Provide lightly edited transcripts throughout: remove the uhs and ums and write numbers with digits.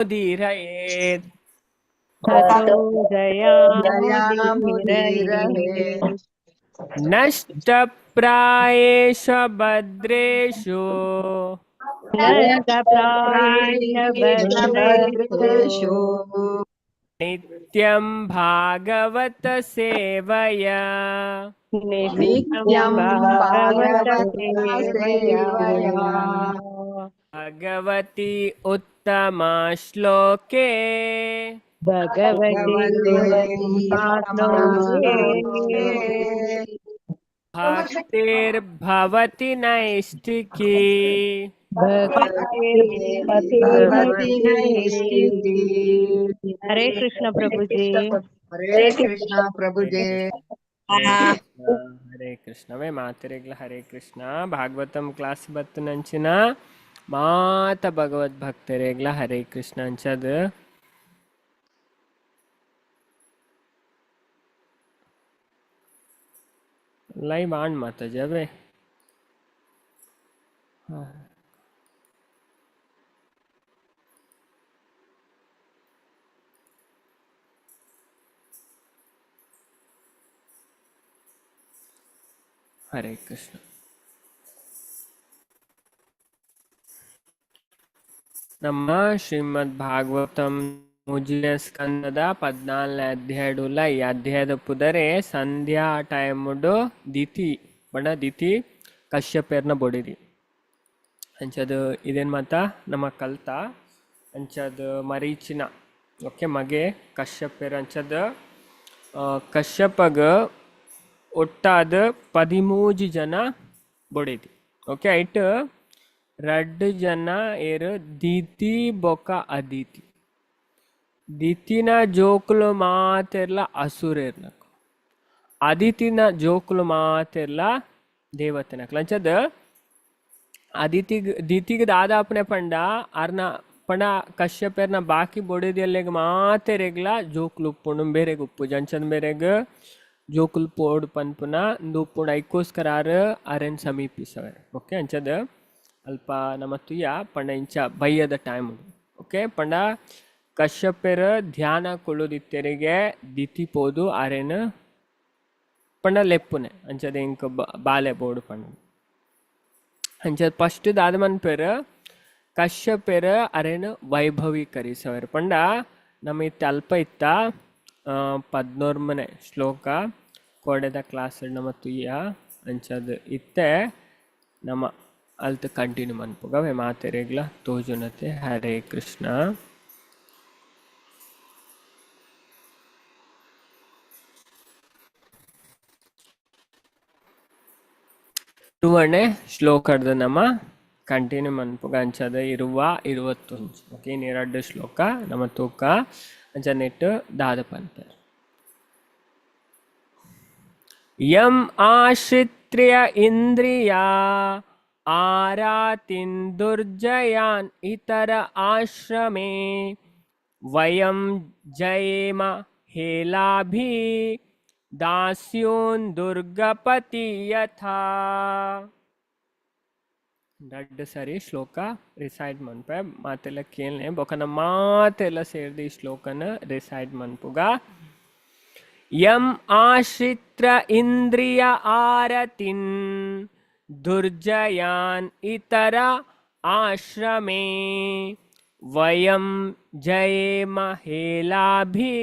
जयामुदीरयेत्। ततो जयामुदीरयेत्। नष्टप्रायेषु भद्रेषु। नष्टप्रायेषु भद्रेषु। नित्यं भागवत सेवया। नित्यं भागवत सेवया। भगवती उत्तमा श्लोके। भगवती उत्तमा श्लोके। भक्तिर्भवति नैष्ठिकी। भक्तिर्भवति नैष्ठिकी। हरे कृष्ण प्रभुजी। ಹರೇ ಕೃಷ್ಣ ಪ್ರಭುಜಿ. ಹರೇ ಕೃಷ್ಣವೇ ಮಾತೆರೆಗ್ಲ ಹರೇ ಕೃಷ್ಣ. ಭಾಗವತಂ ಕ್ಲಾಸ್ ಬತ್ತು ನಂಚಿನ ಮಾತ ಭಗವದ್ ಭಕ್ತರೆಗ್ಲ ಹರೇ ಕೃಷ್ಣ ಅಂಚದ. ಲೈವ್ ಆನ್ ಮಾತಾಜಿ ಅವೇ. ಹರೇ ಕೃಷ್ಣ. ನಮ್ಮ ಶ್ರೀಮದ್ ಭಾಗವತಂ ಮೂಜಿನ ಸ್ಕಂದದ 14ನೇ ಅಧ್ಯಾಯಡುಲ. ಈ ಅಧ್ಯಾಯದ ಪುದರೆ ಸಂಧ್ಯಾ ಟೈಮುಡು ದಿತಿ ಬಣ ದಿತಿ ಕಶ್ಯಪೇರ್ನ ಬೊಡಿದಿ ಅಂಚದು ಇದೇನು ಮಾತ ನಮ್ಮ ಕಲ್ತ ಅಂಚದು ಮರೀಚಿನ ಓಕೆ ಮಗೆ ಕಶ್ಯಪೇರ್ ಅಂಚದ. ಕಶ್ಯಪಗ ಒಟ್ಟಾದ 13 ಜನ ಬೊಡಿದಿ ಓಕೆ. ಐಟ್ ರಡ್ಡು ಜನ ಏರು ದಿತಿ ಬೊಕ ಅದಿತಿ. ದಿತಿನ ಜೋಕುಲು ಮಾತೆರ್ಲ ಅಸುರೇರ್ನಕು, ಅದಿತಿನ ಜೋಕುಲು ಮಾತೆರ್ಲ ದೇವತೆನಕ್ಲು. ಅಂಚದ ಅದಿತಿಗ್ ದಿತಿಗ್ ದಾದಾಪನೆ ಪಂಡ ಅರ್ನ ಪಂಡ ಕಶ್ಯಪೆರ್ನ ಬಾಕಿ ಬೊಡಿದಿಯಲ್ಲೆಗ್ ಮಾತೆರೆಗ್ಲ ಜೋಕುಲು ಉಪ್ಪುಂಡು, ಬೇರೆಗ್ ಉಪ್ಪುಜಿ. ಅಂಚದ ಬೇರೆಗ್ ಜೋಕುಲು ಪೋಡು ಪನ್ಪುನ ಉಂದು ಉಪ್ಪುಂಡು. ಐಕೋಸ್ಕರ ಆರ್ ಅರೆನ್ ಸಮೀಪಿಸವೆರ್ ಓಕೆ. ಅಂಚದ ಅಲ್ಪ ನಮ್ಮ ತುಯ್ಯ ಪಂಡ ಇಂಚ ಬಯ್ಯದ ಟೈಮ್ ಉಂಡು ಓಕೆ. ಪಂಡ ಕಶ್ಯಪೆರ್ ಧ್ಯಾನ ಕೊಳುದಿತ್ತೆರಿಗೆ ದಿತಿ ಪೋದು ಅರೆನ್ ಪಂಡ ಲೆಪ್ಪುನೆ ಅಂಚದ ಇಂಕ ಬಾಲೆ ಬೋಡು ಪಂಡ. ಅಂಚದ ಫಸ್ಟ್ ದಾದ ಮನ್ಪೆರ್ ಕಶ್ಯಪೆರ್ ಅರೆನ್ ವೈಭವೀಕರಿಸವೆರ್. ಪಂಡ ನಮ್ಮ ಇತ್ತೆ ಅಲ್ಪ ಇತ್ತ 11ನೇ ಶ್ಲೋಕ ಕೋಡೆದ ಕ್ಲಾಸ್ ನಮ್ಮ ತುಯ್ಯ. ಅಂಚದ ಇತ್ತೆ ನಮ್ಮ ಅಲ್ತ ಕಂಟಿನ್ಯೂ ಮನ್ಪುಗವೆ ಮಾತೆರೆಗ್ಲ ತೋಜುನತೆ. ಹರೇ ಕೃಷ್ಣ. ಇರುವಣೆ ಶ್ಲೋಕದ ನಮ್ಮ ಕಂಟಿನ್ಯೂ ಮನ್ಪುಗ. ಅಂಚದ ಇರುವ 21 ಓಕೆ ಎರಡು ಶ್ಲೋಕ ನಮ್ಮ ತೂಕ ಅಂಚ ನೆಟ್ಟು ದಾದ ಪನ್ಪೆರ್. ಯಂ ಆಶ್ರಿತ್ಯ ಇಂದ್ರಿಯ ಆರಾತಿನ್ ದುರ್ಜಯಾನ್ ಇತರ ಆಶ್ರಮೇ ವಯಂ ಜಯೇಮ ಹೇಲಾಭಿ ದಾಸ್ಯೂನ್ ದುರ್ಗಪತಿ ಯಥಾ. ರಡ್ಡು ಸರಿ ಶ್ಲೋಕ ರಿಸೈಟ್ ಮನ್ಪೆ ಮಾತೆಲ್ಲ ಕೇಳನೆ ಬೊಕನ ಮಾತೆಲ್ಲ ಸೇರ್ದು ಈ ಶ್ಲೋಕನ ರಿಸೈಟ್ ಮನ್ಪುಗ. ಯಂ ಆಶ್ರಿತ್ರ ಇಂದ್ರಿಯ ಆರತಿನ್ ದುರ್ಜಯಾನ್ ಇತರ ಆಶ್ರಮೇ ವಯಂ ಜಯೇಮ ಹೇಲಾಭಿ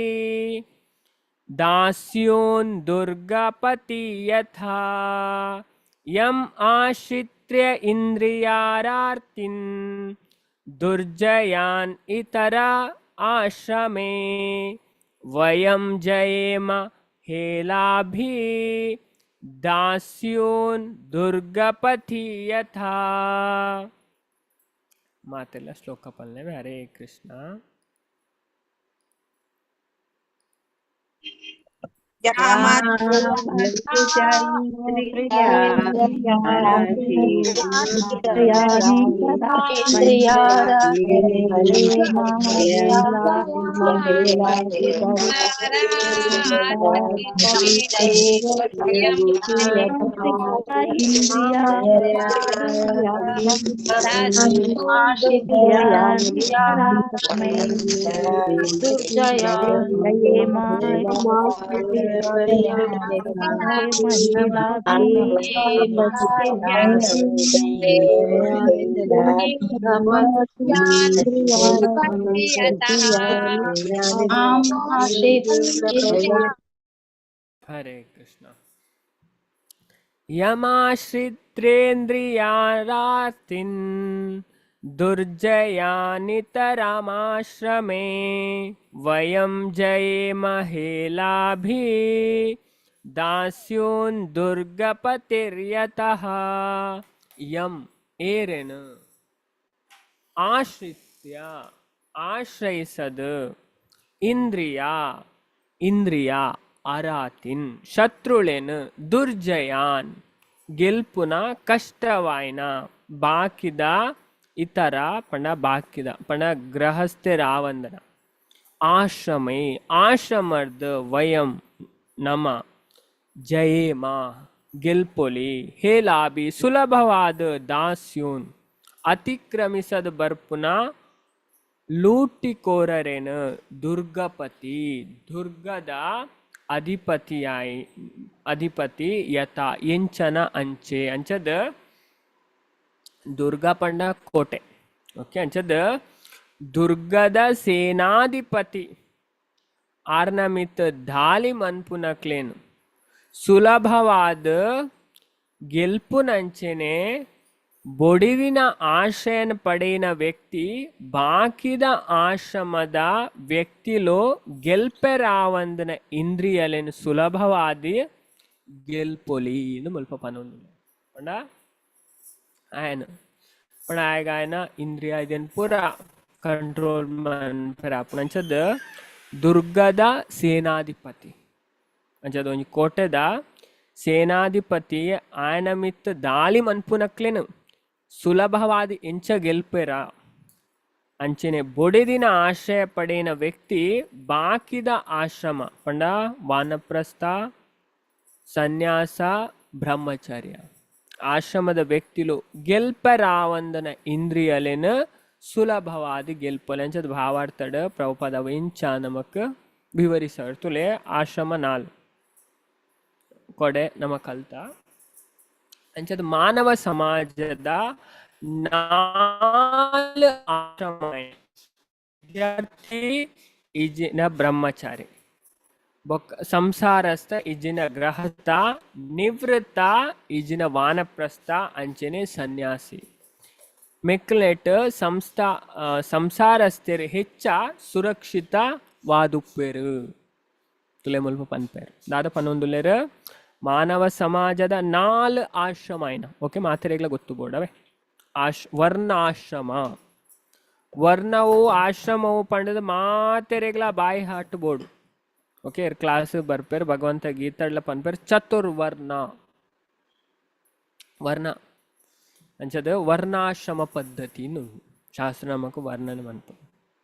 ದಾಸ್ಯೂನ್ ದುರ್ಗಪತಿ ಯಥಾ. ಯಂ ಆಶ್ರಿತ್ಯ ಇಂದ್ರಿಯಾರಾರ್ತಿನ್ ದುರ್ಜಯಾನ್ ಇತರ ಆಶ್ರಮೇ ವಯಂ ಜಯೇಮ ಹೇಲಾಭಿ ದಾಸ್ಯೂನ್ ದುರ್ಗಪತಿ ಯಥಾ. ಮಾತೆಲ್ಲ ಶ್ಲೋಕ ಪಲ್ಲೆ. ಹರೇ ಕೃಷ್ಣ. Hare Krishna. ಯಮಾಶ್ರಿತ್ರೇಂದ್ರಿಯಾರಾತಿನ್ ದುರ್ಜಯಾನಿತರಾಮಾಶ್ರಮೇ ವಯಂ ಜಯೇಮಹೇಲಾಭಿ ದಾಸ್ಯೂನ್ ದುರ್ಗಪತಿರ್ಯತಃ. ಯಂ ಏರೆನ ಆಶ್ರಿತ್ಯ ಆಶ್ರಯಿಸದ ಇಂದ್ರಿಯ ಇಂದ್ರಿಯ ಅರಾತಿನ್ ಶತ್ರುಳೆನ್ ದುರ್ಜಯಾನ್ ಗೆಲ್ಪುನ ಕಷ್ಟವಾಯ್ನ ಬಾಕಿದ ಇತರ ಪಣ ಬಾಕಿದ ಪಣ ಗೃಹಸ್ಥರಾವಂದನ ಆಶ್ರಮೈ ಆಶ್ರಮರ್ದ ವಯಂ ನಮ ಜಯೇಮ ಗೆಲ್ಪೊಲಿ ಹೇಲಾಬಿ ಸುಲಭವಾದ ದಾಸ್ಯೂನ್ ಅತಿಕ್ರಮಿಸದ ಬರ್ಪುನ ಲೂಟಿಕೋರರೇನ ದುರ್ಗಪತಿ ದುರ್ಗದ ಅಧಿಪತಿಯಾಯಿ ಅಧಿಪತಿ ಯತ ಎಂಚನ ಅಂಚೆ ಅಂಚದ ದುರ್ಗಾ ಪಂಡ ಕೋಟೆ. ಓಕೆ, ಅಂಚದ ದುರ್ಗದ ಸೇನಾಧಿಪತಿ ಆರ್ನಮಿತ್ ದಾಳಿ ಮನ್ಪುನಕ್ಲೇನು ಸುಲಭವಾದ ಗೆಲ್ಪುನಂಚೆನೆ ಬೊಡಿದಿನ ಆಶಯನ ಪಡೆಯಿನ ವ್ಯಕ್ತಿ ಬಾಕಿದ ಆಶ್ರಮದ ವ್ಯಕ್ತಿಲೋ ಗೆಲ್ಪೆರಾವಂದನ ಇಂದ್ರಿಯಲೇನು ಸುಲಭವಾದಿ ಗೆಲ್ಪೊಲಿ ಎಂದು ಮುಲ್ಪ ಪನೊಂದು ಪಂಡ ಆಯನ ಪಂಡ ಆಯಗ ಆಯನ ಇಂದ್ರಿಯ ಇದನ್ ಪೂರ ಕಂಟ್ರೋಲ್ ಮನ್ಪೆರ ಅಂಚದ ದುರ್ಗದ ಸೇನಾಧಿಪತಿ ಅಂಚದ ಒಂಜಿ ಕೋಟೆದ ಸೇನಾಧಿಪತಿ ಆಯನ ಮಿತ್ತ ದಾಳಿ ಮನ್ಪುನಕ್ಲೇನು ಸುಲಭವಾದ ಎಂಚ ಗೆಲ್ಪೆರ ಅಂಚನೆ ಬೊಡೆದಿನ ಆಶ್ರಯ ಪಡೆಯಿನ ವ್ಯಕ್ತಿ ಬಾಕಿದ ಆಶ್ರಮ ಪಂಡ ವಾನಪ್ರಸ್ಥ ಸನ್ಯಾಸ ಬ್ರಹ್ಮಚರ್ಯ ಆಶ್ರಮದ ವ್ಯಕ್ತಿಲು ಗೆಲ್ಪರಾವಂದನ ಇಂದ್ರಿಯಲೇನ ಸುಲಭವಾದ ಗೆಲ್ಪಲೆ ಅಂಚದ ಭಾವಾರ್ಥಡ ಪ್ರಭುಪಾದ ಇಂಚ ನಮಕ್ ವಿವರಿಸಾಡ್ ತುಲೆ ಆಶ್ರಮ ನಾಲ್ ಕೊಡೆ ನಮ ಕಲ್ತ ಅಂಚದ ಮಾನವ ಸಮಾಜದ ನಾಲ್ ಆಶ್ರಮ ವಿದ್ಯಾರ್ಥಿ ಇಜಿನ ಬ್ರಹ್ಮಚಾರಿ ಬೊಕ್ಕ ಸಂಸಾರಸ್ಥ ಇಜಿನ ಗೃಹಸ್ಥ ನಿವೃತ್ತ ಇಜಿನ ವಾನಪ್ರಸ್ಥ ಅಂಚನೆ ಸನ್ಯಾಸಿ ಮೆಕ್ಲೆಟ್ ಸಂಸ್ಥಾ ಸಂಸಾರಸ್ಥರು ಹೆಚ್ಚ ಸುರಕ್ಷಿತ ವಾದುಪ್ಪೇರು ತುಲೆ ಮುಲ್ಪ ಪನ್ಪೇರು ದಾದ ಪನ್ನೊಂದುಲ್ಲೇರು ಮಾನವ ಸಮಾಜದ ನಾಲ್ ಆಶ್ರಮ ಏನ. ಓಕೆ, ಮಾತೆರೆಗ್ಲ ಗೊತ್ತು ಬೋಡವೆ ವರ್ಣಾಶ್ರಮ ವರ್ಣವು ಆಶ್ರಮವು ಪಂಡದ ಮಾತೆರೆಗ್ಲ ಬಾಯಿ ಹಾಟ್ board. Okay, class ಬರ್ಪೇರು ಭಗವಂತ ಗೀತಾಡ್ಲ ಪನ್ಪೇರು ಚತುರ್ವರ್ಣ ವರ್ಣ ಅಂಚದ ವರ್ಣಾಶ್ರಮ ಪದ್ಧತಿ ಶಾಸ್ತ್ರ ನಮಕ್ ವರ್ಣನೆ ಮನ್ಪ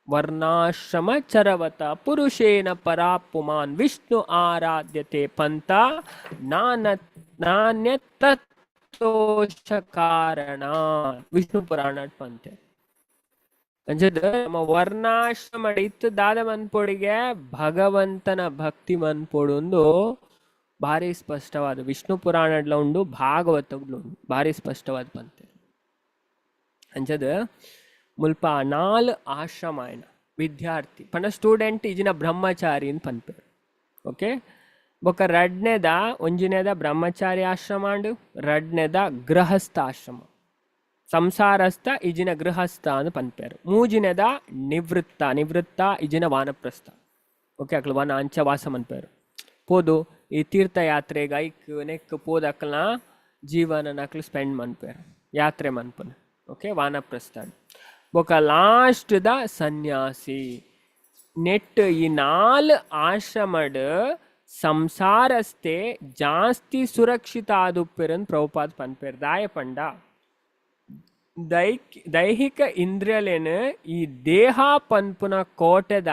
ವರ್ಣಾಶ್ರಮ ಚರವತ ಪುರುಷೇನ ಪರಾಪುಮಾನ್ ವಿಷ್ಣು ಆರಾಧ್ಯತೆ ಪಂಥ ನಾನ್ಯ ತತ್ತೋಷ ಕಾರಣ ವಿಷ್ಣು ಪುರಾಣ ಪಂಥ ಅಂಚದ ನಮ್ಮ ವರ್ಣಾಶ್ರಮ ಇತ್ತು ದಾದ ಮನ್ಪೊಡಿಗೆ ಭಗವಂತನ ಭಕ್ತಿ ಮನ್ಪೊಡೊಂದು ಭಾರಿ ಸ್ಪಷ್ಟವಾದ ವಿಷ್ಣು ಪುರಾಣಡ್ಲ ಉಂಡು ಭಾಗವತಡ್ಲ ಉಂಡು ಭಾರಿ ಸ್ಪಷ್ಟವಾದ ಪಂತೆ ಅಂಚದ ಮುಲ್ಪ ನಾಲ್ ಆಶ್ರಮ ಏನ ವಿದ್ಯಾರ್ಥಿ ಪಂಡ ಸ್ಟೂಡೆಂಟ್ ಇಜಿನ ಬ್ರಹ್ಮಚಾರಿ ಅಂತ ಪನ್ಪೇರು. ಓಕೆ, ಬೊಕ್ಕ ರಡ್ನೆದ ಒಂಜಿನೇದ ಬ್ರಹ್ಮಚಾರಿ ಆಶ್ರಮ ಅಂಡು ರಡ್ನೆದ ಗೃಹಸ್ಥ ಆಶ್ರಮ ಸಂಸಾರಸ್ಥ ಇಜಿನ ಗೃಹಸ್ಥ ಅಂತ ಪನ್ಪೇರು. ಮೂಜಿನೆದ ನಿವೃತ್ತ ನಿವೃತ್ತ ಇಜಿನ ವಾನಪ್ರಸ್ಥ. ಓಕೆ, ಅಕ್ಲು ವನ ಅಂಚ ವಾಸ ಮನ್ಪೇರು ಪೋದು ಈ ತೀರ್ಥಯಾತ್ರೆಗೆ ಐಕ್ ನೆಕ್ ಪೋದು ಅಕ್ಲನ ಜೀವನ ಅಕ್ಲು ಸ್ಪೆಂಡ್ ಮನ್ಪೇರು ಯಾತ್ರೆ ಮನ್ಪನ. ಓಕೆ, ವಾನಪ್ರಸ್ಥ ಬೊಕ ಲಾಸ್ಟ್ the ಸನ್ಯಾಸಿ ನೆಟ್ ಈ ನಾಲ್ ಆಶ್ರಮಡ್ ಸಂಸಾರಸ್ಥೆ ಜಾಸ್ತಿ ಸುರಕ್ಷಿತ ಆದುಪ್ಪೆರನ್ ಪ್ರಭುಪಾದ್ ಪನ್ಪೆರ್. ದಾಯ ಪಂಡ ದೈಹಿಕ ಇಂದ್ರಿಯಲೆನ್ ಈ ದೇಹ ಪನ್ಪುನ ಕೋಟೆದ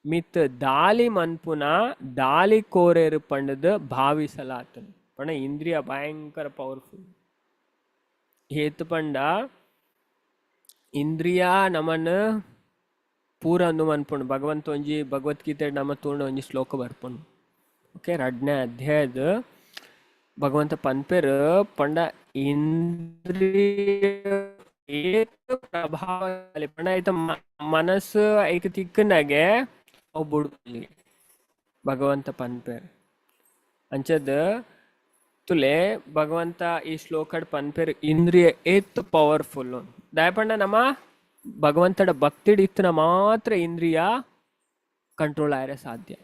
ಮಿತ್ ದಾಲಿ ಮನ್ಪುನ ದಾಲಿ ಕೋರೆರ್ ಪಂಡದ್ ಭಾವಿಸಲಾತನ್. ಪಂಡ ಇಂದ್ರಿಯ ಭಯಂಕರ ಪವರ್ಫುಲ್. ಏತ್ ಪಂಡ ಇಂದ್ರಿಯ ನಮನ್ ಪೂರ ಅಂದು ಮನ್ಪುಂಡು. ಭಗವಂತ ಒಂಜಿ ಭಗವದ್ಗೀತೆ ನಮ ತೂಂಡ ಒಂಜಿ ಶ್ಲೋಕ ಬರ್ಪುಂಡು. ಓಕೆ, ರಡ್ಡನೇ ಅಧ್ಯಾಯದ ಭಗವಂತ ಪನ್ಪೆರ್ ಪಂಡ ಇಂದ್ರಿಯ ಏತ್ ಪ್ರಭಾವ ಪಂಡ ಐತ ಮನಸ್ಸು ಐಕ್ ತಿಕ್ಕನಾಗೆ ಅವು ಬುಡ್ಪುಜಿ ಭಗವಂತ ಪನ್ಪೆರ್. ಅಂಚದ ತುಲೆ ಭಗವಂತ ಈ ಶ್ಲೋಕಡ್ ಪನ್ಪೆರ್ ಇಂದ್ರಿಯ ಏತ್ ಪವರ್ಫುಲ್. ದಾಯ ಪಂಡ ನಮ್ಮ ಭಗವಂತಡ ಭಕ್ತಿಡ್ ಇತ್ತಿನ ಮಾತ್ರ ಇಂದ್ರಿಯ ಕಂಟ್ರೋಲ್ ಆಯರೆ ಸಾಧ್ಯ.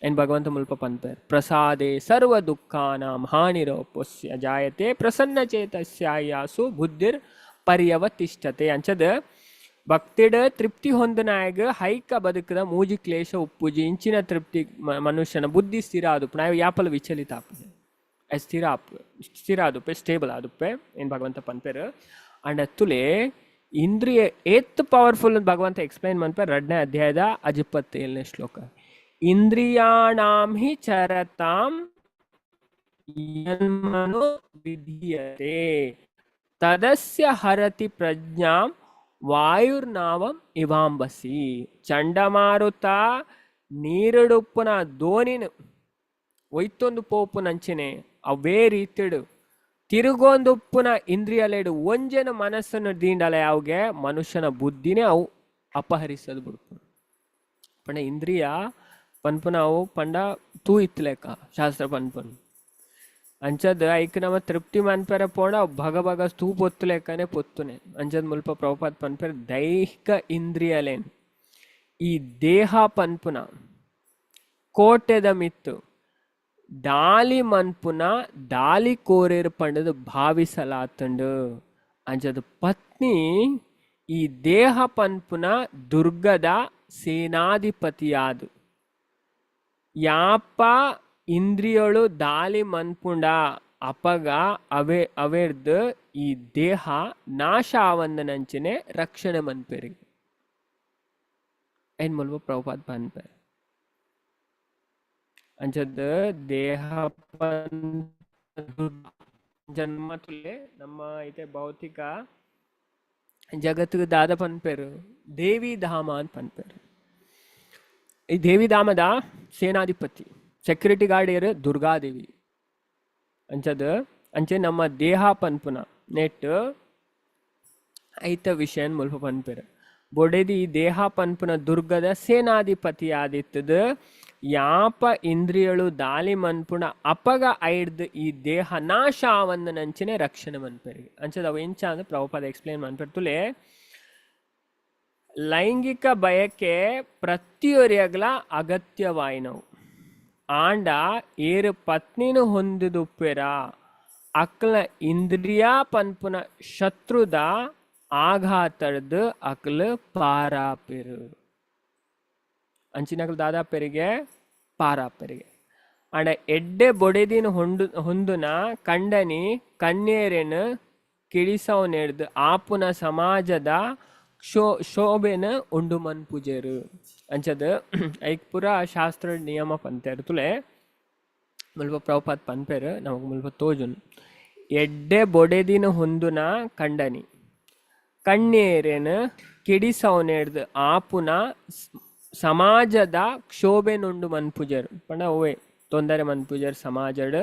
ಏನ್ ಭಗವಂತ ಮುಲ್ಪ ಪನ್ಪೆರ್ ಪ್ರಸಾದೆ ಸರ್ವ ದುಃಖಾನಾಂ ಹಾನಿರೋಪಸ್ಯ ಜಾಯತೆ ಪ್ರಸನ್ನ ಚೇತಸ್ಯಾಯಾಸು ಬುದ್ಧಿರ್ ಪರ್ಯವತಿಷ್ಠತೆ. ಅಂಚದ ಭಕ್ತಿಡ್ ತೃಪ್ತಿ ಹೊಂದನಾಯಗ ಹೈಕ ಬದುಕದ ಮೂಜಿ ಕ್ಲೇಶ ಉಪ್ಪುಜಿ. ಇಂಚಿನ ತೃಪ್ತಿ ಮನುಷ್ಯನ ಬುದ್ಧಿ ಸ್ಥಿರ ಆದುಪ್ಪು ನಾವ್ ಯಾಪಲ ವಿಚಲಿತ ಆಪುಜಿ, ಸ್ಥಿರ ಆಪ್ ಸ್ಥಿರ ಆದುಪ್ಪೆ, ಸ್ಟೇಬಲ್ ಆದುಪ್ಪೆ ಏನ್ ಭಗವಂತ ಪನ್ಪೆರ್. ಅಂಡ್ ತುಲೆ ಇಂದ್ರಿಯ ಏತ್ ಪವರ್ಫುಲ್ ಅಂತ ಭಗವಂತ ಎಕ್ಸ್ಪ್ಲೈನ್ ಮನ್ಪೆ ರಡ್ಡನೇ ಅಧ್ಯಾಯದ 27ನೇ ಶ್ಲೋಕ. ಇಂದ್ರಿಯಾಣಾಂ ಹಿ ಚರತಾಂ ಯನ್ಮನೋ ವಿಧೀಯತೆ ತದಸ್ಯ ಹರತಿ ಪ್ರಜ್ಞಾಂ ವಾಯುರ್ನಾವಂ ಇವಾಂಬಸಿ. ಚಂಡಮಾರುತ ನೀರುಡುಪ್ಪುನ ದೋನಿನ ಒಯ್ತೊಂದು ಪೋಪುನಂಚನೆ ಅವೇ ರೀತಿಡು ತಿರುಗೊಂದುಪ್ಪುನ ಇಂದ್ರಿಯಲೆಡು ಒಂಜೆನ ಮನಸ್ಸನ್ನು ದೀಂಡಲ ಯಾವ್ಗೆ ಮನುಷ್ಯನ ಬುದ್ಧಿನೇ ಅವು ಅಪಹರಿಸದು ಬಿಡ್ಪುನು. ಪಂಡ ಇಂದ್ರಿಯ ಪನ್ಪುನ ಅವು ಪಂಡ ತೂ ಇತ್ತಲೆಕ್ಕ ಶಾಸ್ತ್ರ ಪನ್ಪುನು. ಅಂಚದ ಐಕ್ ನಮ ತೃಪ್ತಿ ಮನ್ಪೆರ ಪೋಂಡ ಅವು ಭಗ ಭಗ ತೂ ಪೊತ್ತು ಲೆಕ್ಕನೆ ಪೊತ್ತುನೆ. ಅಂಚದ ಮುಲ್ಪ ಪ್ರಭುಪಾದ್ ಪನ್ಪೆರ್ ದೈಹಿಕ ಇಂದ್ರಿಯಲೇನ್ ಈ ದೇಹ ಪನ್ಪುನ ಕೋಟೆದ ಮಿತ್ತು ದಾಲಿ ಮನ್ಪುನ ದಾಲಿ ಕೋರೆರ್ ಪಂಡದು ಭಾವಿಸಲಾತಂಡು. ಅಂಚದ ಪತ್ನಿ ಈ ದೇಹ ಪನ್ಪುನ ದುರ್ಗದ ಸೇನಾಧಿಪತಿಯಾದು ಯಾಪ ಇಂದ್ರಿಯಳು ದಾಲಿ ಮನ್ಪುಂಡ ಅಪಗ ಅವೆ ಅವೆರ್ದ್ ಈ ದೇಹ ನಾಶ ಆವಂದನಂಚನೆ ರಕ್ಷಣೆ ಮನ್ಪೆರಿಗೆ ಏನ್ ಮುಲ್ಪ ಪ್ರಭುಪಾದ್ ಪನ್ಪೆ. ಅಂಚದ ದೇಹ ಜನ್ಮ ತುಲೆ ನಮ್ಮ ಇತೆ ಭೌತಿಕ ಜಗತ್ತಿಗೆ ದಾದ ಪನ್ಪೆರು ದೇವಿ ಧಾಮ ಅಂತ ಪನ್ಪೆರು. ಈ ದೇವಿಧಾಮದ ಸೇನಾಧಿಪತಿ ಸೆಕ್ಯೂರಿಟಿ ಗಾರ್ಡ್ ಏರು ದುರ್ಗಾದೇವಿ. ಅಂಚದ ಅಂಚೆ ನಮ್ಮ ದೇಹ ಪನ್ಪುನ ನೆಟ್ ಐತ ವಿಷಯನ್ ಮುಲ್ಪ ಪನ್ಪೆರು. ಬೊಡೆದಿ ದೇಹ ಪನ್ಪುನ ದುರ್ಗದ ಸೇನಾಧಿಪತಿ ಆದಿತ್ತದ ಯಾಪ ಇಂದ್ರಿಯಳು ದಾಲಿ ಮನ್ಪುಣ ಅಪಗ ಐಡ್ದ್ ಈ ದೇಹ ನಾಶ ಆವಂದನಂಚನೆ ರಕ್ಷಣೆ ಮನ್ಪೆರಿಗೆ. ಅಂಚದ ಅವು ಎಂಚ ಅಂದ್ರೆ ಪ್ರಭುಪಾದ ಎಕ್ಸ್ಪ್ಲೇನ್ ಮನ್ಪೆರ್ ತುಲೆ ಲೈಂಗಿಕ ಬಯಕೆ ಪ್ರತಿಯೊರಿಯಗ್ಲ ಅಗತ್ಯವಾಯಿನವು. ಆಂಡ ಏರು ಪತ್ನಿನ ಹೊಂದಿದುಪ್ಪೆರ ಅಕ್ಲ ಇಂದ್ರಿಯ ಪನ್ಪುನ ಶತ್ರುದ ಆಘಾತಡ್ದು ಅಕ್ಲ ಪಾರಾಪೆರು. ಅಂಚಿನಕ್ಲು ದಾದಾಪೆರಿಗೆ ಪಾರಾಪೆರಿಗೆ. ಆಂಡ ಎಡ್ಡೆ ಬೊಡೆದಿನ ಹೊಂದುನ ಕಂಡನಿ ಕನ್ಯೆರೆನ್ ಕಿಡಿಸವನೆಡ್ದು ಆಪುನ ಸಮಾಜದ ಶೋಭೆನ ಉಂಡು ಮನ್ಪುಜೆರು. ಅಂಚದ ಐಕ್ ಪೂರ ಶಾಸ್ತ್ರ ನಿಯಮ ಪಂತೆರ್ ತುಲೆ ಮುಲ್ಪ ಪ್ರಭುಪಾದ್ ಪನ್ಪೆರ್ ನಮಕ್ ಮುಲ್ಪ ತೋಜುನ್. ಎಡ್ಡೆ ಬೊಡೆದಿನ ಹೊಂದುನ ಕಂಡನಿ ಕಣ್ಣೇರೆನ್ ಕಿಡಿಸವನೆಡ್ದು ಆಪುನ ಸಮಾಜದ ಕ್ಷೋಭೆನುಂಡು ಮನ್ಪುಜೆರ್ ಪಂಡ ಓವೆ ತೊಂದರೆ ಮನ್ಪುಜೆರ್ ಸಮಾಜಡ್.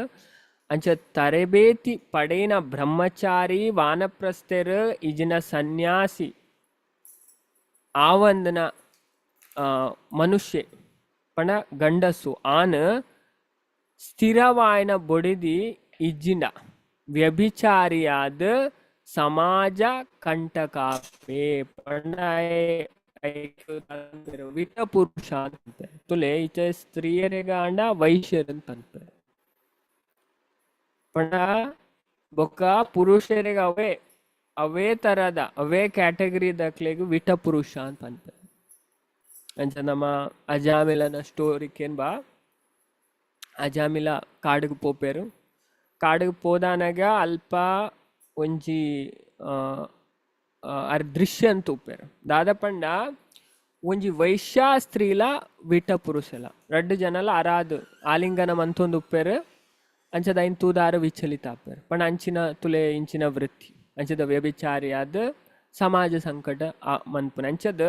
ಅಂಚ ತರಬೇತಿ ಪಡೇನ ಬ್ರಹ್ಮಚಾರಿ ವಾನಪ್ರಸ್ಥೆರ್ ಇಜಿನ ಸನ್ಯಾಸಿ ಆವಂದನ ಮನುಷ್ಯ ಪಂಡ ಗಂಡಸು ಆನ್ ಸ್ಥಿರವಾಯನ ಬೊಡೆದಿ ಇಜ್ಜಿಂಡ ವ್ಯಭಿಚಾರಿಯಾದ ಸಮಾಜ ಕಂಟಕಾಪೆ ಪಂಡ ವಿಟ ಪುರುಷ ಅಂತ ತುಲೆ ಈಚೆ ಸ್ತ್ರೀಯರಿಗೆ ಅಂಡ ವೈಶ್ಯರ್ ಅಂತ ಅನ್ಪೆರ್. ಪಂಡ ಬೊಕ್ಕ ಪುರುಷರಿಗೆ ಅವೇ ಅವೇ ತರದ ಅವೇ ಕ್ಯಾಟಗರಿ ದಕ್ಲೆಗ್ ವಿಟ ಪುರುಷ ಅಂತ ಅನ್ಪೆರ್. ಅಂಚ ನಮ್ಮ ಅಜಾಮಿಲನ ಸ್ಟೋರಿ ಕೇನ್ಬಾ Ajamila ಕಾಡುಗು ಪೋಪೆರು. ಕಾಡುಗು ಪೋದಾನಗ ಅಲ್ಪ ಒಂಜಿ ಅರ್ ದೃಶ್ಯ ಅಂತ ಉಪ್ಪೇರು. ದಾದ ಪಂಡ ಒಂಜಿ ವೈಶ್ಯ ಸ್ತ್ರೀಲ ವಿಟ ಪುರುಷಲ ರಡ್ಡು ಜನಲ ಅರಾದು ಆಲಿಂಗನ ಮಂತೊಂದು ಉಪ್ಪೇರು. ಅಂಚದ ಐನ್ ತೂದಾರ ವಿಚಲಿತ ಆಪೇರು. ಪಂಡ ಅಂಚಿನ ತುಲೆ ಇಂಚಿನ ವೃತ್ತಿ ಅಂಚದ ವ್ಯಭಿಚಾರಿಯಾದ ಸಮಾಜ ಸಂಕಟ ಮನ್ಪುನ ಅಂಚದ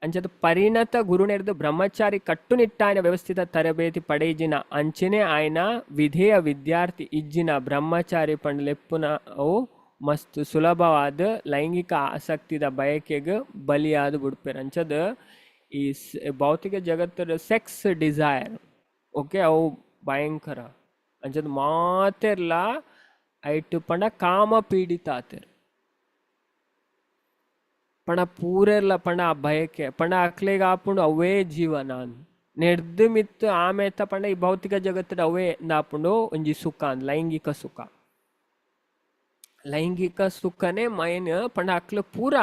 ಅಂಚದ ಪರಿಣತ ಗುರುನೆರ್ದು ಬ್ರಹ್ಮಚಾರಿ ಕಟ್ಟುನಿಟ್ಟಾಯನ ವ್ಯವಸ್ಥಿತ ತರಬೇತಿ ಪಡೆಯಿಜಿನ ಅಂಚನೆ ಆಯ್ನ ವಿಧೇಯ ವಿದ್ಯಾರ್ಥಿ ಇಜ್ಜಿನ ಬ್ರಹ್ಮಚಾರಿ ಪಂಡಲೆಪ್ಪುನ ಅವು ಮಸ್ತ್ ಸುಲಭವಾದ ಲೈಂಗಿಕ ಆಸಕ್ತಿದ ಬಯಕೆಗೆ ಬಲಿಯಾದ ಬಿಡ್ಪೇರು. ಅಂಚದ ಈ ಭೌತಿಕ ಜಗತ್ತರ sex desire okay ಅವು ಭಯಂಕರ. ಅಂಚದ ಮಾತೆರ್ಲ ಐಟು ಪಂಡ ಕಾಮ ಪೀಡಿತ ಆತೇರ್. ಪಣ ಪೂರೆರ್ಲ ಪಣ ಆ ಬಯಕೆ ಪಣ ಅಕ್ಲೆಗ್ ಆಪುಂಡು ಅವೇ ಜೀವನ ನೆಡ್ದು ಮಿತ್ತು ಆಮೇತ ಪಂಡ ಈ ಭೌತಿಕ ಜಗತ್ತದ ಅವೇ ಆಪುಂಡು ಒಂಜಿ ಸುಖ ಲೈಂಗಿಕ ಸುಖ. ಲೈಂಗಿಕ ಸುಖನೇ ಮೈನ್ ಪಂಡ ಅಕ್ಲು ಪೂರ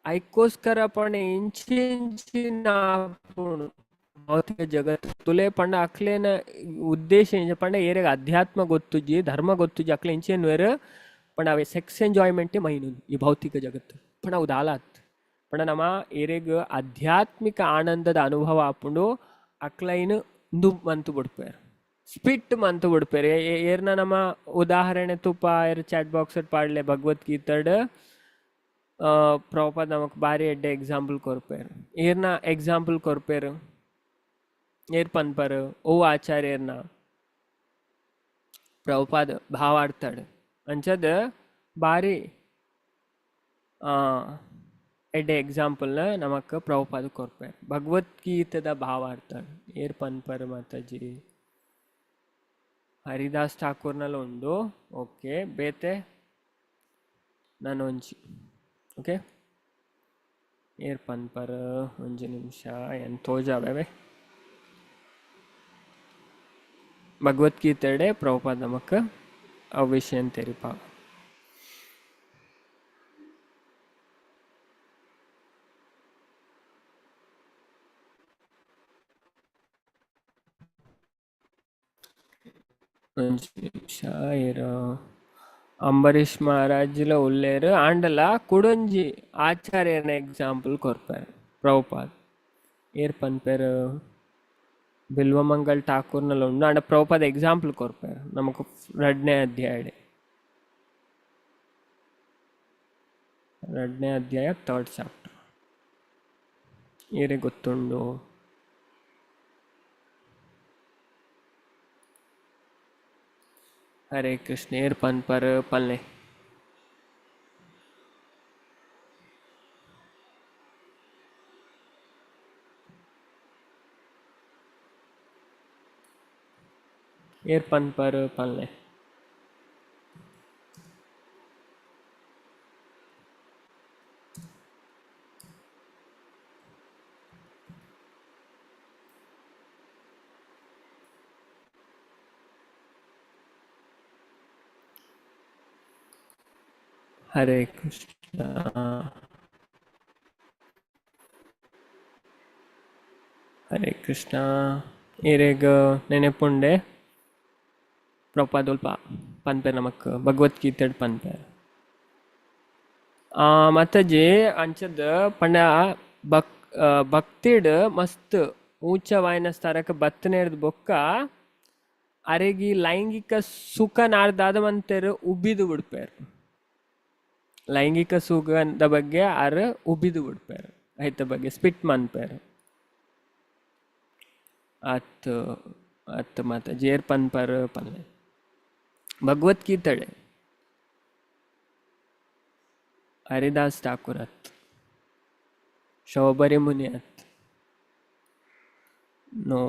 ಐಕ್ಕೋಸ್ಕರ ಪಂಡ ಇಂಚಿಂಚಿನ ಆಪುಂಡು ಭೌತಿಕ ಜಗತ್ತು ತುಲೆ ಪಂಡ ಅಕ್ಲೇನ ಉದ್ದೇಶ ಇಂಚ ಪಂಡ ಏರೆಗ್ ಅಧ್ಯಾತ್ಮ ಗೊತ್ತುಜ್ಜಿ ಧರ್ಮ ಗೊತ್ತುಜ್ಜಿ ಅಕ್ಲೆ ಇಂಚೇನ್ ವೇರು ಪಂಡ ಅವೇ ಸೆಕ್ಸ್ ಎಂಜಾಯ್ಮೆಂಟೇ ಮೈನ್ ಈ ಭೌತಿಕ ಜಗತ್ತು ಪಂಡ ಅವು ದಾಲಾತ್. ಪಂಡ ನಮ್ಮ ಏರೆಗ್ ಆಧ್ಯಾತ್ಮಿಕ ಆನಂದದ ಅನುಭವ ಆಪುಂಡು ಅಕ್ಲೈನ್ ಇಂದು ಮಂತು ಬಿಡ್ಪೇರು ಸ್ಪಿಟ್ ಮಂತು ಬಿಡ್ಪೇರು. ಏರ್ನ ನಮ್ಮ ಉದಾಹರಣೆ ತುಪ್ಪ ಏರ್ ಚಾಟ್ ಬಾಕ್ಸ್ ಪಾಡ್ಲೆ ಭಗವದ್ಗೀತಡ್ ಪ್ರಭುಪಾದ ನಮಕ್ ಬಾರಿ ಎಡ್ಡೆ ಎಕ್ಸಾಂಪಲ್ ಕೊರ್ಪೇರು. ಏರ್ನ ಎಕ್ಸಾಂಪಲ್ ಕೊರ್ಪೇರು ಏರ್ ಪನ್ಪರು ಓ ಆಚಾರ್ಯರ್ನ ಪ್ರಭುಪಾದ ಭಾವಾಡ್ತಾడు ಅಂಚದ ಬಾರಿ ಎಡ್ಡೆ ಎಕ್ಸಾಂಪಲ್ನ ನಮಕ್ ಪ್ರಭುಪಾದ ಕೊರ್ಪೇರು. ಭಗವದ್ಗೀತದ ಭಾವಾರ್ಥ ಏರ್ ಪನ್ಪರು ಮಾತಾಜಿ ಹರಿದಾಸ್ ಠಾಕೂರ್ನಲ್ಲಿ ಉಂಡು ಓಕೆ ಬೇತೆ ನಾನು ಒಂಜಿ ಓಕೆ ಏರ್ ಪನ್ಪರ್ ಒಂಜಿ ನಿಮಿಷ ಏನ್ ತೋಜಾವೆ ಭಗವದ್ಗೀತೆಡೆ ಪ್ರಭುಪಾದ ನಮಕ್ ಆ ವಿಷಯ ತೆರಿಪ. ಒಂಜಿ ನಿಮಿಷ ಏರು ಅಂಬರೀಷ್ ಮಹಾರಾಜ್ಲ ಉಲ್ಲೇರು ಆಂಡಲ ಕುಡೊಂಜಿ ಆಚಾರ್ಯನ ಎಕ್ಸಾಂಪಲ್ ಕೊರ್ಪೇರು ಪ್ರಭುಪಾದ್. ಏರ್ ಪನ್ಪೇರು ಬಿಲ್ವಮಂಗಲ್ ಠಾಕೂರ್ನಲ್ಲಿ ಉಂಡು ಆಂಡ ಪ್ರಭುಪಾದ ಎಕ್ಸಾಂಪಲ್ ಕೊರ್ಪೇರು ನಮಕ್ ರಡ್ನೇ ಅಧ್ಯಾಯ ರಡ್ನೇ ಅಧ್ಯಾಯ ಥರ್ಡ್ ಚಾಪ್ಟರ್ ಏರೆ ಗೊತ್ತುಂಡು. ಹರೇ ಕೃಷ್ಣ ಏರ್ ಪನ್ಪರ್ ಪಲ್ಲೆ ಏರ್ ಪನ್ಪರ್ ಪಲ್ಲೆ ಹರೇ ಕೃಷ್ಣ ಹರೇ ಕೃಷ್ಣ. ಏರೆಗ್ ನೆನೆಪುಂಡೆ ಪ್ರಭುಪಾದೊಲ್ಪ ಪನ್ಪೇರ್ ನಮಕ್ ಭಗವದ್ಗೀತೆಡ್ ಪನ್ಪೇರ್. ಮಾತಾಜಿ ಅಂಚದ ಪಂಡ ಭಕ್ತಿಡ್ ಮಸ್ತ್ ಊಂಚವಾಯಿನ ಸ್ಥರಕ್ ಬತ್ತನೇರ್ದ್ ಬೊಕ್ಕ ಅರೆಗಿ ಲೈಂಗಿಕ ಸುಖ ನಾಡ್ದಾದ ಮಂತೆರ್ ಉಬ್ಬಿದು ಬಿಡ್ಪೇರ್. ಲೈಂಗಿಕ ಸುಖದ ಬಗ್ಗೆ ಆರ್ ಉಬ್ಬಿದು ಬಿಡ್ಪೇರ್ ಐತ ಬಗ್ಗೆ ಸ್ಪಿಟ್ ಮನ್ಪೇರ್. ಅತ್ ಅತ್ ಮಾತಾಜಿ ಏರ್ ಪನ್ಪರ್ ಪನ್ಲೆ ಭಗವದ್ಗೀತೆಡೆ ಹರಿದಾಸ್ ಠಾಕೂರ್ ಅತ್ ಶೌಬರಿ ಮುನಿ ಅತ್ ನೋ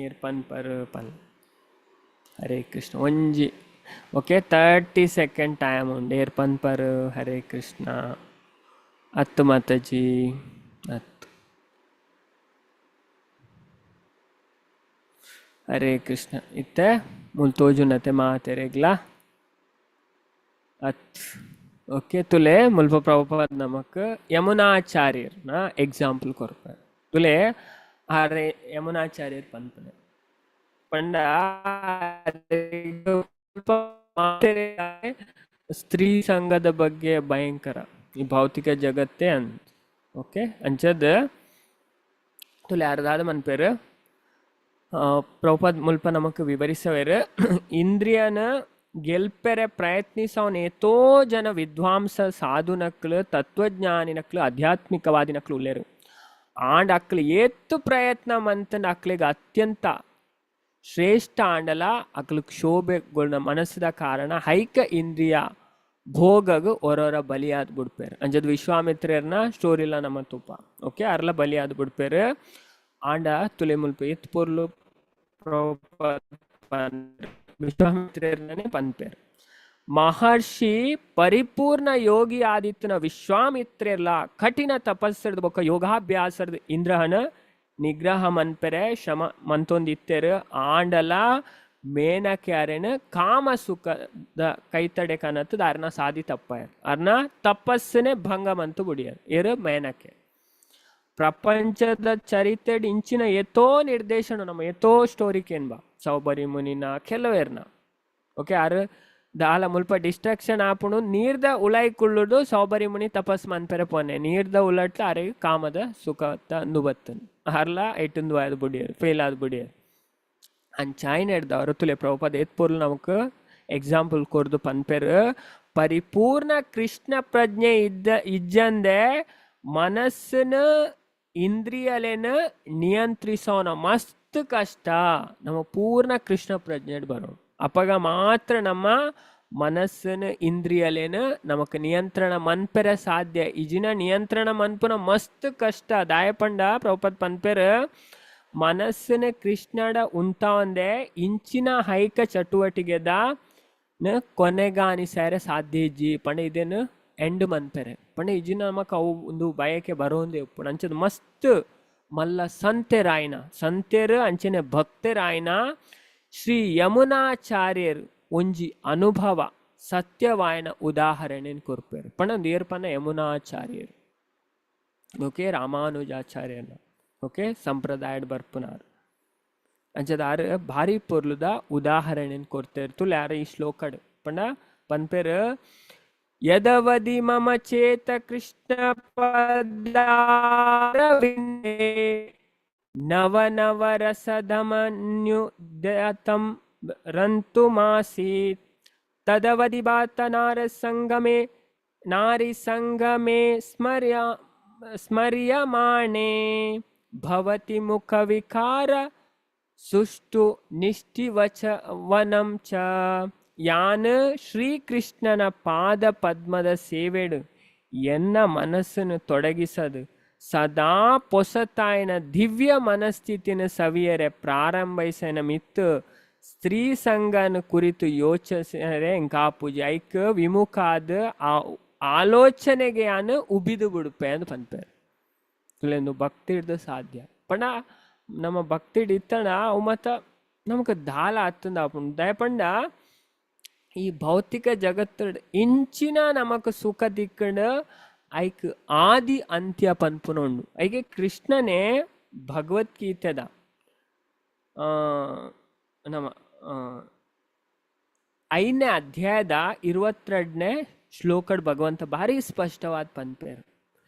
ಏರ್ ಪನ್ಪರ್ ಪನ್ಲೆ. ಹರೇ ಕೃಷ್ಣ ಒಂಜಿ okay 30 second time ಉಂಡು ಏರ್ ಪನ್ಪರ್. ಹರೇ ಕೃಷ್ಣ ಅತ್ತು ಮಾತಾಜಿ ಅತ್ತು. ಹರೇ ಕೃಷ್ಣ ಇತ್ತೆ ಮೂಲು ತೋಜುನತೆ ಮಾತೆರೆಗ್ಲ ಅತ್ ಓಕೆ ತುಲೆ ಮುಲ್ಪ ಪ್ರಭುಪಾದ ನಮಕ್ ಯಮುನಾಚಾರ್ಯರ್ನ ಎಕ್ಸಾಂಪಲ್ ಕೊರ್ಪೇರು. ತುಲೆ ಆರೆ ಯಮುನಾಚಾರ್ಯರ್ ಪನ್ಪುನೆ ಪಂಡ ಸ್ತ್ರೀ ಸಂಘದ ಬಗ್ಗೆ ಭಯಂಕರ ಈ ಭೌತಿಕ ಜಗತ್ತೇ ಅಂದ್. ಓಕೆ, ಅಂಚದ್ ತುಲೆ ಯಾರದಾದ ಮನ್ಪೇರು ಪ್ರಭುಪಾದ್ ಮುಲ್ಪ ನಮಕ್ ವಿವರಿಸವೇರು. ಇಂದ್ರಿಯನ ಗೆಲ್ಪೆರೆ ಪ್ರಯತ್ನಿಸವನ್ ಏತೋ ಜನ ವಿದ್ವಾಂಸ ಸಾಧುನಕ್ಲು, ತತ್ವಜ್ಞಾನಿನಕ್ಲು, ಆಧ್ಯಾತ್ಮಿಕವಾದಿನಕ್ಲು ಉಲ್ಲೇರು. ಆಂಡ ಅಕ್ಲು ಏತ್ತು ಪ್ರಯತ್ನ ಮಂತನ ಅಕ್ಲಿಗೆ ಅತ್ಯಂತ ಶ್ರೇಷ್ಠ ಆಂಡಲ ಅಕ್ಲು ಕ್ಷೋಭೆಗೊಳ್ನ ಮನಸ್ಸಿದ ಕಾರಣ ಹೈಕ ಇಂದ್ರಿಯ ಭೋಗಗ್ ಒರೊರ ಬಲಿಯಾದ್ ಬಿಡ್ಪೇರು. ಅಂಜದ್ ವಿಶ್ವಾಮಿತ್ರರ್ನ ಸ್ಟೋರಿಲ ನಮ್ಮ ತುಪ್ಪ. ಓಕೆ, ಅರ್ಲ ಬಲಿಯಾದ್ ಬಿಡ್ಪೇರು. ಆಂಡ ತುಲೆ ಮುಲ್ಪ ಏತ್ ಪೊರ್ಲು ವಿಶ್ವಾಮಿತ್ರರ್ನೇ ಪನ್ಪೇರು. ಮಹರ್ಷಿ ಪರಿಪೂರ್ಣ ಯೋಗಿ ಆದಿತ್ಯನ ವಿಶ್ವಾಮಿತ್ರರ್ಲ ಕಠಿಣ ತಪಸ್ಸರ್ದ ಬೊಕ್ಕ ಯೋಗಾಭ್ಯಾಸದ ಇಂದ್ರಹನ ನಿಗ್ರಹ ಮನ್ಪೆರೆ ಶ್ರಮ ಮಂತೊಂದಿತ್ತೆರು. ಆಂಡಲ ಮೇನಕ್ಯಾರೆನ ಕಾಮ ಸುಖದ ಕೈತಡೆ ಕನತ್ತದ ಅರ್ನ ಸಾದಿ ತಪ್ಪಾಯರ್, ಅರ್ನ ತಪಸ್ಸನೆ ಭಂಗ ಮಂತು ಬುಡಿಯರ್ ಏರು ಮೇನಕೆ. ಪ್ರಪಂಚದ ಚರಿತ್ರೆ ಇಂಚಿನ ಏತೋ ನಿರ್ದೇಶನ ನಮ್ಮ ಏತೋ ಸ್ಟೋರಿ ಕೇನ್ಬ ಸೌಬರಿ ಮುನಿನ ಕೆಲವೇರ್ನ. ಓಕೆ, ಆರ್ ದಾಲ ಮುಲ್ಪ ಡಿಸ್ಟ್ರಾಕ್ಷನ್ ಆಪುಣು ನೀರ್ದ ಉಲಾಯಿ ಕುಳ್ಳುಡು ಸೌಬರಿ ಮುನಿ ತಪಸ್ ಮನ್ಪೆರೆ ಪೋನೆ ನೀರ್ದ ಉಲಟ್ಲ ಅರೆ ಕಾಮದ ಸುಖ ನುಬತ್ತನ್ ಅರ್ಲ ಎಟ್ಟುಂದು ಆದ್ ಬುಡಿಯರ್, ಫೇಲ್ ಆದ್ ಬುಡಿಯರ್. ಅಂಚಾಯ್ನ ಹಿಡ್ದವರು ತುಲೆ ಪ್ರಭುಪಾದ ಏತ್ ಪೊರ್ಲು ನಮಕ್ ಎಕ್ಸಾಂಪಲ್ ಕೊರ್ದು ಪನ್ಪೆರು. ಪರಿಪೂರ್ಣ ಕೃಷ್ಣ ಪ್ರಜ್ಞೆ ಇದ್ದ ಇಜ್ಜಂದೆ ಮನಸ್ಸಿನ ಇಂದ್ರಿಯಲೆನ ನಿಯಂತ್ರಿಸೋಣ ಮಸ್ತ್ ಕಷ್ಟ. ನಮ್ಮ ಪೂರ್ಣ ಕೃಷ್ಣ ಪ್ರಜ್ಞೆ ಬರೋಣ ಅಪಗ ಮಾತ್ರ ನಮ್ಮ ಮನಸ್ಸಿನ ಇಂದ್ರಿಯಲೇನ ನಮಕ್ ನಿಯಂತ್ರಣ ಮನ್ಪೆರೆ ಸಾಧ್ಯ. ಇಜಿನ ನಿಯಂತ್ರಣ ಮನ್ಪುನ ಮಸ್ತ್ ಕಷ್ಟ. ದಾಯಪಂಡ ಪ್ರಭುಪಾದ್ ಪನ್ಪೆರ್, ಮನಸ್ಸಿನ ಕೃಷ್ಣಡ ಉಂತಾವಂದೆ ಇಂಚಿನ ಹೈಕ ಚಟುವಟಿಕೆದ ಕೊನೆಗಾನಿಸಾರೆ ಸಾಧ್ಯ ಇಜ್ಜಿ ಪಂಡ ಇದೇನು ಎಂಡ್ ಮನ್ಪೆರೆ ಪಂಡ ಇಜಿನ ನಮಕ್ ಅವು ಒಂದು ಬಯಕೆ ಬರೋಂದೇ ಉಪ್ಪುಂಡು. ಅಂಚದ ಮಸ್ತ್ ಮಲ್ಲ ಸಂತೆರಾಯನ ಸಂತೆರು ಅಂಚನೆ ಭಕ್ತರಾಯನ ಶ್ರೀ ಯಮುನಾಚಾರ್ಯರು ಒಂಜಿ ಅನುಭವ ಸತ್ಯವಾಯನ ಉದಾಹರಣೆ ಕೊರ್ಪೆರು. ಪಂಡ ಏರ್ಪನ ಯಮುನಾಚಾರ್ಯರು, ಓಕೆ, ರಾಮಾನುಜಾಚಾರ್ಯನ ಓಕೆ ಸಂಪ್ರದಾಯಡ್ ಬರ್ಪುನಾರ್. ಅಂಚದಾರ್ ಭಾರಿ ಪೊರ್ಲುದ ಉದಾಹರಣೆ ಕೊರ್ತೇರ್ ತುಲ್ ಯಾರ ಈ ಶ್ಲೋಕಡ್ ಪಂಡ ಪನ್ಪೆರ್. ಯದವಧಿ ಮಮ ಚೇತ ಕೃಷ್ಣ ಪದಾರವಿಂದೇ ನವ ನವ ರಸಧಮನ್ಯುದ್ಯತಂ ರಂತುಮಾಸೀತ್ ತದವಧಿ ಬಾತ ನಾರ ಸಂಗಮೆ ನಾರಿ ಸಂಗಮೆ ಸ್ಮರ್ಯ ಸ್ಮರ್ಯಮಾಣೆ ಭವತಿ ಮುಖ ವಿಕಾರ ಸುಷ್ಟು ನಿಷ್ಠಿವಚ ವನಂ ಚ. ಯಾನ್ ಶ್ರೀಕೃಷ್ಣನ ಪಾದ ಪದ್ಮದ ಸೇವೆಡು ಎನ್ನ ಮನಸ್ಸನ್ನು ತೊಡಗಿಸದು ಸದಾ ಪೊಸತಾಯನ ದಿವ್ಯ ಮನಸ್ಥಿತಿನ ಸವಿಯರೆ ಪ್ರಾರಂಭಿಸನ ಮಿತ್ತು ಸ್ತ್ರೀ ಸಂಘನ ಕುರಿತು ಯೋಚಿಸರೆ ಎಂಕಾಪೂಜೆ ಐಕ್ ವಿಮುಖಾದ ಆ ಆಲೋಚನೆಗೆ ಯಾನು ಉಬಿದು ಬಿಡುಪೆ ಅಂತ ಪನ್ಪೇರು. ಇಲ್ಲೇನು ಭಕ್ತಿ ಹಿಡ್ದು ಸಾಧ್ಯ ಪಂಡ ನಮ್ಮ ಭಕ್ತಿ ಇತ್ತಣ ಅವು ಮತ್ತ ನಮಕ್ ದಾಲ ಆತಂದ ಆಪುಂಡು. ದಯಪಂಡ ಈ ಭೌತಿಕ ಜಗತ್ತು ಇಂಚಿನ ನಮಕ್ ಸುಖ ದಿಕ್ಕಂಡ ಐಕ್ ಆದಿ ಅಂತ್ಯ ಪನ್ಪುನೊಂಡು. ಐಕೆ ಕೃಷ್ಣನೇ ಭಗವದ್ಗೀತೆದ ನಮ್ಮ 5ನೇ ಅಧ್ಯಾಯದ 22ನೇ ಶ್ಲೋಕಡ್ ಭಗವಂತ ಭಾರಿ ಸ್ಪಷ್ಟವಾದ ಪನ್ಪೇರು.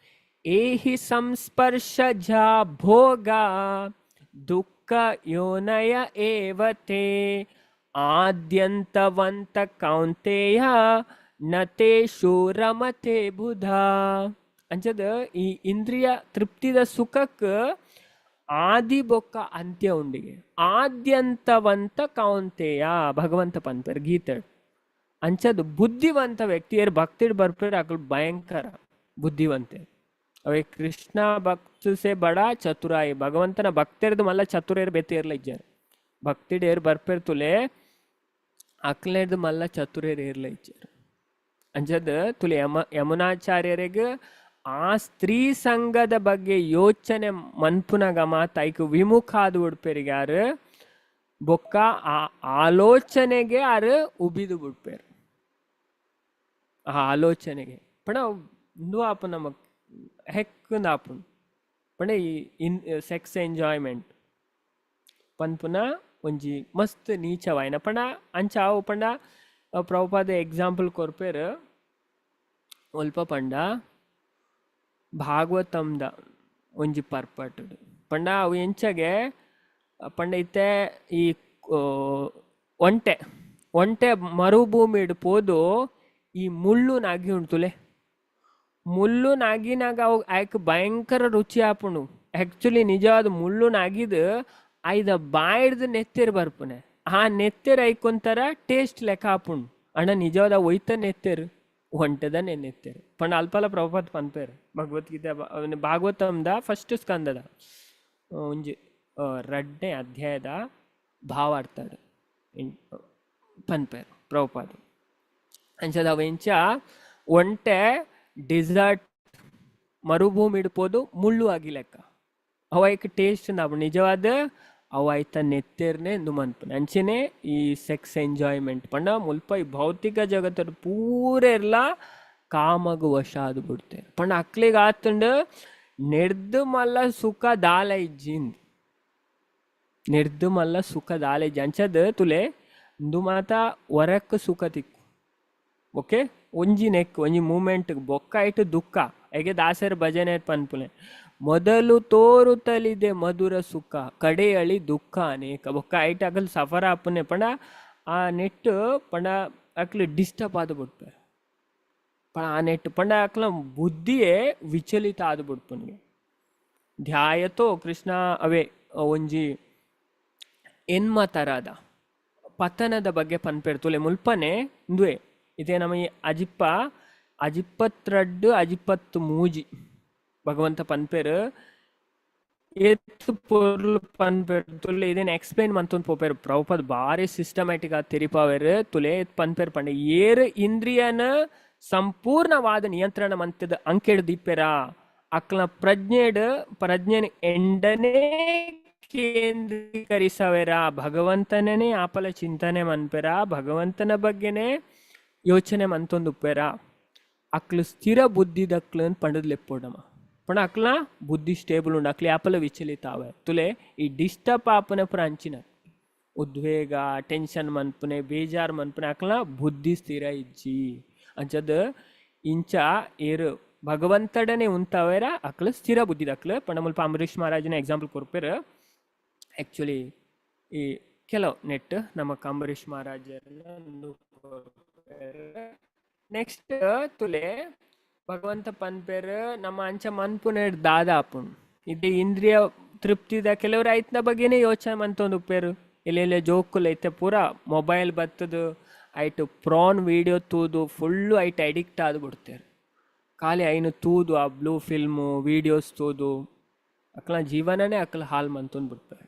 ಏಹಿ ಸಂಸ್ಪರ್ಶ ಭೋಗ ದುಃಖ ಯೋನಯ ಏವತೆ ಆದ್ಯಂತವಂತ ಕೌಂತೆಯ ನತೇಶು ರಮತೆ ಬುಧ. ಅಂಚದ ಈ ಇಂದ್ರಿಯ ತೃಪ್ತಿದ ಸುಖಕ್ಕೆ ಆದಿ ಬೊಕ್ಕ ಅಂತ್ಯ ಉಂಡಿಗೆ ಆದ್ಯಂತವಂತ ಕೌಂತೆಯ ಭಗವಂತ ಪನ್ಪೇರು ಗೀತೆ. ಅಂಚದ ಬುದ್ಧಿವಂತ ವ್ಯಕ್ತಿಯರು ಭಕ್ತಿಡ್ ಬರ್ಪೇರು ಅಕಲ್ ಭಯಂಕರ ಬುದ್ಧಿವಂತೆ. ಅವೇ ಕೃಷ್ಣ ಭಕ್ತ ಸೆ ಬಡ ಚತುರಾಯಿ ಭಗವಂತನ ಭಕ್ತರದು ಮಲ್ಲ ಚತುರೇರು ಬೆತ್ತೇರ್ಲ ಇಜ್ಜಾರು. ಭಕ್ತಿಡ್ ಏರ್ ಬರ್ಪೇರ್ ತುಲೆ ಅಕ್ಲೇರ್ದು ಮಲ್ಲ ಚತುರೇರು ಏರ್ಲ ಇಜ್ಜಾರು. ಅಂಚದ ತುಲೆ ಯಮುನಾಚಾರ್ಯರಿಗೆ ಆ ಸ್ತ್ರೀ ಸಂಘದ ಬಗ್ಗೆ ಯೋಚನೆ ಮನ್ಪುನಗ ಮಾತ ಐಕ್ ವಿಮುಖ ಆದ ಉಡ್ಪೇರಿಗೆ ಯಾರು ಬೊಕ್ಕ ಆ ಆಲೋಚನೆಗೆ ಆರು ಉಬಿದು ಬಿಡ್ಪೇರು ಆ ಆಲೋಚನೆಗೆ. ಪಣ ಇಂದು ಆಪು ನಮಕ್ ಹೆಕ್ಕಂದ ಆಪುಂಡು. ಪಂಡ ಈ ಇನ್ ಸೆಕ್ಸ್ ಎಂಜಾಯ್ಮೆಂಟ್ ಪನ್ಪುನ ಒಂಜಿ ಮಸ್ತ್ ನೀಚವಾಯಿನ ಪಂಡ ಅಂಚ ಅವು ಪಂಡ ಪ್ರಭುಪಾದ ಎಕ್ಸಾಂಪಲ್ ಕೊರ್ಪೆರ್. ಒಲ್ಪ ಪಂಡ ಭಾಗವತಂದ ಒಂಜಿ ಪರ್ಪಟ್ ಪಂಡ ಅವು ಎಂಚಗೆ ಪಂಡ ಇತ್ತೆ ಈ ಒಂಟೆ ಒಂಟೆ ಮರುಭೂಮಿಡ್ ಪೋದು ಈ ಮುಳ್ಳು ನಾಗಿ ಉಂಟುಲೆ, ಮುಳ್ಳು ನಾಗಿನಾಗ ಅವು ಆಯ್ಕ್ ಭಯಂಕರ ರುಚಿ ಆಪುಂಡು. ಆ್ಯಕ್ಚುಲಿ ನಿಜವಾದ ಮುಳ್ಳು ನಾಗಿದ್ ಐದ ಬಾಯಿಡ್ದು ನೆತ್ತೆರ್ ಬರ್ಪುನೆ, ಆ ನೆತ್ತೆರ್ ಐಕೊಂತರ ಟೇಸ್ಟ್ ಲೆಕ್ಕ ಆಪುಂಡು. ಅಣ್ಣ ನಿಜವಾದ ಒಯ್ತ ನೆತ್ತೆರ್ ಒಂಟೆದನೆ ನೆತ್ತೆರ್ ಪಂಡ ಅಲ್ಪಲ ಪ್ರಭುಪಾದ ಪನ್ಪೆರ್ ಭಗವದ್ಗೀತೆ ಭಾಗವತಂದ ಫಸ್ಟ್ ಸ್ಕಂದದ ಒಂಜಿ ರಡ್ಡನೇ ಅಧ್ಯಾಯದ ಭಾವಾರ್ಥಡ್ ಪನ್ಪೆರ್ ಪ್ರಭುಪಾದ. ಅಂಚದ ಅವ ಎಂಚ ಒಂಟೆ ಡಿಸರ್ಟ್ ಮರುಭೂಮಿಡ್ ಪೋದು ಮುಳ್ಳು ಆಗಿ ಲೆಕ್ಕ ಅವ ಐಕ್ ಟೇಸ್ಟ್ ನಿಜವಾದ ಅವ ಐತ ನೆತ್ತೆರ್ನೆ ಇಂದು ಮನ್ಪುನೆ. ಅಂಚೆನೆ ಈ ಸೆಕ್ಸ್ ಎಂಜಾಯ್ಮೆಂಟ್ ಪಂಡ ಮುಲ್ಪ ಈ ಭೌತಿಕ ಜಗತ್ತಡ್ ಪೂರೆರ್ಲ ಕಾಮಗ್ ವಶ ಆದ್ ಬಿಡ್ತೇರ್. ಪಂಡ ಅಕ್ಲೆಗ್ ಆತುಂಡು ನೆರ್ದ್ ಮಲ್ಲ ಸುಖ ದಾಲ ಇಜ್ಜಿಂದ್, ನೆರ್ದ್ ಮಲ್ಲ ಸುಖ ದಾಲ ಇಜ್ಜಿ. ಅಂಚದ್ ತುಲೆ ಇಂದು ಮಾತ ಒರಕ್ ಸುಖ ತಿಕ್ಕು ಓಕೆ, ಒಂಜಿ ನೆಕ್ ಒಂಜಿ ಮೂಮೆಂಟ್ ಬೊಕ್ಕ ಐಟ್ ದುಃಖ. ಹೇಗೆ ದಾಸರ ಭಜನೆ ಪನ್ಪುನೆ, ಮೊದಲು ತೋರುತ್ತಲಿದೆ ಮಧುರ ಸುಖ ಕಡೆಯಳಿ ದುಃಖ ಅನೇಕ. ಬೊಕ್ಕ ಐಟ್ ಅಕಲ್ ಸಫರ್ ಆಪುನೆ ಪಂಡ ಆ ನೆಟ್ ಪಂಡ ಅಕ್ಲು ಡಿಸ್ಟರ್ಬ್ ಆದ್ ಬಿಡ್ಪೆರ್. ಪಂಡ ಆ ನೆಟ್ ಪಂಡ ಅಕ್ಲ ಬುದ್ಧಿಯೇ ವಿಚಲಿತ ಆದ್ ಬಿಡ್ಪುನಿಗೆ. ಧ್ಯಾಯತೋ ಕೃಷ್ಣ ಅವೇ ಒಂಜಿ ಎನ್ಮ ತರದ ಪತನದ ಬಗ್ಗೆ ಪನ್ಪೆರ್ ತುಲೆ ಮುಲ್ಪನೆ ಇಂದುವೆ. ಇದೇ ನಮ್ಮ ಈ ಅಜಿಪ್ಪ ಅಜಿಪ್ಪತ್ರಡ್ಡು ಅಜಿಪ್ಪತ್ತು ಮೂಜಿ ಭಗವಂತ ಪನ್ಪೆರ್ ಏತ್ ಪೊರ್ಲು ಪನ್ಪೆರ್ ತುಲೆ. ಇದನ್ನ ಎಕ್ಸ್ಪ್ಲೈನ್ ಮಂತೊಂದು ಪೋಪೆರ್ ಪ್ರಭುಪಾದ್ ಬಾರಿ ಸಿಸ್ಟಮ್ಯಾಟಿಕ್ ಆದ್ ತೆರಿಪಾವೆರ್ ತುಲೆ. ಏತ್ ಪನ್ಪೆರ್ ಪಂಡ ಏರ್ ಇಂದ್ರಿಯನ ಸಂಪೂರ್ಣವಾದ ನಿಯಂತ್ರಣ ಮಂತದ ಅಂಕೆಡ್ ದೀಪೆರ ಅಕ್ಲ ಪ್ರಜ್ಞೆಡ್ ಪ್ರಜ್ಞೆನ ಎಂಡನೇ ಕೇಂದ್ರೀಕರಿಸವೆರ, ಭಗವಂತನೇ ಆಪಲ ಚಿಂತನೆ ಮನ್ಪೆರ, ಭಗವಂತನ ಬಗ್ಗೆನೇ ಯೋಚನೆ ಮಂತೊಂದುಪ್ಪೆರ ಅಕ್ಲು ಸ್ಥಿರ ಬುದ್ಧಿದಕ್ಲು ಅಂತ ಪಂಡದ್ ಲೆಪ್ಪೋಡಮ. ಪಂಡ ಅಕ್ಲ ಬುದ್ಧಿ ಸ್ಟೇಬಲ್ ಉಂಡು, ಅಕ್ಲೆ ಆಪಲ ವಿಚಲಿತ ಆವೆ ತುಲೆ. ಈ ಡಿಸ್ಟರ್ಬ್ ಆಪುನೆ ಪುರ ಅಂಚಿನ ಉದ್ವೇಗ ಟೆನ್ಷನ್ ಮನ್ಪುನೆ ಬೇಜಾರ್ ಮನ್ಪುನೆ ಅಕ್ಲ ಬುದ್ಧಿ ಸ್ಥಿರ ಇಜ್ಜಿ. ಅಂಚದ ಇಂಚ ಏರು ಭಗವಂತಡನೆ ಉಂತಾವೇರ ಅಕ್ಲ ಸ್ಥಿರ ಬುದ್ಧಿದಕ್ಲು. ಪಂಡ ಮುಲ್ಪ ಅಂಬರೀಷ್ ಮಹಾರಾಜನ ಎಕ್ಸಾಂಪಲ್ ಕೊರ್ಪೆರ್. ಆ್ಯಕ್ಚುಲಿ ಈ ಕೆಲವು ನೆಟ್ ನಮ್ಮ ಅಂಬರೀಷ್ ಮಹಾರಾಜರನ್ನ ನೆಕ್ಸ್ಟ್ ತುಲೆ ಭಗವಂತ ಪನ್ಪೆರ್ ನಮ್ಮ ಅಂಚ ಮನ್ಪುನೆಡ್ ದಾದ ಆಪುಂಡು. ಇದು ಇಂದ್ರಿಯ ತೃಪ್ತಿದ ಕೆಲವ್ರು ಐತ್ನ ಬಗ್ಗೆನೇ ಯೋಚನೆ ಮಂತೊಂದು ಉಪ್ಪೇರು. ಎಲ್ಲೆಲ್ಲ ಜೋಕುಲು ಐತೆ ಪೂರ ಮೊಬೈಲ್ ಬತ್ತದು ಐಟ್ ಪ್ರಾನ್ ವೀಡಿಯೋ ತೂದು ಫುಲ್ಲು ಐಟ್ ಅಡಿಕ್ಟ್ ಆದ್ ಬಿಡ್ತೇರು. ಖಾಲಿ ಐನು ತೂದು ಆ ಬ್ಲೂ ಫಿಲ್ಮು ವೀಡಿಯೋಸ್ ತೂದು ಅಕ್ಲ ಜೀವನನೇ ಅಕ್ಲ ಹಾಲ್ ಮಂತೊಂದು ಬಿಡ್ತಾರೆ.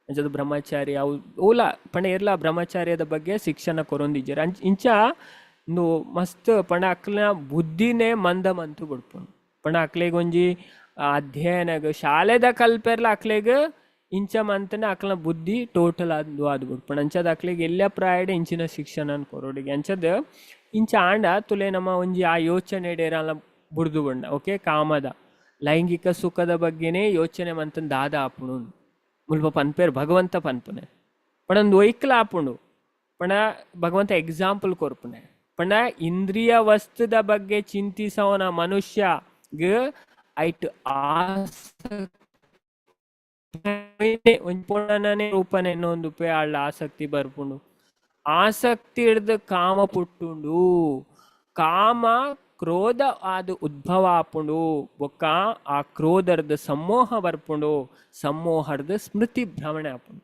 ಅಂಚದ ಬ್ರಹ್ಮಚಾರಿ ಅವು ಓಲ ಪಂಡ ಏರ್ಲ ಬ್ರಹ್ಮಚಾರ್ಯದ ಬಗ್ಗೆ ಶಿಕ್ಷಣ ಕೊರೊಂದಿಜ್ಜೆರ್. ಅಂಚ ಇಂಚ ಇಂದು ಮಸ್ತ್ ಪಂಡ ಅಕ್ಲ್ನ ಬುದ್ಧಿನೇ ಮಂದ ಮಂತು ಬಿಡ್ಪುಂಡು. ಪಂಡ ಅಕ್ಲೆಗ್ ಒಂಜಿ ಅಧ್ಯಯನಗ್ ಶಾಲೆದ ಕಲ್ಪೆರ್ಲ ಅಕ್ಲೆಗ್ ಇಂಚ ಮಂತನ ಅಕ್ಲ್ನ ಬುದ್ಧಿ ಟೋಟಲ್ ಆದ್ ಆದ್ ಬಿಡ್ಪುಂಡು. ಅಂಚದ ಅಕ್ಲೆಗ್ ಎಲ್ಲ ಪ್ರಾಯಡ್ ಇಂಚಿನ ಶಿಕ್ಷಣ ಕೊರೊಡಿಗೆ. ಅಂಚದ ಇಂಚ ಆಂಡ ತುಲೆ ನಮ್ಮ ಒಂಜಿ ಆ ಯೋಚನೆ ಡೇರಲ್ಲ ಬುಡ್ದು ಬಂಡ ಓಕೆ ಕಾಮದ ಲೈಂಗಿಕ ಸುಖದ ಬಗ್ಗೆನೇ ಯೋಚನೆ ಮಂತನ್ ದಾದ ಆಪುಂಡು ಮುಲ್ಪ ಪನ್ಪೇರ್ ಭಗವಂತ ಪನ್ಪುನೆ. ಪಂಡ ಒಂದು ಒಯ್ಕ್ಲ ಆಪುಂಡು ಪಂಡ ಭಗವಂತ ಎಕ್ಸಾಂಪಲ್ ಕೊರ್ಪುನೆ. ಪಂಡ ಇಂದ್ರಿಯ ವಸ್ತುದ ಬಗ್ಗೆ ಚಿಂತಿಸವನ ಮನುಷ್ಯಗ್ ಐಟ್ ಆಸಕ್ತಿ ಒಂಜಿ ಪೊಣ್ಣನೇ ರೂಪನೆ ಒಂದು ಆಳ್ಳ ಆಸಕ್ತಿ ಬರ್ಪುಂಡು. ಆಸಕ್ತಿ ಹಿಡ್ದು ಕಾಮ ಪುಟ್ಟುಂಡು, ಕಾಮ ಕ್ರೋಧ ಆದ್ ಉದ್ಭವ ಆಪುಂಡು, ಬೊಕ್ಕ ಆ ಕ್ರೋಧರ್ದ ಸಮ್ಮೋಹ ಬರ್ಪುಂಡು, ಸಮ್ಮೋಹರ್ದ ಸ್ಮೃತಿ ಭ್ರಮಣೆ ಆಪುಂಡು.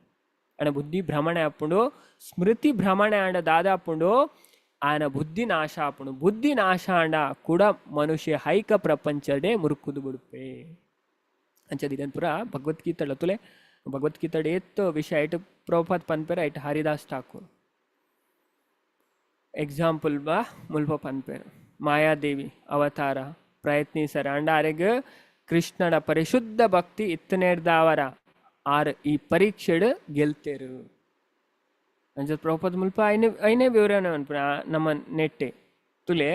ಆಂಡ ಬುದ್ಧಿ ಭ್ರಮಣೆ ಆಪುಂಡು, ಸ್ಮೃತಿ ಭ್ರಮಣೆ ಆಂಡ ದಾದಾಪುಂಡು ಆನ ಬುದ್ಧಿ ನಾಶ ಆಪುಂಡು. ಬುದ್ಧಿ ನಾಶ ಆಂಡ ಕೂಡ ಮನುಷ್ಯ ಹೈಕ ಪ್ರಪಂಚಡೆ ಮುರುಕುದು ಬಿಡುಪೆ. ಅಂಚದ ಪುರ ಭಗವದ್ಗೀತೆ ತುಲೆ ಭಗವದ್ಗೀತೆ ಏತ್ ವಿಷಯ ಐಟ್ ಪ್ರಭುಪಾದ್ ಪನ್ಪೆರ್ ಐಟ್ ಹರಿದಾಸ್ ಠಾಕೂರ್ ಎಕ್ಸಾಂಪಲ್ ಬಾ ಮುಲ್ಪ ಪನ್ಪೆರ್. ಮಾಯಾದೇವಿ ಅವತಾರ ಪ್ರಯತ್ನಿಸರ ಅಂಡ ಅರೆಗ್ ಕೃಷ್ಣನ ಪರಿಶುದ್ಧ ಭಕ್ತಿ ಇತ್ತನೇಡ್ದಾವರ ಆರ್ ಈ ಪರೀಕ್ಷೆಡ್ ಗೆಲ್ತೇರು. ಅಂಚ ಪ್ರಭುಪಾದ್ ಮುಲ್ಪ ಐನೇ ಐನೇ ವಿವರಣೆ ಪನ್ಪುನ ನಮ್ಮ ನೆಟ್ಟೆ ತುಲೆ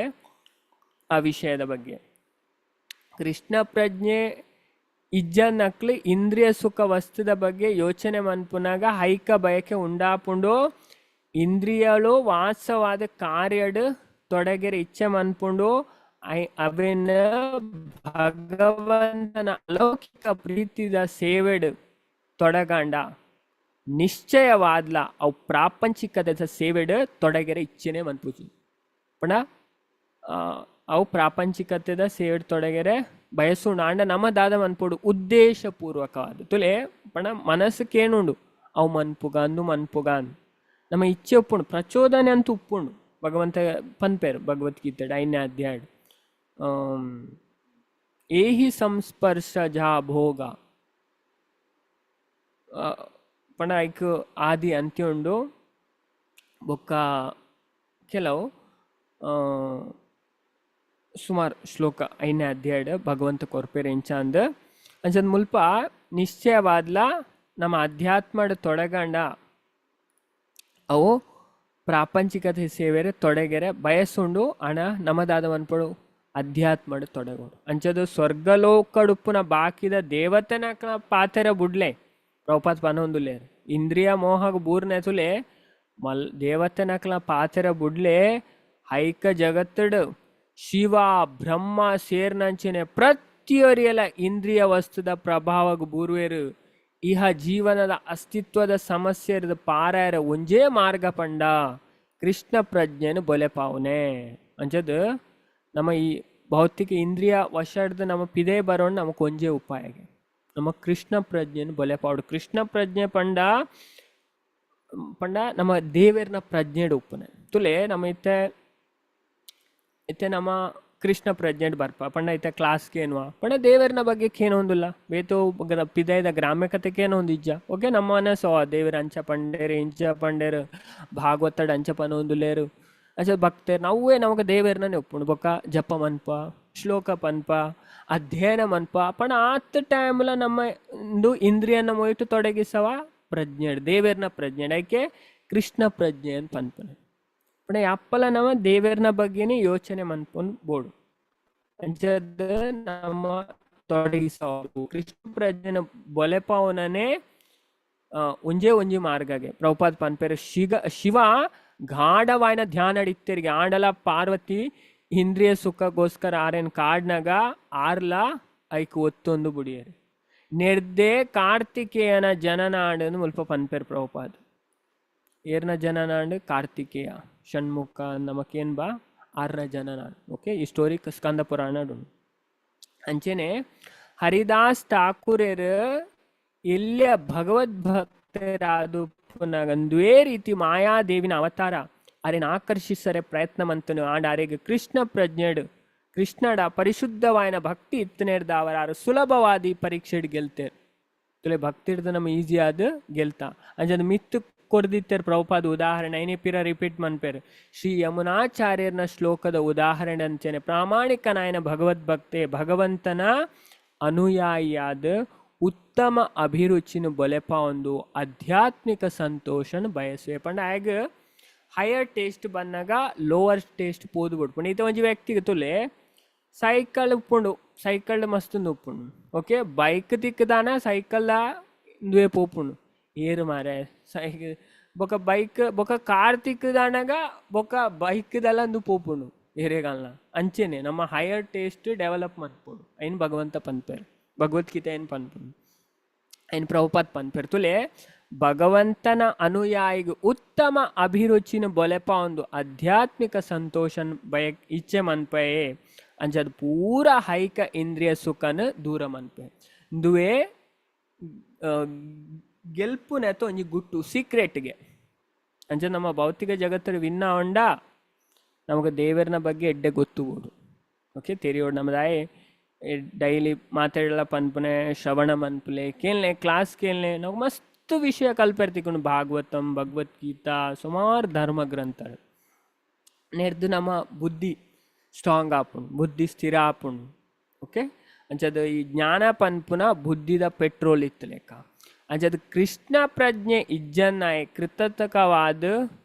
ಆ ವಿಷಯದ ಬಗ್ಗೆ. ಕೃಷ್ಣ ಪ್ರಜ್ಞೆ ಇಜ್ಜನಕ್ಲು ಇಂದ್ರಿಯ ಸುಖ ವಸ್ತುದ ಬಗ್ಗೆ ಯೋಚನೆ ಮನ್ಪುನಾಗ ಹೈಕ ಬಯಕೆ ಉಂಡಾಪುಂಡು. ಇಂದ್ರಿಯಳು ವಾಸವಾದ ಕಾರ್ಯಡ್ ತೊಡಗೆರೆ ಇಚ್ಛೆ ಮನ್ಪುಂಡು. ಅವೆನ್ ಭಗವಂತನ ಅಲೌಕಿಕ ಪ್ರೀತಿದ ಸೇವೆಡ್ ತೊಡಗಂಡ ನಿಶ್ಚಯವಾದ್ಲ ಅವು ಪ್ರಾಪಂಚಿಕದ ಸೇವೆಡ್ ತೊಡಗೆರೆ ಇಚ್ಛೆನೆ ಮನ್ಪುಜಿ. ಪಂಡ ಅವು ಪ್ರಾಪಂಚಿಕತೆದ ಸೇವೆಡ್ ತೊಡಗೆರೆ ಬಯಸುಂಡು. ಆಂಡ ನಮ್ಮ ದಾದ ಮನ್ಪುಡು ಉದ್ದೇಶ ಪೂರ್ವಕವಾದ ತುಲೆ. ಪಂಡ ಮನಸ್ಸು ಕೇನುಂಡು ಅವು ಮನ್ಪುಗ ಅಂದು ಮನ್ಪುಗ ಅಂದು ನಮ್ಮ ಇಚ್ಛೆ ಉಪ್ಪುಂಡು, ಪ್ರಚೋದನೆ ಅಂತ ಉಪ್ಪುಂಡು. ಭಗವಂತ ಪನ್ಪೇರು ಭಗವದ್ಗೀತೆ 5ನೇ ಅಧ್ಯಾಯ, ಏಹಿ ಸಂಸ್ಪರ್ಶ ಜಾ ಭೋಗ ಪಂಡ ಐಕ್ ಆದಿ ಅಂತ್ಯ ಉಂಡು. ಬೊಕ್ಕ ಕೆಲವು ಸುಮಾರು ಶ್ಲೋಕ 5ನೇ ಅಧ್ಯಾಯ ಭಗವಂತ ಕೊರ್ಪೇರು ಎಂಚ ಅಂದ್ ಅಂಚಂದ್ ಮುಲ್ಪ ನಿಶ್ಚಯವಾದ್ಲ ನಮ್ಮ ಅಧ್ಯಾತ್ಮಡ್ ತೊಡಗಂಡ ಅವು ಪ್ರಾಪಂಚಿಕತೆ ಸೇವೆರೆ ತೊಡಗೆರೆ ಬಯಸುಂಡು. ಅಣ ನಮದಾದ ಮನ್ಪಡು ಅಧ್ಯಾತ್ಮಡ್ ತೊಡಗೋಡು. ಅಂಚದು ಸ್ವರ್ಗಲೋಕಡುಪ್ಪುನ ಬಾಕಿದ ದೇವತೆನ ಪಾತೆರ ಬುಡ್ಲೆ ಪ್ರಭುಪಾದ ಪನೊಂದುಲ್ಲೇರು. ಇಂದ್ರಿಯ ಮೋಹಗ ಬೂರ್ನೆ ತುಲೆ ಮಲ್ ದೇವತೆನಕ್ಲ ಪಾತೆರ ಬುಡ್ಲೆ. ಹೈಕ ಜಗತ್ತಡು ಶಿವ ಬ್ರಹ್ಮ ಸೇರ್ನಂಚಿನೆ ಪ್ರತಿಯೊರಿಯಲ ಇಂದ್ರಿಯ ವಸ್ತುದ ಪ್ರಭಾವಗ್ ಬೂರ್ವೇರು. ಇಹ ಜೀವನದ ಅಸ್ತಿತ್ವದ ಸಮಸ್ಯೆರದ ಪಾರಾಯರ ಒಂಜೇ ಮಾರ್ಗ ಪಂಡ ಕೃಷ್ಣ ಪ್ರಜ್ಞೆನು ಬೊಲೆಪಾವನೆ. ಅಂಚದು ನಮ್ಮ ಈ ಭೌತಿಕ ಇಂದ್ರಿಯ ವಶಡ್ದು ನಮ್ಮ ಪಿದೆ ಬರೋಣ ನಮಕ್ ಒಂಜೇ ಉಪಾಯಗೆ ನಮ್ಮ ಕೃಷ್ಣ ಪ್ರಜ್ಞೆನು ಬೊಲೆಪಾವಡು. ಕೃಷ್ಣ ಪ್ರಜ್ಞೆ ಪಂಡ ಪಂಡ ನಮ್ಮ ದೇವೇರ್ನ ಪ್ರಜ್ಞೆಡು ಉಪ್ಪುನೆ ತುಲೆ. ನಮ್ಮ ಇತ್ತೆ ಇತ್ತೆ ನಮ್ಮ ಕೃಷ್ಣ ಪ್ರಜ್ಞೆಡ್ ಬರ್ಪ ಪಂಡ ಇತ್ತೆ ಕ್ಲಾಸ್ಗೆ ಏನುವ ಪಂಡ ದೇವರನ ಬಗ್ಗೆ ಕೇನೊಂದುಲ್ಲ ಬೇತೋ ಪಿದೈದ ಗ್ರಾಮ್ಯ ಕತೆ ಕೇನೊಂದು ಇಜ್ಜ. ಓಕೆ, ನಮ್ಮ ಮನಸ್ಸು ದೇವರ ಅಂಚ ಪಂಡೇರು ಇಂಚ ಪಂಡೇರು ಭಾಗವತಡ್ ಅಂಚ ಪನೊಂದುಲ್ಲೇರು ಅಂಚ ಭಕ್ತೇರ್ ನಾವೇ ನಮಗ ದೇವೇರ್ನೇ ಒಪ್ಪುಂಡು. ಬೊಕ್ಕ ಜಪ ಮನ್ಪ ಶ್ಲೋಕ ಪನ್ಪ ಅಧ್ಯಯನ ಮನ್ಪ. ಪಂಡ ಆತ್ ಟೈಮ್ಲ ನಮ್ಮ ಇಂದು ಇಂದ್ರಿಯನ ಮೊಯ್ಟು ತೊಡಗಿಸವ ಪ್ರಜ್ಞೆ ದೇವೇರ್ನ ಪ್ರಜ್ಞೆ ಐಕೆ ಕೃಷ್ಣ ಪ್ರಜ್ಞೆ ಅಂತ ಪನ್ಪನೆ. ಪಂಡ ಅಪ್ಪಲ ನಮ್ಮ ದೇವೇರ್ನ ಬಗ್ಗೆನೇ ಯೋಚನೆ ಮನ್ಪೊಂದು ಬೋಡು. ಅಂಚದ ನಮ್ಮ ತೊಡಗಿಸೋ ಕೃಷ್ಣ ಪ್ರಜ್ಞೆನ ಬೊಲೆಪಾವನನೆ ಒಂಜೇ ಒಂಜಿ ಮಾರ್ಗಗೆ ಪ್ರಭುಪಾದ ಪನ್ಪೇರು. ಶಿವ ಗಾಢವಾಯಿನ ಧ್ಯಾನ ಇತ್ತೆರಿಗೆ ಆಂಡಲ ಪಾರ್ವತಿ ಇಂದ್ರಿಯ ಸುಖಕ್ಕೋಸ್ಕರ ಆರೇನ್ ಕಾಡ್ನಾಗ ಆರ್ಲ ಐಕ್ ಒತ್ತೊಂದು ಬುಡಿಯರು ನೆರ್ದೆ ಕಾರ್ತಿಕೇಯನ ಜನನ ಆಂಡನ್ನು ಮುಲ್ಪ ಪನ್ಪೇರು ಪ್ರಭುಪಾದ. ಏರ್ನ ಜನನ ಆಂಡ್ ಕಾರ್ತಿಕೇಯ ಷಣ್ಮುಖ ನಮಕೇನ್ ಬಾ ಆರ್ನ ಜನನ. ಓಕೆ, ಈ ಸ್ಟೋರಿ ಸ್ಕಂದ ಪುರಾಣ ಅಂಚೆನೆ ಹರಿದಾಸ್ ಠಾಕೂರರು ಎಲ್ಲಿಯ ಭಗವದ್ಭಕ್ತರಾದುಪ್ಪುನಗಂದುವೇ ರೀತಿ ಮಾಯಾದೇವಿನ ಅವತಾರ ಅರೆನ ಆಕರ್ಷಿಸರೆ ಪ್ರಯತ್ನ ಮಂತನು. ಆಂಡ ಅರೆಗ್ ಕೃಷ್ಣ ಪ್ರಜ್ಞೆಡು ಕೃಷ್ಣಡ ಪರಿಶುದ್ಧವಾಯನ ಭಕ್ತಿ ಇತ್ತನೇರ್ದ ಅವರಾರು ಸುಲಭವಾದಿ ಪರೀಕ್ಷೆಡ್ ಗೆಲ್ತೇರು. ತುಲೆ ಭಕ್ತಿ ಹಿಡ್ದು ನಮ್ಮ ಈಸಿ ಆದ ಗೆಲ್ತಾ. ಅಂಜದ ಮಿತ್ತು ಕೊರ್ದಿತ್ತೇರ್ ಪ್ರಭುಪಾದ ಉದಾಹರಣೆ ಐನೇ ಪಿರ ರಿಪೀಟ್ ಮನ್ಪೇರು. ಶ್ರೀ ಯಮುನಾಚಾರ್ಯರ್ನ ಶ್ಲೋಕದ ಉದಾಹರಣೆ ಅಂಚನೆ ಪ್ರಾಮಾಣಿಕನಾಯನ ಭಗವದ್ಭಕ್ತೆ ಭಗವಂತನ ಅನುಯಾಯಿಯಾದ ಉತ್ತಮ ಅಭಿರುಚಿನ ಬೊಲೆಪ ಒಂದು ಆಧ್ಯಾತ್ಮಿಕ ಸಂತೋಷನ ಬಯಸುವೆ. ಪಂಡ ಆಗ ಹೈಯರ್ ಟೇಸ್ಟ್ ಬಂದಾಗ ಲೋವರ್ ಟೇಸ್ಟ್ ಪೋದು ಬಿಡ್ಪುಂಡು. ಈತ ಒಂಜಿ ವ್ಯಕ್ತಿಗೆ ತುಲೆ ಸೈಕಲ್ ಉಪ್ಪುಂಡು, ಸೈಕಲ್ ಮಸ್ತ್ ಉಪ್ಪುಂಡು. ಓಕೆ, ಬೈಕ್ ತಿಕ್ಕದಾನ ಸೈಕಲ್ ಇಂದುವೆ ಪೋಪುಂಡು ಏರು ಮಾರೆ ಸೈಕಲ್ ಬೊಕ ಬೈಕ್ ಬೊಕ ಕಾರ್ ತಿಕ್ಕದಾನಾಗ ಬೊಕ ಬೈಕ್ದೆಲ್ಲ ಅಂದು ಪೋಪುಂಡು ಏರೆಗಾಲ್ನ. ಅಂಚೆನೆ ನಮ್ಮ higher taste develop ಮನ್ಪೊಡು ಐನ್ ಭಗವಂತ ಪನ್ಪೇರು ಭಗವದ್ಗೀತೆ ಐನ್ ಪನ್ಪುಂಡು ಐನ್ ಪ್ರಭುಪಾದ್ ಪನ್ಪೇರು. ತುಲೆ ಭಗವಂತನ ಅನುಯಾಯಿಗೆ ಉತ್ತಮ ಅಭಿರುಚಿನ ಬೊಲೆಪ ಒಂದು ಆಧ್ಯಾತ್ಮಿಕ ಸಂತೋಷನ್ ಬಯ ಇಚ್ಛೆ ಮನ್ಪಯೇ ಅಂಚದು ಪೂರ ಹೈಕ ಇಂದ್ರಿಯ ಸುಖನ ದೂರ ಮನ್ಪೆ. ಇಂದುವೇ ಗೆಲ್ಪುನೆತ ಒಂಜಿ ಗುಟ್ಟು ಸೀಕ್ರೆಟ್ಗೆ. ಅಂಚ ನಮ್ಮ ಭೌತಿಕ ಜಗತ್ತಲ್ಲಿ ವಿನ್ನ ಉಂಡ ನಮಗೆ ದೇವರನ ಬಗ್ಗೆ ಎಡ್ಡೆ ಗೊತ್ತು ಬೋಡು. ಓಕೆ, ತೆರಿಯೋಡು ನಮ್ಮದಾಯೆ ಡೈಲಿ ಮಾತಾಡಲ್ಲ ಪನ್ಪುನೆ ಶ್ರವಣ ಮನ್ಪುಲೆ ಕೇಳ್ನೆ ಕ್ಲಾಸ್ ಕೇಳ್ನೆ ನಾವು ಮಸ್ತ್ ವಿಷಯ ಕಲ್ಪೆರ್ತಿಕೊಂಡು ಭಾಗವತಂ ಭಗವದ್ಗೀತಾ ಸುಮಾರು ಧರ್ಮ ಗ್ರಂಥ ನೆರ್ದು ನಮ್ಮ ಬುದ್ಧಿ ಸ್ಟ್ರಾಂಗ್ ಆಪುಂಡು, ಬುದ್ಧಿ ಸ್ಥಿರ ಆಪುಂಡು. ಓಕೆ, ಅಂಚದ ಈ ಜ್ಞಾನ ಪನ್ಪುನ ಬುದ್ಧಿದ ಪೆಟ್ರೋಲ್ ಇತ್ತು ಲೆಕ್ಕ. ಅಂಚದ ಕೃಷ್ಣ ಪ್ರಜ್ಞೆ ಇಜ್ಜನ್ನಾಯ ಕೃತಕವಾದ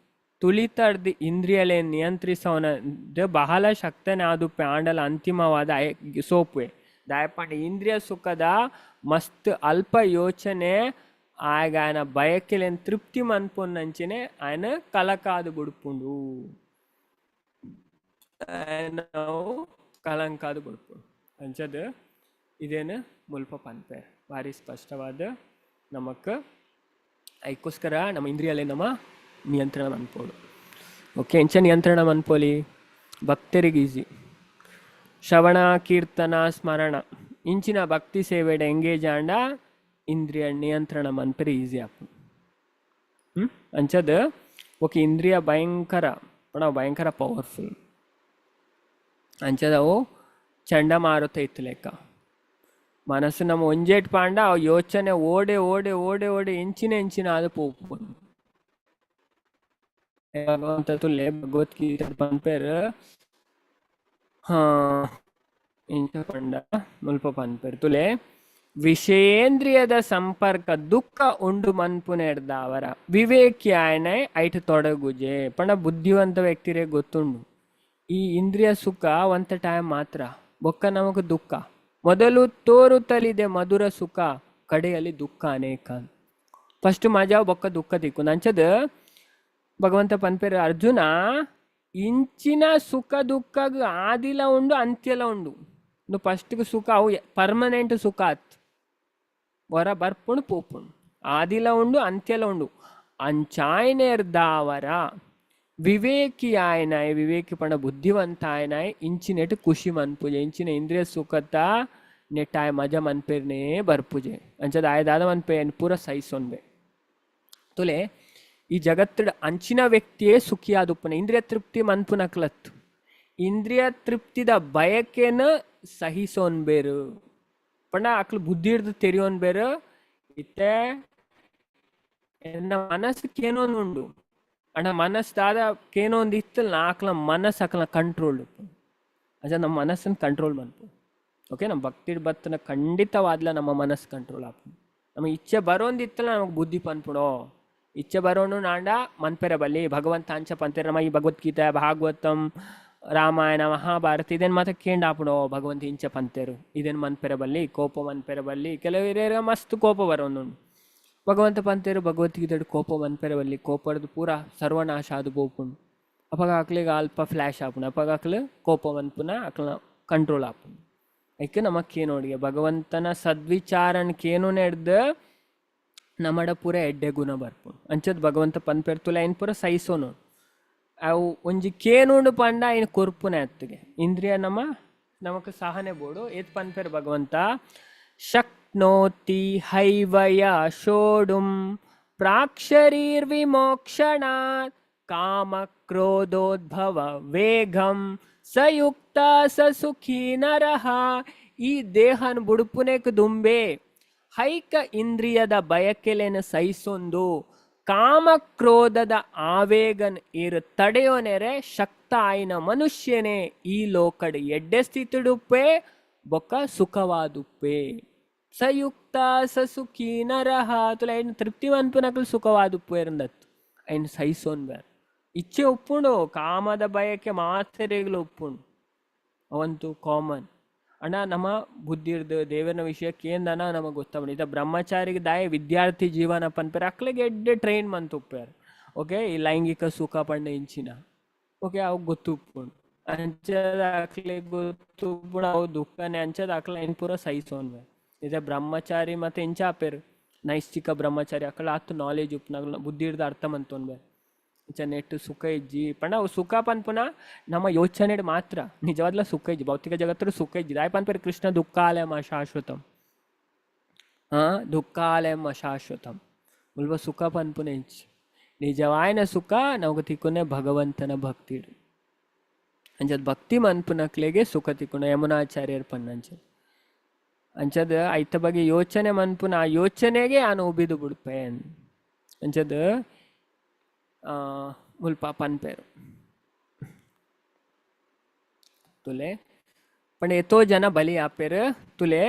ತುಳಿತಡ್ದು ಇಂದ್ರಿಯಲೆ ನಿಯಂತ್ರಿಸವನ ಬಹಳ ಶಕ್ತನೇ ಅದು ಆಂಡಲ ಅಂತಿಮವಾದ ಸೋಪುವೆ. ದಾಯಪಂಡ ಇಂದ್ರಿಯ ಸುಖದ ಮಸ್ತ್ ಅಲ್ಪ ಯೋಚನೆ ಆಯಗ ఆయన ಬಯಕೆಲೆನ್ ತೃಪ್ತಿ ಮನ್ಪೊನ್ನಂಚನೆ ఆయన ಕಲಕಾದು ಬುಡ್ಪುಂಡು, ನಾವು ಕಲಂಕಾದು ಬುಡ್ಪುಂಡು. ಅಂಚದ ಇದೇನು ಮುಲ್ಪ ಪನ್ಪೆ ಭಾರಿ ಸ್ಪಷ್ಟವಾದ ನಮಕ್. ಅದಕ್ಕೋಸ್ಕರ ನಮ್ಮ ಇಂದ್ರಿಯಲ್ಲೇ ನಮ್ಮ ನಿಯಂತ್ರಣ ಮನ್ಪೋಡು. ಓಕೆ, ಎಂಚ ನಿಯಂತ್ರಣ ಮನ್ಪೋಲಿ? ಭಕ್ತರಿಗೆ ಈಸಿ. ಶ್ರವಣ ಕೀರ್ತನ ಸ್ಮರಣ ಇಂಚಿನ ಭಕ್ತಿ ಸೇವೆಡ್ ಎಂಗೇಜ್ ಆಂಡ ಇಂದ್ರಿಯ ನಿಯಂತ್ರಣ ಮನ್ಪೆರೆ ಈಸಿ ಆಪುಂಡು. ಅಂಚದ ಓಕೆ, ಇಂದ್ರಿಯ ಭಯಂಕರ ಪಂಡ ಭಯಂಕರ ಪವರ್ಫುಲ್. ಅಂಚದ ಅವು ಚಂಡಮಾರುತ ಇತ್ತು ಲೆಕ್ಕ. ಮನಸ್ಸು ನಮ್ಮ ಒಂಜೇಟ್ ಪಾಂಡ ಅವು ಯೋಚನೆ ಓಡೆ ಓಡೆ ಓಡೆ ಓಡೆ ಎಂಚಿನ ಎಂಚಿನ ಆದ ಪೋಪುಂಡು. ಭಗವಂತ ತುಲ್ಲೆ ಭಗವದ್ಗೀತೆ ಪನ್ಪೆರ್, ಹಾ ಇಂಚ ಪಂಡ ಮುಲ್ಪ ಪನ್ಪೆರ್ ತುಲೆ, ವಿಷಯೇಂದ್ರಿಯದ ಸಂಪರ್ಕ ದುಃಖ ಉಂಡು ಮನ್ಪುನೆರ್ದಾವರ ವಿವೇಕಿ ಆಯನೆ ಐಟ್ ತೊಡಗುಜೆ. ಪಂಡ ಬುದ್ಧಿವಂತ ವ್ಯಕ್ತಿರೇ ಗೊತ್ತುಂಡು ಈ ಇಂದ್ರಿಯ ಸುಖ ಒಂತ ಟೈಮ್ ಮಾತ್ರ, ಬೊಕ್ಕ ನಮಕ್ ದುಃಖ. ಮೊದಲು ತೋರುತ್ತಲಿದೆ ಮಧುರ ಸುಖ, ಕಡೆಯಲ್ಲಿ ದುಃಖ ಅನೇಕ. ಫಸ್ಟ್ ಮಜಾ ಬೊಕ್ಕ ದುಃಖ ದಿಕ್ಕು. ಅಂಚದ ಭಗವಂತ ಪನ್ಪೆರ್ ಅರ್ಜುನ ಇಂಚಿನ ಸುಖ ದುಃಖಗ್ ಆದಿಲ ಉಂಡು ಅಂತ್ಯಲ ಉಂಡು. ಫಸ್ಟ್ಗೆ ಸುಖ ಅವು ಪರ್ಮನೆಂಟ್ ಸುಖ ಆತ್, ಹೊರ ಬರ್ಪುಂಡು ಪೋಪುಂಡು, ಆದಿಲ ಉಂಡು ಅಂತ್ಯಲ ಉಂಡು. ಅಂಚಾಯನೆರ್ದಾವರ ವಿವೇಕಿ ಆಯನಾಯ್, ವಿವೇಕಿ ಪಂಡ ಬುದ್ಧಿವಂತ ಆಯನಾಯ್ ಇಂಚಿನೆಟ್ ಖುಷಿ ಮನ್ಪುಜೆ, ಇಂಚಿನ ಇಂದ್ರಿಯ ಸುಖತ ನೆಟ್ಟಾಯ ಮಜ ಮನ್ಪೆರ್ನೇ ಬರ್ಪುಜೆ. ಅಂಚದ ಆಯದಾದ ಮನ್ಪೆ ಪೂರ ಸಹಿಸೊನ್ಬೆ. ತುಲೆ ಈ ಜಗತ್ತಡ ಅಂಚಿನ ವ್ಯಕ್ತಿಯೇ ಸುಖಿಯಾದುಪ್ಪನ ಇಂದ್ರಿಯ ತೃಪ್ತಿ ಮನ್ಪುನಕ್ಲತ್ತು ಇಂದ್ರಿಯ ತೃಪ್ತಿದ ಬಯಕೆನ ಸಹಿಸೋನ್ಬೇರು ಪಂಡ ಅಕ್ಲು ಬುದ್ಧಿ ಹಿಡ್ದು ತೆರಿಯೋನ್ಬೇರು. ಇತ್ತೆ ಎನ್ನ ಮನಸ್ಸು ಕೇನೊಂದುಂಡು ಅಣ್ಣ, ಮನಸ್ಸು ದಾದ ಕೇನೊಂದು ಇತ್ತಲ್ಲ ಆಕ್ಲ ಮನಸ್ಸು ಅಕ್ಲ ಕಂಟ್ರೋಲ್ ಅಜ ನಮ್ಮ ಮನಸ್ಸನ್ನು ಕಂಟ್ರೋಲ್ ಮನ್ಪು. ಓಕೆ, ನಮ್ಮ ಭಕ್ತಿ ಬತ್ತನ ಖಂಡಿತವಾದ್ಲ ನಮ್ಮ ಮನಸ್ಸು ಕಂಟ್ರೋಲ್ ಆಪು. ನಮ್ಮ ಇಚ್ಛೆ ಬರೋಂದಿತ್ತಲ್ಲ ನಮಗೆ ಬುದ್ಧಿ ಪನ್ಪುಣೋ, ಇಚ್ಛೆ ಬರೋನು ನಾಂಡ ಮನ್ಪೆರ ಬಲ್ಲಿ ಭಗವಂತ ಅಂಚ ಪಂತೆರ. ನಮ್ಮ ಈ ಭಗವದ್ಗೀತೆ ಭಾಗವತಂ ರಾಮಾಯಣ ಮಹಾಭಾರತ ಇದೇನು ಮಾತ್ರ ಕೇಂಡ ಆಪುಣೋ, ಭಗವಂತ ಇಂಚ ಪಂತೇರು ಇದೇನು ಮನ್ಪೆರ ಬಲ್ಲಿ, ಕೋಪ ಮನ್ಪೆರ ಬಲ್ಲಿ. ಕೆಲವು ಮಸ್ತ್ ಕೋಪ ಬರೋನು ಭಗವಂತ ಪಂತೇರು ಭಗವದ್ಗೀತೆ ಕೋಪ ಮನ್ಪೆರ ಬಲ್ಲಿ, ಕೋಪರ್ದು ಪೂರ ಸರ್ವನಾಶ ಅದು ಪೋಪುಂಡು. ಅಪಗ ಅಕ್ಲಿಗೆ ಅಲ್ಪ ಫ್ಲ್ಯಾಶ್ ಆಪುಂಡು, ಅಪಗ ಅಕ್ಲು ಕೋಪ ಮನ್ಪುನ ಅಕ್ಲ ಕಂಟ್ರೋಲ್ ಆಪುಂಡು. ಐಕೆ ನಮಕ್ಕೇನೋಡಿಗೆ ಭಗವಂತನ ಸದ್ವಿಚಾರಣ ಕೇನು ನೆಡ್ದು ನಮ್ಮಡ ಪೂರ ಎಡ್ಡೆ ಗುಣ ಬರ್ಪುಂಡು. ಅಂಚದ್ ಭಗವಂತ ಪನ್ಪೆರ್ತುಲ ಐನ್ ಪೂರ ಸಹಿಸೋನು ಅವು ಒಂಜಿ ಕೇನುಂಡು ಪಂಡ ಐನ್ ಕೊರ್ಪುನ ಅತ್ತಿಗೆ ಇಂದ್ರಿಯ ನಮ್ಮ ನಮಕ್ ಸಹನೆ ಬೋಡು. ಏತ್ ಪನ್ಪೆರ್ ಭಗವಂತ, ಶಕ್ನೋತಿ ಹೈವಯ ಶೋಡುಂ ಪ್ರಾಕ್ಷರೀರ್ವಿಮೋಕ್ಷಣಾತ್ ಕಾಮಕ್ರೋಧೋದ್ಭವ ವೇಗಂ ಸಯುಕ್ತ ಸ ಸುಖಿ ನರಃ. ಈ ದೇಹನ್ ಬುಡುಪುನೆಕ್ ದುಂಬೆ ಹೈಕ ಇಂದ್ರಿಯದ ಬಯಕೆಲೆನ ಸಹಿಸೊಂದು ಕಾಮಕ್ರೋಧದ ಆವೇಗನ್ ಇರು ತಡೆಯೋನೆರೆ ಶಕ್ತ ಆಯಿನ ಮನುಷ್ಯನೇ ಈ ಲೋಕಡ್ ಎಡ್ಡೆ ಸ್ಥಿತಿಡುಪ್ಪೆ ಬೊಕ್ಕ ಸುಖವಾದುಪ್ಪೆ. ಸಯುಕ್ತ ಸ ಸುಖಿ ನರಃ ತುಲ ಐನ್ ತೃಪ್ತಿವಂತುನಕಲ್ ಸುಖವಾದುಪ್ಪೆ ಇರಂದತ್ತು ಐನ್ ಸಹಿಸೋನ್ ಬೇರೆ ಇಚ್ಛೆ ಒಪ್ಪುಂಡು, ಕಾಮದ ಬಯಕೆ ಮಾತ್ರೆಗಳು ಒಪ್ಪುಂಡು ಅವಂತೂ ಕಾಮನ್. ಅಣ್ಣ ನಮ್ಮ ಬುದ್ಧಿರ್ದು ದೇವರನ ವಿಷಯಕ್ಕೆ ఏందನ ನಮಗೆ ಗೊತ್ತಾಗ ಇದ ಬ್ರಹ್ಮಚಾರಿಗೆ ದಾಯ ವಿದ್ಯಾರ್ಥಿ ಜೀವನ ಪನ್ಪೆರ್ ಅಕ್ಲೆಗೆ ಎಡ್ಡೆ ಟ್ರೈನ್ ಮಂತ್ ಉಪ್ಪೇರು. ಓಕೆ, ಈ ಲೈಂಗಿಕ ಸುಖ ಪಂಡ ಇಂಚಿನ ಓಕೆ ಅವು ಗೊತ್ತುಪ್ಪುಂಡು ಅಂಚದ ಅಕ್ಲೆಗೆ ಗೊತ್ತುಪ್ಪುಂಡು ಅವು ದುಃಖನೇ ಅಂಚದ ಅಕ್ಲ ಐನ್ ಪೂರ ಸಹಿಸೋನ್ವೆ. ಇದೇ ಬ್ರಹ್ಮಚಾರಿ ಮತ್ತೆ ಇಂಚ ಆಪೇರು ನೈಷ್ಠಿಕ ಬ್ರಹ್ಮಚಾರಿ ಅಕ್ಲ ಆತು ನಾಲೆಜ್ ಉಪ್ಪುನ ಬುದ್ಧಿ ಹಿಡ್ದು ಅರ್ಥ ಮಂತೊನ್ವೆ. ಇಂಚ ನೆಟ್ಟು ಸುಖ ಇಜ್ಜಿ ಪಂಡ ಅವು ಸುಖ ಪನ್ಪುನ ನಮ್ಮ ಯೋಚನೆ ಮಾತ್ರ, ನಿಜವಾದ್ಲ ಸುಖ ಇಜ್ಜಿ ಭೌತಿಕ ಜಗತ್ತು ಸುಖ ಇಜ್ಜಿ. ದಾಯ ಪನ್ಪೇರು ಕೃಷ್ಣ ದುಃಖಾಲಯಂ ಅಶಾಶ್ವತಂ, ಹಾ ದುಃಖಾಲಯಂ ಅಶಾಶ್ವತಂ ಮುಲ್ಪ ಸುಖ ಪನ್ಪುನ ಇಜ್ಜಿ. ನಿಜವಾಯಿನ ಸುಖ ನಮಗೆ ತಿಕ್ಕುನೆ ಭಗವಂತನ ಭಕ್ತಿ ಅಂಚದ ಭಕ್ತಿ ಮನ್ಪುನಕ್ಲೆಗೆ ಸುಖ ತಿಕ್ಕುನ ಯಮುನಾಚಾರ್ಯರು ಪನ್ನಂಚ ಅಂಚದ ಐತ ಬಗ್ಗೆ ಯೋಚನೆ ಮನ್ಪುನ ಆ ಯೋಚನೆಗೆ ಆನು ಉಬಿದು ಬಿಡ್ಪೆ ಅಂಚದ ಮುಲ್ಪ ಪನ್ಪೇರು ತುಲೆ. ಪಂಡ ಎತೋ ಜನ ಬಲಿ ಆಪೇರು ತುಲೆ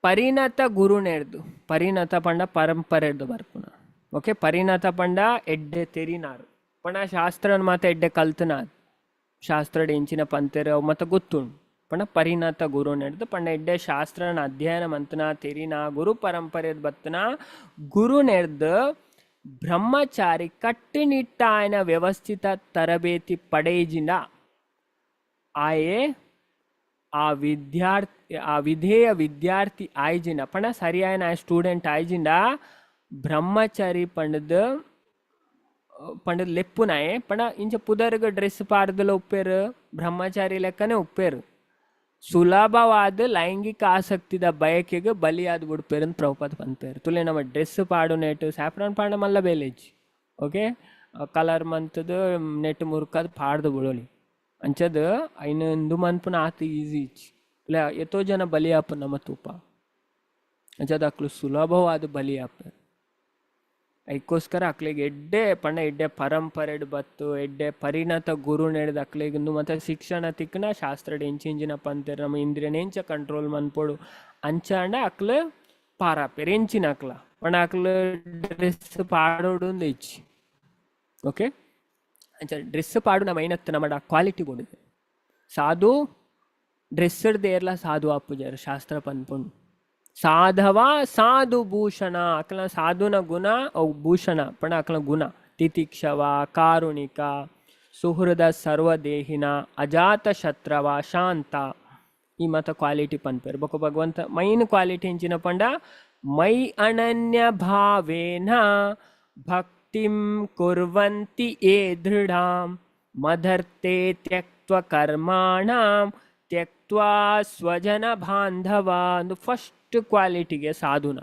ಪರಿಣತ ಗುರುನೆರ್ದು ಪರಿಣತ ಪಂಡ ಪರಂಪರೆರ್ದು ಬರ್ಪುನ. ಓಕೆ, ಪರಿಣತ ಪಂಡ ಎಡ್ಡೆ ತೆರಿನಾರು ಪಂಡ ಶಾಸ್ತ್ರನ ಮಾತ ಎಡ್ಡೆ ಕಲ್ತನಾರ್, ಶಾಸ್ತ್ರಡ್ ಎಂಚಿನ ಪಂತೆರ್ ಅವು ಮತ ಗೊತ್ತುಂಡು. ಪಂಡ ಪರಿಣತ ಗುರು ನೆಡ್ದು ಪಂಡ ಎಡ್ಡೆ ಶಾಸ್ತ್ರನ ಅಧ್ಯಯನ ಮಂತನ ತೆರಿನ ಗುರು ಪರಂಪರೆದ್ ಬತ್ತನ ಗುರು ನೆಡ್ದು ಬ್ರಹ್ಮಚಾರಿ ಕಟ್ಟುನಿಟ್ಟಾಯನ ವ್ಯವಸ್ಥಿತ ತರಬೇತಿ ಪಡೆಯಿಜಿಂಡ ಆಯೆ ಆ ವಿದ್ಯಾರ್ಥಿ ಆ ವಿಧೇಯ ವಿದ್ಯಾರ್ಥಿ ಆಯ್ಜಿಂಡ ಪಂಡ ಸರಿಯಾಯನ ಆ ಸ್ಟೂಡೆಂಟ್ ಆಯ್ಜಿಂಡ ಬ್ರಹ್ಮಚಾರಿ ಪಂಡದ್ ಪಂಡದ್ ಲೆಪ್ಪುನಾಯೆ ಪಂಡ ಇಂಚ ಪುದರ್ಗ್ ಡ್ರೆಸ್ ಪಾರ್ದಲ ಉಪ್ಪೇರು ಬ್ರಹ್ಮಚಾರಿ ಲೆಕ್ಕನೆ ಉಪ್ಪೇರು ಸುಲಭವಾದ ಲೈಂಗಿಕ ಆಸಕ್ತಿದ ಬಯಕೆಗೆ ಬಲಿಯಾದ ಬಿಡ್ಪೇರು ಅಂತ ಪ್ರಭುಪಾದ ಪನ್ಪೇರು. ತುಲೆ ನಮ್ಮ ಡ್ರೆಸ್ ಪಾಡು ನೆಟ್ ಸ್ಯಾಫ್ರಾನ್ ಪಾಡ ಮಲ್ಲ ಬೇಲೇಜ್ ಓಕೆ ಕಲರ್ ಮಂತದ ನೆಟ್ ಮುರ್ಕದ್ ಪಾಡ್ದು ಬಿಡೋಲಿ ಅಂಚದ ಐನ ಇಂದು ಮನ್ಪುನ ಆತ ಈಸಿ ಇಚ್ಚಿ ಇಲ್ಲ ಎತ್ತೋ ಜನ ಬಲಿ ಆಪ ನಮ್ಮ ತೂಪ ಅಂಚದ ಅಕ್ಲು ಸುಲಭವಾದ ಬಲಿ ಆಪ ಐಕ್ಕೋಸ್ಕರ ಅಕ್ಲಿಗೆ ಎಡ್ಡೆ ಪಂಡ ಎಡ್ಡೆ ಪರಂಪರೆಡ್ ಬತ್ತು ಎಡ್ಡೆ ಪರಿಣತ ಗುರು ನೆಡ್ದು ಅಕ್ಲಿಗೆ ಇಂದು ಮತ್ತೆ ಶಿಕ್ಷಣ ತಿಕ್ಕನ ಶಾಸ್ತ್ರಡ್ ಎಂಚಿಂಚಿನ ಪಂತೆರ್ ನಮ್ಮ ಇಂದ್ರಿಯನ ಎಂಚ ಕಂಟ್ರೋಲ್ ಮನ್ಪೊಡು ಅಂಚಾಂಡ ಅಕ್ಲು ಪಾರಾಪೇರ್ ಎಂಚಿನ ಅಕ್ಲ ಪಂಡ ಅಕ್ಲು ಡ್ರೆಸ್ ಪಾಡೋಡು ಇಚ್ಚಿ ಓಕೆ ಅಂಚ ಡ್ರೆಸ್ ಪಾಡು ನಮ್ಮ ಐನತ್ತು ನಮ್ಮ ಕ್ವಾಲಿಟಿ ಬೋಡಿದೆ ಸಾಧು ಡ್ರೆಸ್ಸಡ್ದು ಏರ್ಲ ಸಾಧು ಆಪುಜಾರು ಶಾಸ್ತ್ರ ಪನ್ಪುಂಡು. ಸಾಧವ ಸಾಧು ಭೂಷಣ ಅಕ್ಲ ಸಾಧುನ ಗುಣ ಅವು ಭೂಷಣ ಪಂಡ ಅಕ್ಲ ಗುಣ ತಿತಿಕ್ಷವ ಕಾರುಣಿಕ ಸುಹೃದ ಸರ್ವದೇಹಿನ ಅಜಾತ ಶತ್ರವ ಶಾಂತ ಈ ಮತ ಕ್ವಾಲಿಟಿ ಪನ್ಪೇರು. ಬೊಕ ಭಗವಂತ ಮೈನ್ ಕ್ವಾಲಿಟಿ ಎಂಚಿನ ಪಂಡ ಮೈ ಅನನ್ಯ ಭಾವೇನ ಭಕ್ತಿಂ ಕುರ್ವಂತಿ ಯೇ ದೃಢಾಂ ಮದರ್ತೆ ತ್ಯಕ್ತ್ವ ಕರ್ಮಾಣಾಂ ತ್ಯಕ್ತ್ವಾ ಸ್ವಜನ ಬಾಂಧವ ಅಂದು ಫಸ್ಟ್ ಕ್ವಾಲಿಟಿಗೆ ಸಾಧುನ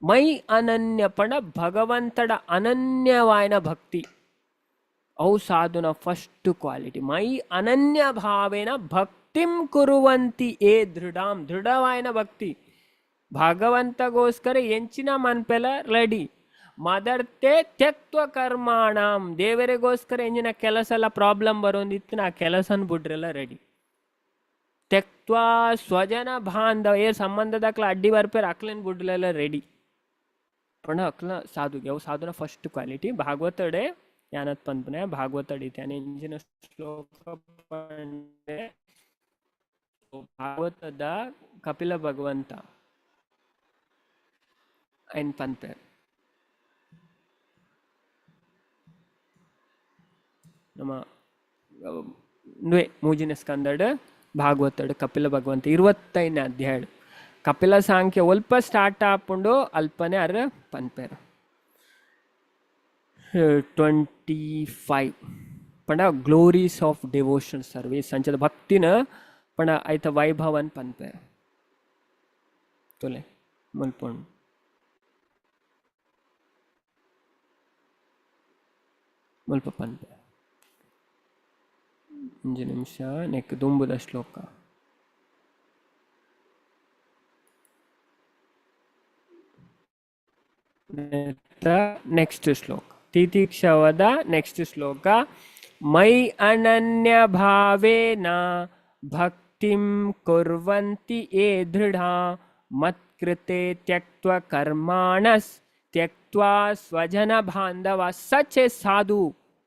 ಮೈ ಅನನ್ಯ ಪಂಡ ಭಗವಂತಡ ಅನನ್ಯವಾಯನ ಭಕ್ತಿ ಅವು ಸಾಧುನ ಫಸ್ಟ್ ಕ್ವಾಲಿಟಿ. ಮೈ ಅನನ್ಯ ಭಾವೇನ ಭಕ್ತಿಂ ಕುರುವಂತಿ ಏ ದೃಢಾಂ ದೃಢವಾಯನ ಭಕ್ತಿ ಭಗವಂತಗೋಸ್ಕರ ಎಂಚಿನ ಮನ್ಪೆಲ ರೆಡಿ ಮದರ್ತೆ ತ್ಯಕ್ತ್ವ ಕರ್ಮಾಣಾಂ ದೇವರಿಗೋಸ್ಕರ ಎಂಜಿನ ಕೆಲಸ ಎಲ್ಲ ಪ್ರಾಬ್ಲಮ್ ಬರೋಂದಿತ್ತು ಆ ಕೆಲಸನ ಬಿಡ್ರೆಲ್ಲ ರೆಡಿ ತ್ಯಕ್ತ್ವಾ ಸ್ವಜನ ಬಾಂಧವ ಏ ಸಂಬಂಧದ ಅಕ್ಲ ಅಡ್ಡಿ ಬರ್ಪೇರ್ ಅಕ್ಲೇನ್ ಬುಡ್ಲೆಲ್ಲ ರೆಡಿ ಪಂಡ ಅಕ್ಲ ಸಾಧುಗೆ ಅವು ಸಾಧುನ ಫಸ್ಟ್ ಕ್ವಾಲಿಟಿ. ಭಾಗವತಡೆ ಯಾನತ್ ಪನ್ಪುನೆ ಭಾಗವತಡಿ ಇತ್ತೆ ಎಂಚಿನ ಶ್ಲೋಕ ಪಂಡೆ ಭಾಗವತದ ಕಪಿಲ ಭಗವಂತ ಐನ್ ಪನ್ಪೇರ್ ನಮ್ಮ ಮೂಜಿನ ಸ್ಕಂದಡ್ ಭಾಗವತಡ್ ಕಪಿಲ ಭಗವಂತ 25ನೇ ಅಧ್ಯಾಯ ಕಪಿಲ ಸಾಂಖ್ಯ ಒಲ್ಪ ಸ್ಟಾರ್ಟ್ ಆಪುಂಡು ಅಲ್ಪನೆ ಅರ್ ಪನ್ಪೇರು 25 ಪಂಡ ಗ್ಲೋರೀಸ್ ಆಫ್ ಡಿವೋಷನ್ ಸರ್ವಿಸ್ ಅಂಚದ ಭಕ್ತಿನ ಪಂಡ ಐತ ವೈಭವನ್ ಪನ್ಪೇರು ತೊಲೆ ಮುಲ್ಪೊಂಡು ಮುಲ್ಪ ಪನ್ಪೇರು ಒಂಜಿ ನಿಮಿಷ ನೆಕ್ ದುಂಬುದ ಶ್ಲೋಕ ನೆಕ್ಸ್ಟ್ ಶ್ಲೋಕ ತಿತಿಕ್ಷವದ ನೆಕ್ಸ್ಟ್ ಶ್ಲೋಕ ಮೈ ಅನನ್ಯ ಭಾವೇನ ಭಕ್ತಿಂ ಕುರ್ವಂತಿ ಯೇ ದೃಢಾ ಮತ್ಕೃತೆ ತ್ಯಕ್ತ್ವ ಕರ್ಮಾಣಸ್ ತ್ಯಕ್ತ್ವಾ ಸ್ವಜನ ಬಾಂಧವ. Such a sadhu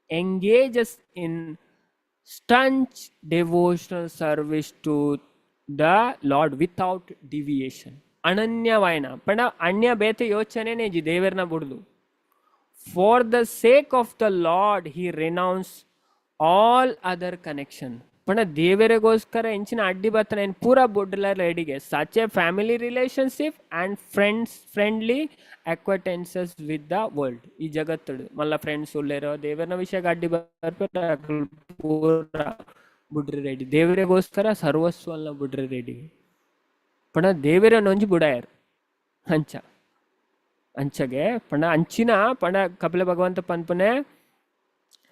engages in staunch devotional service to the Lord without deviation. ಅನನ್ಯವಾಯನ ಪಂಡ ಅನ್ಯ ಬೇತೆ ಯೋಚನೆ ಜಿ ದೇವರನ್ನ ಬುಡ್ದು. For the sake of the Lord he renounce all other connection. ಪಂಡ ದೇವರಿಗೋಸ್ಕರ ಎಂಚಿನ ಅಡ್ಡಿ ಬತ್ತನ ಏನು ಪೂರ ಬುಡ್ಲ ರೆಡಿಗೆ such a family relationship and friendly acquaintances with the world. ಈ ಜಗತ್ತಡು ಮಲ್ಲ ಫ್ರೆಂಡ್ಸ್ ಉಳ್ಳೇರೋ ದೇವರನ ವಿಷಯಕ್ಕೆ ಅಡ್ಡಿ ಬರ್ಪೇರು ಪೂರ ಬುಡ್ರಿ ರೆಡಿ ದೇವರಿಗೋಸ್ಕರ ಸರ್ವಸ್ವಲ್ಲ ಬುಡ್ರಿ ರೆಡಿ ಪಂಡ ದೇವರನ್ನೊಂಜಿ ಬುಡಾಯರು ಅಂಚ ಅಂಚಗೆ ಪಂಡ ಅಂಚಿನ ಪಂಡ ಕಪಿಲ ಭಗವಂತ ಪನ್ಪುನೆ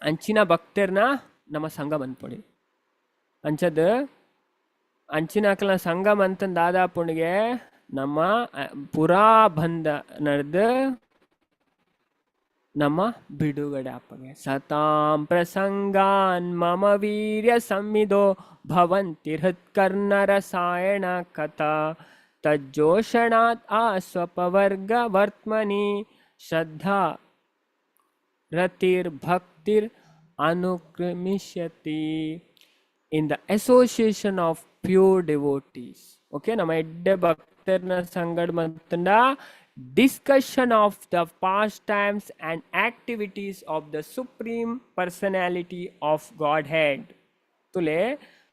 ಅಂಚಿನ ಭಕ್ತರ್ನ ನಮ್ಮ ಸಂಘ ಮನ್ಪೊಡಿ ಅಂಚದ ಅಂಚಿನ ಅಕ್ಲನ ಸಂಘ ಮಂತನ್ ದಾದಾಪುಣಿಗೆ ನಮ್ಮ ಪುರಾ ಬಂಧ ನಡೆದು ನಮ್ಮ ಬಿಡುಗಡೆ ಅಪ್ಪಗೆ. ಸತಾಂ ಪ್ರಸಂಗಾನ್ ಮಮ ವೀರ್ಯ ಸಂವಿದೋ ಭವಂತಿ ಹೃತ್ಕರ್ಣರಸಾಯಣ ಕಥಾ ತಜ್ಜೋಷಣಾತ್ ಆಸ್ವಪವರ್ಗ ವರ್ತ್ಮನಿ ಶ್ರದ್ಧಾ ರತಿರ್ಭಕ್ತಿರ್ ಅನುಕ್ರಮಿಷ್ಯತಿ. In the association of pure devotees. Okay, ನಮ್ಮ ಎಡ್ಡೆ ಭಕ್ತರ್ನ ಸಂಗಡ ಮಂತಂಡ discussion of the pastimes and activities of the Supreme Personality of Godhead. ತುಲೆ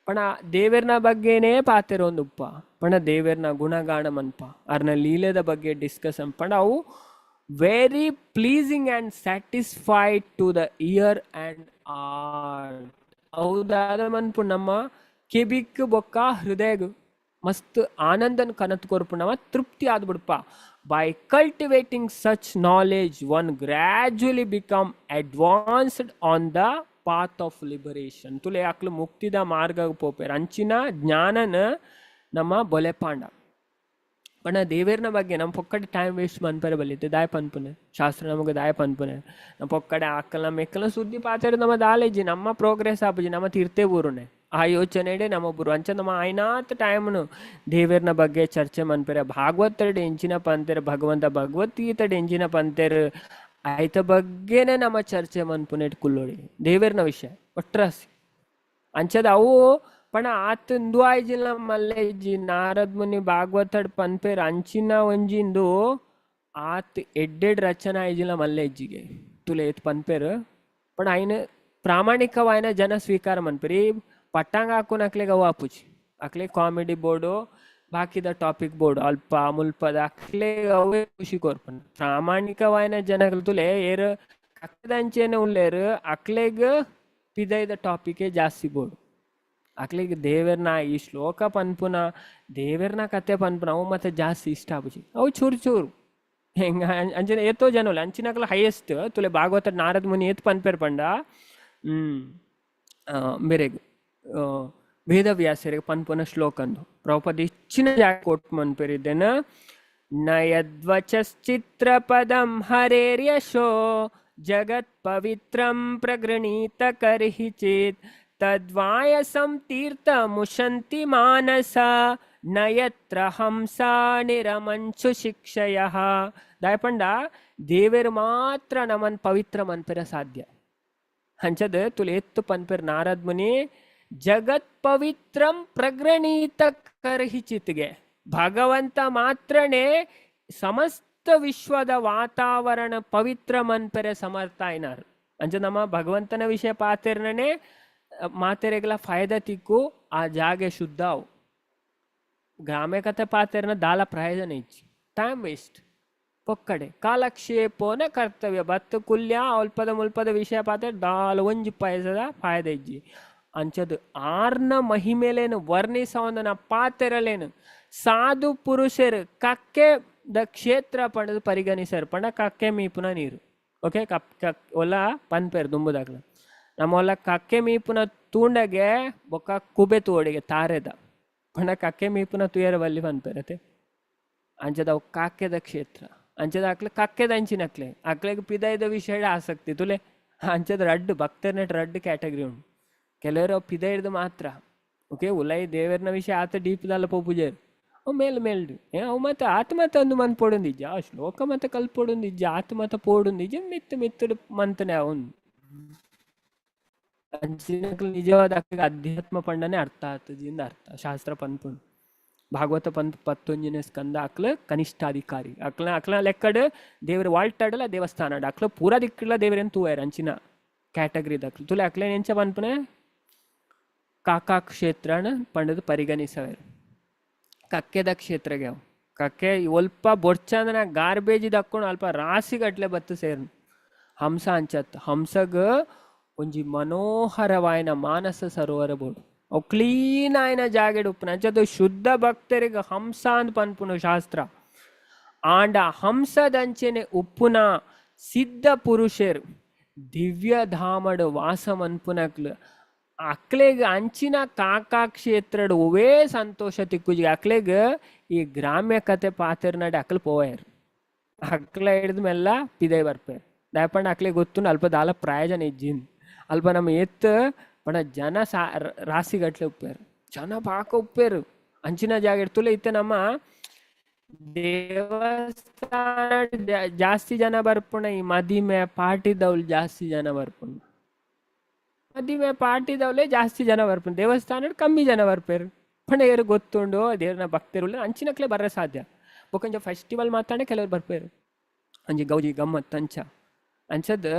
ಪಣ ದೇವೆರ್ನ ಬಗ್ಗೆನೇ ಪಾತೆರೊಂದುಪ್ಪ ಪಣ ದೇವೆರ್ನ ಗುಣಗಾನ ಮನ್ಪ ಅರ್ನ ಲೀಲೆದ ಬಗ್ಗೆ ಡಿಸ್ಕಸ್ ಪಂಡ ಅವು very pleasing and satisfied to the ear and heart. ಹೌದಾದ ಮನ್ಪು ನಮ್ಮ ಕೆಬಿಕ್ ಬೊಕ್ಕ ಹೃದಯಗ್ ಮಸ್ತ್ ಆನಂದನ್ ಕನತ್ ಕೊರ್ಪು, ನಮ್ಮ ತೃಪ್ತಿ ಆದ್ಬಿಡ್ಪ. By cultivating such knowledge, one gradually become advanced on the path of liberation. ತುಲೆ ಅಕ್ಲು ಮುಕ್ತಿದ ಮಾರ್ಗ ಪೋಪೇರ್ ಅಂಚಿನ ಜ್ಞಾನನ ನಮ್ಮ ಬೊಲೆಪಾಂಡ. ಪಂಡ ದೇವೇರ್ನ ಬಗ್ಗೆ ನಮ್ಮ ಪೊಕ್ಕಡೆ ಟೈಮ್ ವೇಸ್ಟ್ ಮನ್ಪರೆ ಬಲ್ಲಿತ್ತೆ. ದಾಯ ಪನ್ಪುನೆ ಶಾಸ್ತ್ರ ನಮಗೆ ದಾಯ ಪನ್ಪುನೆ? ನಮ್ಮ ಪೊಕ್ಕಡೆ ಆಕಲ್ನ ಮೆಕ್ಕಲ ಸುದ್ದಿ ಪಾತೆರ ನಮ್ಮ ದಾಲೇಜಿ ನಮ್ಮ ಪ್ರೋಗ್ರೆಸ್ ಆಪುಜಿ, ನಮ್ಮ ತೀರ್ತೆ ಊರುನೆ ಆ ಯೋಚನೆಡೆ ನಮ್ಮ ಬುರು. ಅಂಚ ನಮ್ಮ ಆಯ್ನಾತ್ ಟೈಮ್ನು ದೇವೇರ್ನ ಬಗ್ಗೆ ಚರ್ಚೆ ಮನ್ಪೆರೆ, ಭಾಗವತರಡ್ ಎಂಚಿನ ಪಂತೆರ್, ಭಗವಂತ ಭಗವದ್ಗೀತೆಡ್ ಎಂಚಿನ ಪಂತೆರ್, ಆಯ್ತ ಬಗ್ಗೆನೆ ನಮ್ಮ ಚರ್ಚೆ ಮನ್ಪುನೆಟ್ ಕುಲ್ಲೋಡಿ, ದೇವೇರ್ನ ವಿಷಯ ಒಟ್ರಾಸಿ. ಅಂಚದ ಅವು ಪಣ ಆತ್ ಇಂದು ಆಯ್ಜಿಲ್ಲ ಮಲ್ಲೆಜ್ಜಿ. ನಾರದ್ ಮುನಿ ಭಾಗವತಡ್ ಪನ್ಪೇರ್ ಅಂಚಿನ ಒಂಜಿಂದು ಆತ್ ಎಡ್ಡೆಡ್ ರಚನೆ ಆಯ್ಜಿಲ್ಲ ಮಲ್ಲೆಜ್ಜಿಗೆ. ತುಲೆ ಏತ್ ಪನ್ಪೇರ್ ಪಣ ಐನ್ ಪ್ರಾಮಾಣಿಕವಾಯಿನ ಜನ ಸ್ವೀಕಾರ ಮನ್ಪೇರ್. ಈ ಪಟ್ಟಾಂಗ ಹಾಕುನಕ್ಲೆಗ್ ಅವು ಆಪುಜಿ. ಅಕ್ಲೆ ಕಾಮಿಡಿ ಬೋರ್ಡು, ಬಾಕಿದ ಟಾಪಿಕ್ ಬೋರ್ಡು, ಅಲ್ಪ ಮುಲ್ಪದ ಅಕ್ಲೆಗ್ ಅವೇ ಖುಷಿ ಕೊರ್ಪುಂಡು. ಪ್ರಾಮಾಣಿಕವಾಯಿನ ಜನಗಳು ತುಲೆ ಏರ್ ಕಕ್ಕದಂಚೆನೆ ಉಲ್ಲೇರ್, ಅಕ್ಲೆಗ್ ಪಿದೈದ ಟಾಪಿಕೇ ಜಾಸ್ತಿ ಬೋಡು. ಅಕ್ಲೆಗ್ ದೇವೆರ್ನ ಈ ಶ್ಲೋಕ ಪನ್ಪುನ, ದೇವೆರ್ನ ಕತೆ ಪನ್ಪುನ ಅವು ಮತ್ತೆ ಜಾಸ್ತಿ ಇಷ್ಟ ಆಪುಜಿ. ಅವು ಚೂರು ಚೂರು ಹೆಂಗ ಅಂಚನೆ ಏತೋ ಜನೋಲೆ ಅಂಚಿನಕ್ಲ ಹೈಯೆಸ್ಟ್. ತುಲೆ ಭಾಗವತ ನಾರದ ಮುನಿ ಏತ್ ಪನ್ಪೇರ್ ಪಂಡ, ಮೇರೆಗ್ ವೇದವ್ಯಾಸರಿಗೆ ಪನ್ಪುನ ಶ್ಲೋಕಂದು ಪ್ರಭುಪಾದ ಹೆಚ್ಚಿನ ಜಾಗ ಕೋಟ್ ಮನ್ಪೇರಿದ್ದೇನೆ. ನ ಯದ್ವಚಶ್ಚಿತ್ರಪದಂ ಹರೇರ್ಯಶೋ ಜಗತ್ ಪವಿತ್ರಂ ಪ್ರಗೃಣೀತ ಕರ್ಹಿಚಿತ್ ತದ್ವಾಯಸಂ ತೀರ್ಥಮುಷಂತಿ ಮಾನಸ ನ ಯತ್ರ ಹಂಸ ನಿರಮಂಚು ಶಿಕ್ಷಯಃ. ದಾಯಪಂಡ ದೇವೆರ್ ಮಾತ್ರ ನಮನ್ ಪವಿತ್ರ ಮನ್ಪೆರ ಸಾಧ್ಯ. ಅಂಚದ ತುಲೆ ಎತ್ತು ಪನ್ಪೆರ್ ನಾರದ್ ಮುನಿ, ಜಗತ್ ಪವಿತ್ರಂ ಪ್ರಗೃಣೀತ ಕರ್ಹಿಚಿತ್ಗೆ. ಭಗವಂತ ಮಾತ್ರನೇ ಸಮಸ್ತ ವಿಶ್ವದ ವಾತಾವರಣ ಪವಿತ್ರ ಮನ್ಪೆರೆ ಸಮರ್ಥ ಆಯ್ನಾರ್. ಅಂಚ ನಮ್ಮ ಭಗವಂತನ ವಿಷಯ ಪಾತೆರ್ನನೆ ಮಾತೆರೆಗ್ಲ ಫಾಯ್ದ ತಿಕ್ಕು, ಆ ಜಾಗೆ ಶುದ್ಧ ಅವು. ಗ್ರಾಮ್ಯ ಕತೆ ಪಾತೆರ್ನ ದಾಲ ಪ್ರಯೋಜನ ಇಚ್ಚಿ, ಟೈಮ್ ವೇಸ್ಟ್, ಪೊಕ್ಕಡೆ ಕಾಲಕ್ಷೇಪೋನ ಕರ್ತವ್ಯ. ಬತ್ತು ಕುಲ್ಯ ಅಲ್ಪದ ಮುಲ್ಪದ ವಿಷಯ ಪಾತೆ ದಾಲ ಒಂಜಿ ಪಾಯಸದ ಫಾಯ್ದ ಇಜ್ಜಿ. ಅಂಚದು ಆರ್ನ ಮಹಿಮೆಲೇನು ವರ್ಣಿಸವಂದನ ಪಾತೆರಲೇನು ಸಾಧು ಪುರುಷರು ಕಕ್ಕೆ the ಕ್ಷೇತ್ರ ಪಂಡದು ಪರಿಗಣಿಸರ್. ಪಂಡ ಕಕ್ಕೆ ಮೀಪುನ ನೀರು. ಓಕೆ, ಕಪ್ ಕಕ್ ಒಲ ಪನ್ಪೇರ್ ದುಂಬುದಾಗ್ಲ ನಮ್ಮ ಒಲ ಕಕ್ಕೆ ಮೀಪುನ ತೂಂಡಗೆ ಬೊಕ್ಕ ಕುಬೆ ತೋಡಿಗೆ ತಾರೆದ. ಪಂಡ ಕಕ್ಕೆ ಮೀಪುನ ತುಯರ ಬಲ್ಲಿ ಪನ್ಪೇರತೆ. ಅಂಚದ ಅವು ಕಾಕ್ಯದ ಕ್ಷೇತ್ರ. ಅಂಚದ ಅಕ್ಲೆ ಕಕ್ಕೆದ ಅಂಚಿನಕ್ಲೆ ಅಕ್ಲೆಗ್ ಪಿದಾಯ್ದ ವಿಷಯ ಆಸಕ್ತಿ. ತುಲೆ ಅಂಚದ ರಡ್ಡು ಭಕ್ತರ್ನೆಟ್ ರಡ್ಡು ಕ್ಯಾಟಗರಿ ಉಂಡು. ಕೆಲವರು ಪಿದೈರ್ದು ಮಾತ್ರ. ಓಕೆ, ಉಲೈ ದೇವರ್ನ ವಿಷಯ ಆತ ಡೀಪ್ದಲ್ಲ ಪೋಪುಜೇರ್. ಅವು ಮೇಲ್ ಮೇಲ್ಡು ಏ ಅವು ಮತ್ತೆ ಆತ ಮತ್ತೆ ಅಂದು ಮನ್ ಪೋಡೊಂದಿಜ್ಜ, ಆ ಶ್ಲೋಕ ಮತ್ತೆ ಕಲ್ಪೊಡೊಂದಿಜ್ಜ, ಆತ ಮತ ಪೋಡೊಂದಿಜ್ಜ, ಮಿತ್ತು ಮಿತ್ತುಡು ಮಂತನೆ ಅವನು. ಅಂಚಿನಕ್ಲು ನಿಜವಾದ ಅಕ್ಲೆಗ್ ಅಧ್ಯಾತ್ಮ ಪಂಡನೆ ಅರ್ಥ ಆತಜಿಂದ ಅರ್ಥ. ಶಾಸ್ತ್ರ ಪನ್ಪುಂಡು, ಭಾಗವತ ಪಂತ್ ಪತ್ತೊಂಜಿನ ಸ್ಕಂದ ಅಕ್ಲ ಕನಿಷ್ಠಾಧಿಕಾರಿ. ಅಕ್ಲ ಅಕ್ಲ ಲೆಕ್ಕಡ್ ದೇವ್ರ ವಾಲ್ಟಾಡಲ ದೇವಸ್ಥಾನ ಅಕ್ಲ ಪೂರಾ ದಿಕ್ಕಲ ದೇವರೇನು ತೂವೇರ್. ಅಂಚಿನ ಕ್ಯಾಟಗರಿ ದಕ್ಲು ತುಲೆ ಅಕ್ಲೇನ್ ಎಂಚ ಪನ್ಪುನೆ? ಕಾಕಾ ಕ್ಷೇತ್ರನ ಪಂಡದು ಪರಿಗಣಿಸವೇರು. ಕಕ್ಕೆದ ಕ್ಷೇತ್ರಗೆ ಅವು ಕಕ್ಕೆ ಒಲ್ಪ ಬೊರ್ಚಂದನ ಗಾರ್ಬೇಜ್ ದಕ್ಕೊಂಡು ಅಲ್ಪ ರಾಸಿಗಟ್ಲೆ ಬತ್ತು ಸೇರ್ನು. ಹಂಸ ಅಂಚತ್ ಹಂಸಗ್ ಒಂಜಿ ಮನೋಹರವಾಯಿನ ಮಾನಸ ಸರೋವರ ಬೋಡು, ಅವು ಕ್ಲೀನ್ ಆಯಿನ ಜಾಗೆಡ್ ಉಪ್ಪುನ. ಅಂಚದ ಶುದ್ಧ ಭಕ್ತರಿಗೆ ಹಂಸ ಅಂದ್ ಪನ್ಪುನು ಶಾಸ್ತ್ರ. ಆಂಡ ಹಂಸದಂಚೆನೆ ಉಪ್ಪುನ ಸಿದ್ಧ ಪುರುಷರು ದಿವ್ಯಧಾಮಡ್ ವಾಸ ಮನ್ಪುನಕ್ಲು ಅಕ್ಲೆಗ್ ಅಂಚಿನ ಕಾಕಾ ಕ್ಷೇತ್ರಡ್ ಒವೇ ಸಂತೋಷ ತಿಕ್ಕುಜಿ. ಅಕ್ಲೆಗ್ ಈ ಗ್ರಾಮ್ಯ ಕತೆ ಪಾತೆರ್ನಡೆ ಅಕ್ಲು ಪೋಯರ್. ಅಕ್ಲ ಹಿಡ್ದ ಮೆಲ್ಲ ಪಿದೈ ಬರ್ಪೇರ್. ದಾಯಪಂಡ ಅಕ್ಲೆಗ್ ಗೊತ್ತುಂಡು ಅಲ್ಪ ದಾಲ ಪ್ರಯೋಜನ ಇಜ್ಜಿನ್. ಅಲ್ಪ ನಮ್ಮ ಎತ್ ಪಂಡ ಜನ ಸಾ ರಾಸಿಗಟ್ಲೆ ಉಪ್ಪೇರು, ಜನ ಪಾಕ ಉಪ್ಪೇರು ಅಂಚಿನ ಜಾಗ ತುಲೆ. ಇತ್ತೆ ನಮ್ಮ ದೇವಸ್ಥಾನ ಜಾಸ್ತಿ ಜನ ಬರ್ಪುಣ ಈ ಮದಿಮೆ ಪಾರ್ಟಿದವ್ಲು ಜಾಸ್ತಿ ಜನ ಬರ್ಪುಣ. ಮದಿಮೆ ಪಾರ್ಟಿದವಲೇ ಜಾಸ್ತಿ ಜನ ಬರ್ಪುಂಡು, ದೇವಸ್ಥಾನಡ್ ಕಮ್ಮಿ ಜನ ಬರ್ಪೆರ್. ಪಂಡ ಏರ್ ಗೊತ್ತುಂಡು ದೇವ್ರನ ಭಕ್ತರು ಅಂಚಿನಕ್ಲೆ ಬರ್ರೆ ಸಾಧ್ಯ. ಬೊಕೊಂಜ ಫೆಸ್ಟಿವಲ್ ಮಾತಾನೆ ಕೆಲವರು ಬರ್ಪೆರ್, ಒಂಜಿ ಗೌಜಿ ಗಮ್ಮತ್ ಅಂಚ ಅಂಚದ್.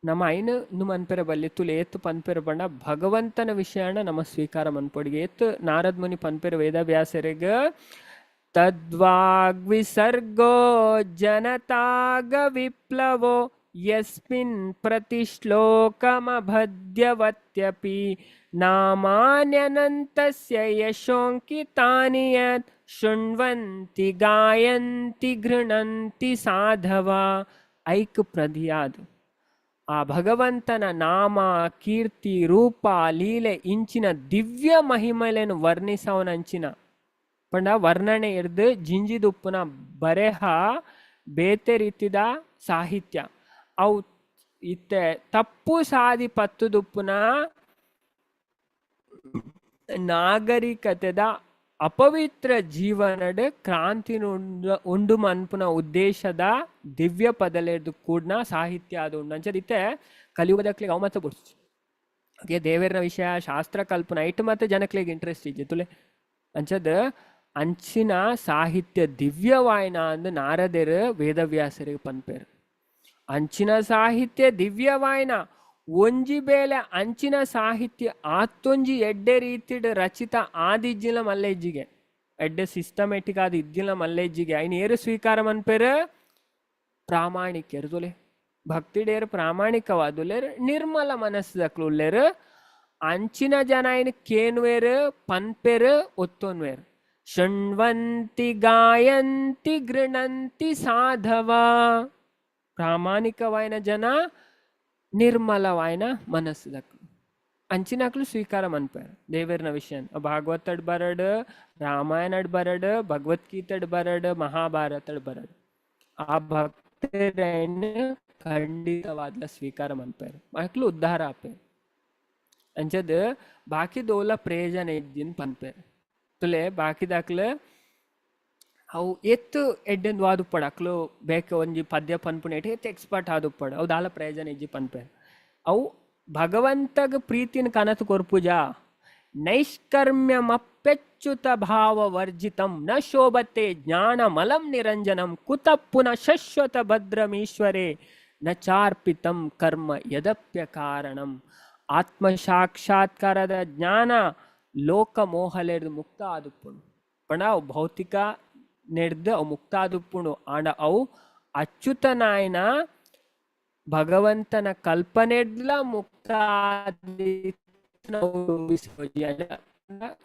ನಮ್ಮ ಐನ್ ಇಂದು ಮನ್ಪೆರೆ ಬಲ್ಲಿ ತುಲೆ ಏತ್ ಪನ್ಪೆರ್ ಪಂಡ ಭಗವಂತನ ವಿಷಯನ ನಮ್ಮ ಸ್ವೀಕಾರ ಮನ್ಪೊಡಿಗೆ. ಏತ್ ನಾರದ ಮುನಿ ಪನ್ಪೆರ್ ವೇದವ್ಯಾಸರಿಗ್, ತದ್ವಾಗ್ವಿಸರ್ಗೋ ಜನತಾಗ ವಿಪ್ಲವೋ ಯಸ್ಮಿನ್ ಪ್ರತಿಶ್ಲೋಕಮಭದ್ಯವತ್ಯಪಿ ನಾಮಾನ್ಯನಂತಸ್ಯ ಯಶೋಂಕಿತಾನಿ ಯತ್ ಶೃಣ್ವಂತಿ ಗಾಯಂತಿ ಗೃಣಂತಿ ಸಾಧವ. ಐಕ್ ಪ್ರಧಿಯಾದ್ ಆ ಭಗವಂತನ ನಾಮ ಕೀರ್ತಿ ರೂಪ ಲೀಲೆ ಇಂಚಿನ ದಿವ್ಯ ಮಹಿಮಲೆನು ವರ್ಣಿಸವನಂಚಿನ ಪಂಡ ವರ್ಣನೆ ಇರ್ದು ಜಿಂಜಿದುಪ್ಪುನ ಬರೆಹ ಬೇತೆ ರೀತಿದ ಸಾಹಿತ್ಯ. ಅವು ಇತ್ತೆ ತಪ್ಪು ಸಾದಿ ಪತ್ತುದುಪ್ಪುನ ನಾಗರಿಕತೆದ ಅಪವಿತ್ರ ಜೀವನಡ್ ಕ್ರಾಂತಿನ ಉಂಡು ಮನ್ಪುನ ಉದ್ದೇಶದ ದಿವ್ಯ ಪದಲೆರ್ದು ಕೂಡ್ನ ಸಾಹಿತ್ಯ ಅದು ಉಂಡು. ಅಂಚದಿತ್ತೆ ಕಲಿಯುಗದಕ್ಲೆಗ್ ಅವು ಮತ್ತ ಬುಡ್ಚಿ. ಓಕೆ, ದೇವೆರ್ನ ವಿಷಯ ಶಾಸ್ತ್ರ ಕಲ್ಪುನ ಐಟ್ ಮತ್ತೆ ಜನಕ್ಲೆಗ್ ಇಂಟ್ರೆಸ್ಟ್ ಇಜ್ಜಿ ತುಲೆ. ಅಂಚದ್ ಅಂಚಿನ ಸಾಹಿತ್ಯ ದಿವ್ಯವಾಯಿನ ಅಂದ್ ನಾರದೆರ್ ವೇದವ್ಯಾಸರಿಗೆ ಪನ್ಪೆರ್. ಅಂಚಿನ ಸಾಹಿತ್ಯ ದಿವ್ಯವಾಯಿನ ಒಂಜಿ ಬೇಲೆ ಅಂಚಿನ ಸಾಹಿತ್ಯ ಆತ್ತೊಂಜಿ ಎಡ್ಡೆ ರೀತಿಡ್ ರಚಿತ ಆದಿಜ್ಜಿನ ಮಲ್ಲೆಜ್ಜಿಗೆ, ಎಡ್ಡೆ ಸಿಸ್ಟಮೆಟಿಕ್ ಆದ್ ಇದ್ದಿನ ಮಲ್ಲೆಜ್ಜಿಗೆ ಐನ್ ಏರು ಸ್ವೀಕಾರ ಮನ್ಪೆರ್? ಪ್ರಾಮಾಣಿಕೆರ್ ತುಲೆ. ಭಕ್ತಿಡೇರು ಪ್ರಾಮಾಣಿಕವಾದುಲ್ಲೇರ್, ನಿರ್ಮಲ ಮನಸ್ಸದಕ್ಲು ಉಲ್ಲೇರ್. ಅಂಚಿನ ಜನ ಐನ್ ಕೇನ್ವೇರ್, ಪನ್ಪೆರ್, ಒತ್ತೊನ್ವೇರ್. ಶೃಣ್ವಂತಿ ಗಾಯಂತಿ ಗೃಣಂತಿ ಸಾಧವ. ಪ್ರಾಮಾಣಿಕವಾಯಿನ ಜನ, ನಿರ್ಮಲವಾಯಿನ ಮನಸ್ಸುದಕ್ಲು ಅಂಚಿನಕ್ಲು ಸ್ವೀಕಾರ ಮನ್ಪೆರ್ ದೇವೆರ್ನ ವಿಷಯ. ಭಾಗವತಡ್ ಬರಡ್, ರಾಮಾಯಣಡ್ ಬರಡ್, ಭಗವದ್ಗೀತೆಡ್ ಬರಡ್, ಮಹಾಭಾರತಡ್ ಬರಡ್, ಆ ಭಕ್ತರನ್ನ ಖಂಡಿತವಾದ್ಲ ಸ್ವೀಕಾರ ಮನ್ಪೆರ್, ಮಕ್ಳು ಉದ್ಧಾರ ಆಪೆರ್. ಅಂಚದ್ ಬಾಕಿ ದೋಲ ಪ್ರಯೋಜನ ಇದ್ದಿನ್ ಪನ್ಪೆರ್ ತುಲೆ. ಬಾಕಿದಾಕ್ಲು ಅವು ಏತ್ ಎಡ್ಡೆಂದು ಆದುಪ್ಪಡ್, ಅಕ್ಲು ಬೇಕ ಒಂಜಿ ಪದ್ಯ ಪನ್ಪುನೇಟ್ ಏತ್ ಎಕ್ಸ್ಪರ್ಟ್ ಆದುಪ್ಪಡ್, ಅವು ದಾಲ ಪ್ರಯೋಜನ ಇಜ್ಜಿ ಪನ್ಪೆರ್. ಅವು ಭಗವಂತಗ್ ಪ್ರೀತಿನ ಕನತು ಕೊರ್ಪುಜ. ನೈಷ್ಕರ್ಮ್ಯಮಪ್ಯಚ್ಯುತ ಭಾವ ವರ್ಜಿತಂ ನ ಶೋಭತೆ ಜ್ಞಾನಮಲಂ ನಿರಂಜನಂ ಕುತ ಪುನಃ ಶಶ್ವತ ಭದ್ರಮೀಶ್ವರೇ ನ ಚಾರ್ಪಿತಂ ಕರ್ಮ ಯದಪ್ಯ ಕಾರಣಂ. ಆತ್ಮ ಸಾಕ್ಷಾತ್ಕಾರದ ಜ್ಞಾನ ಲೋಕ ಮೋಹಲೆರ್ದು ಮುಕ್ತ ಆದುಪ್ಪುಂಡು. ಪಂಡ ಅವು ಭೌತಿಕ ನೆಡ್ದು ಅವು ಮುಕ್ತ ಆದುಪ್ಪುಂಡು. ಆಂಡ ಅವು ಅಚ್ಯುತನಾಯನ ಭಗವಂತನ ಕಲ್ಪನೆಡ್ಲ ಮುಕ್ತ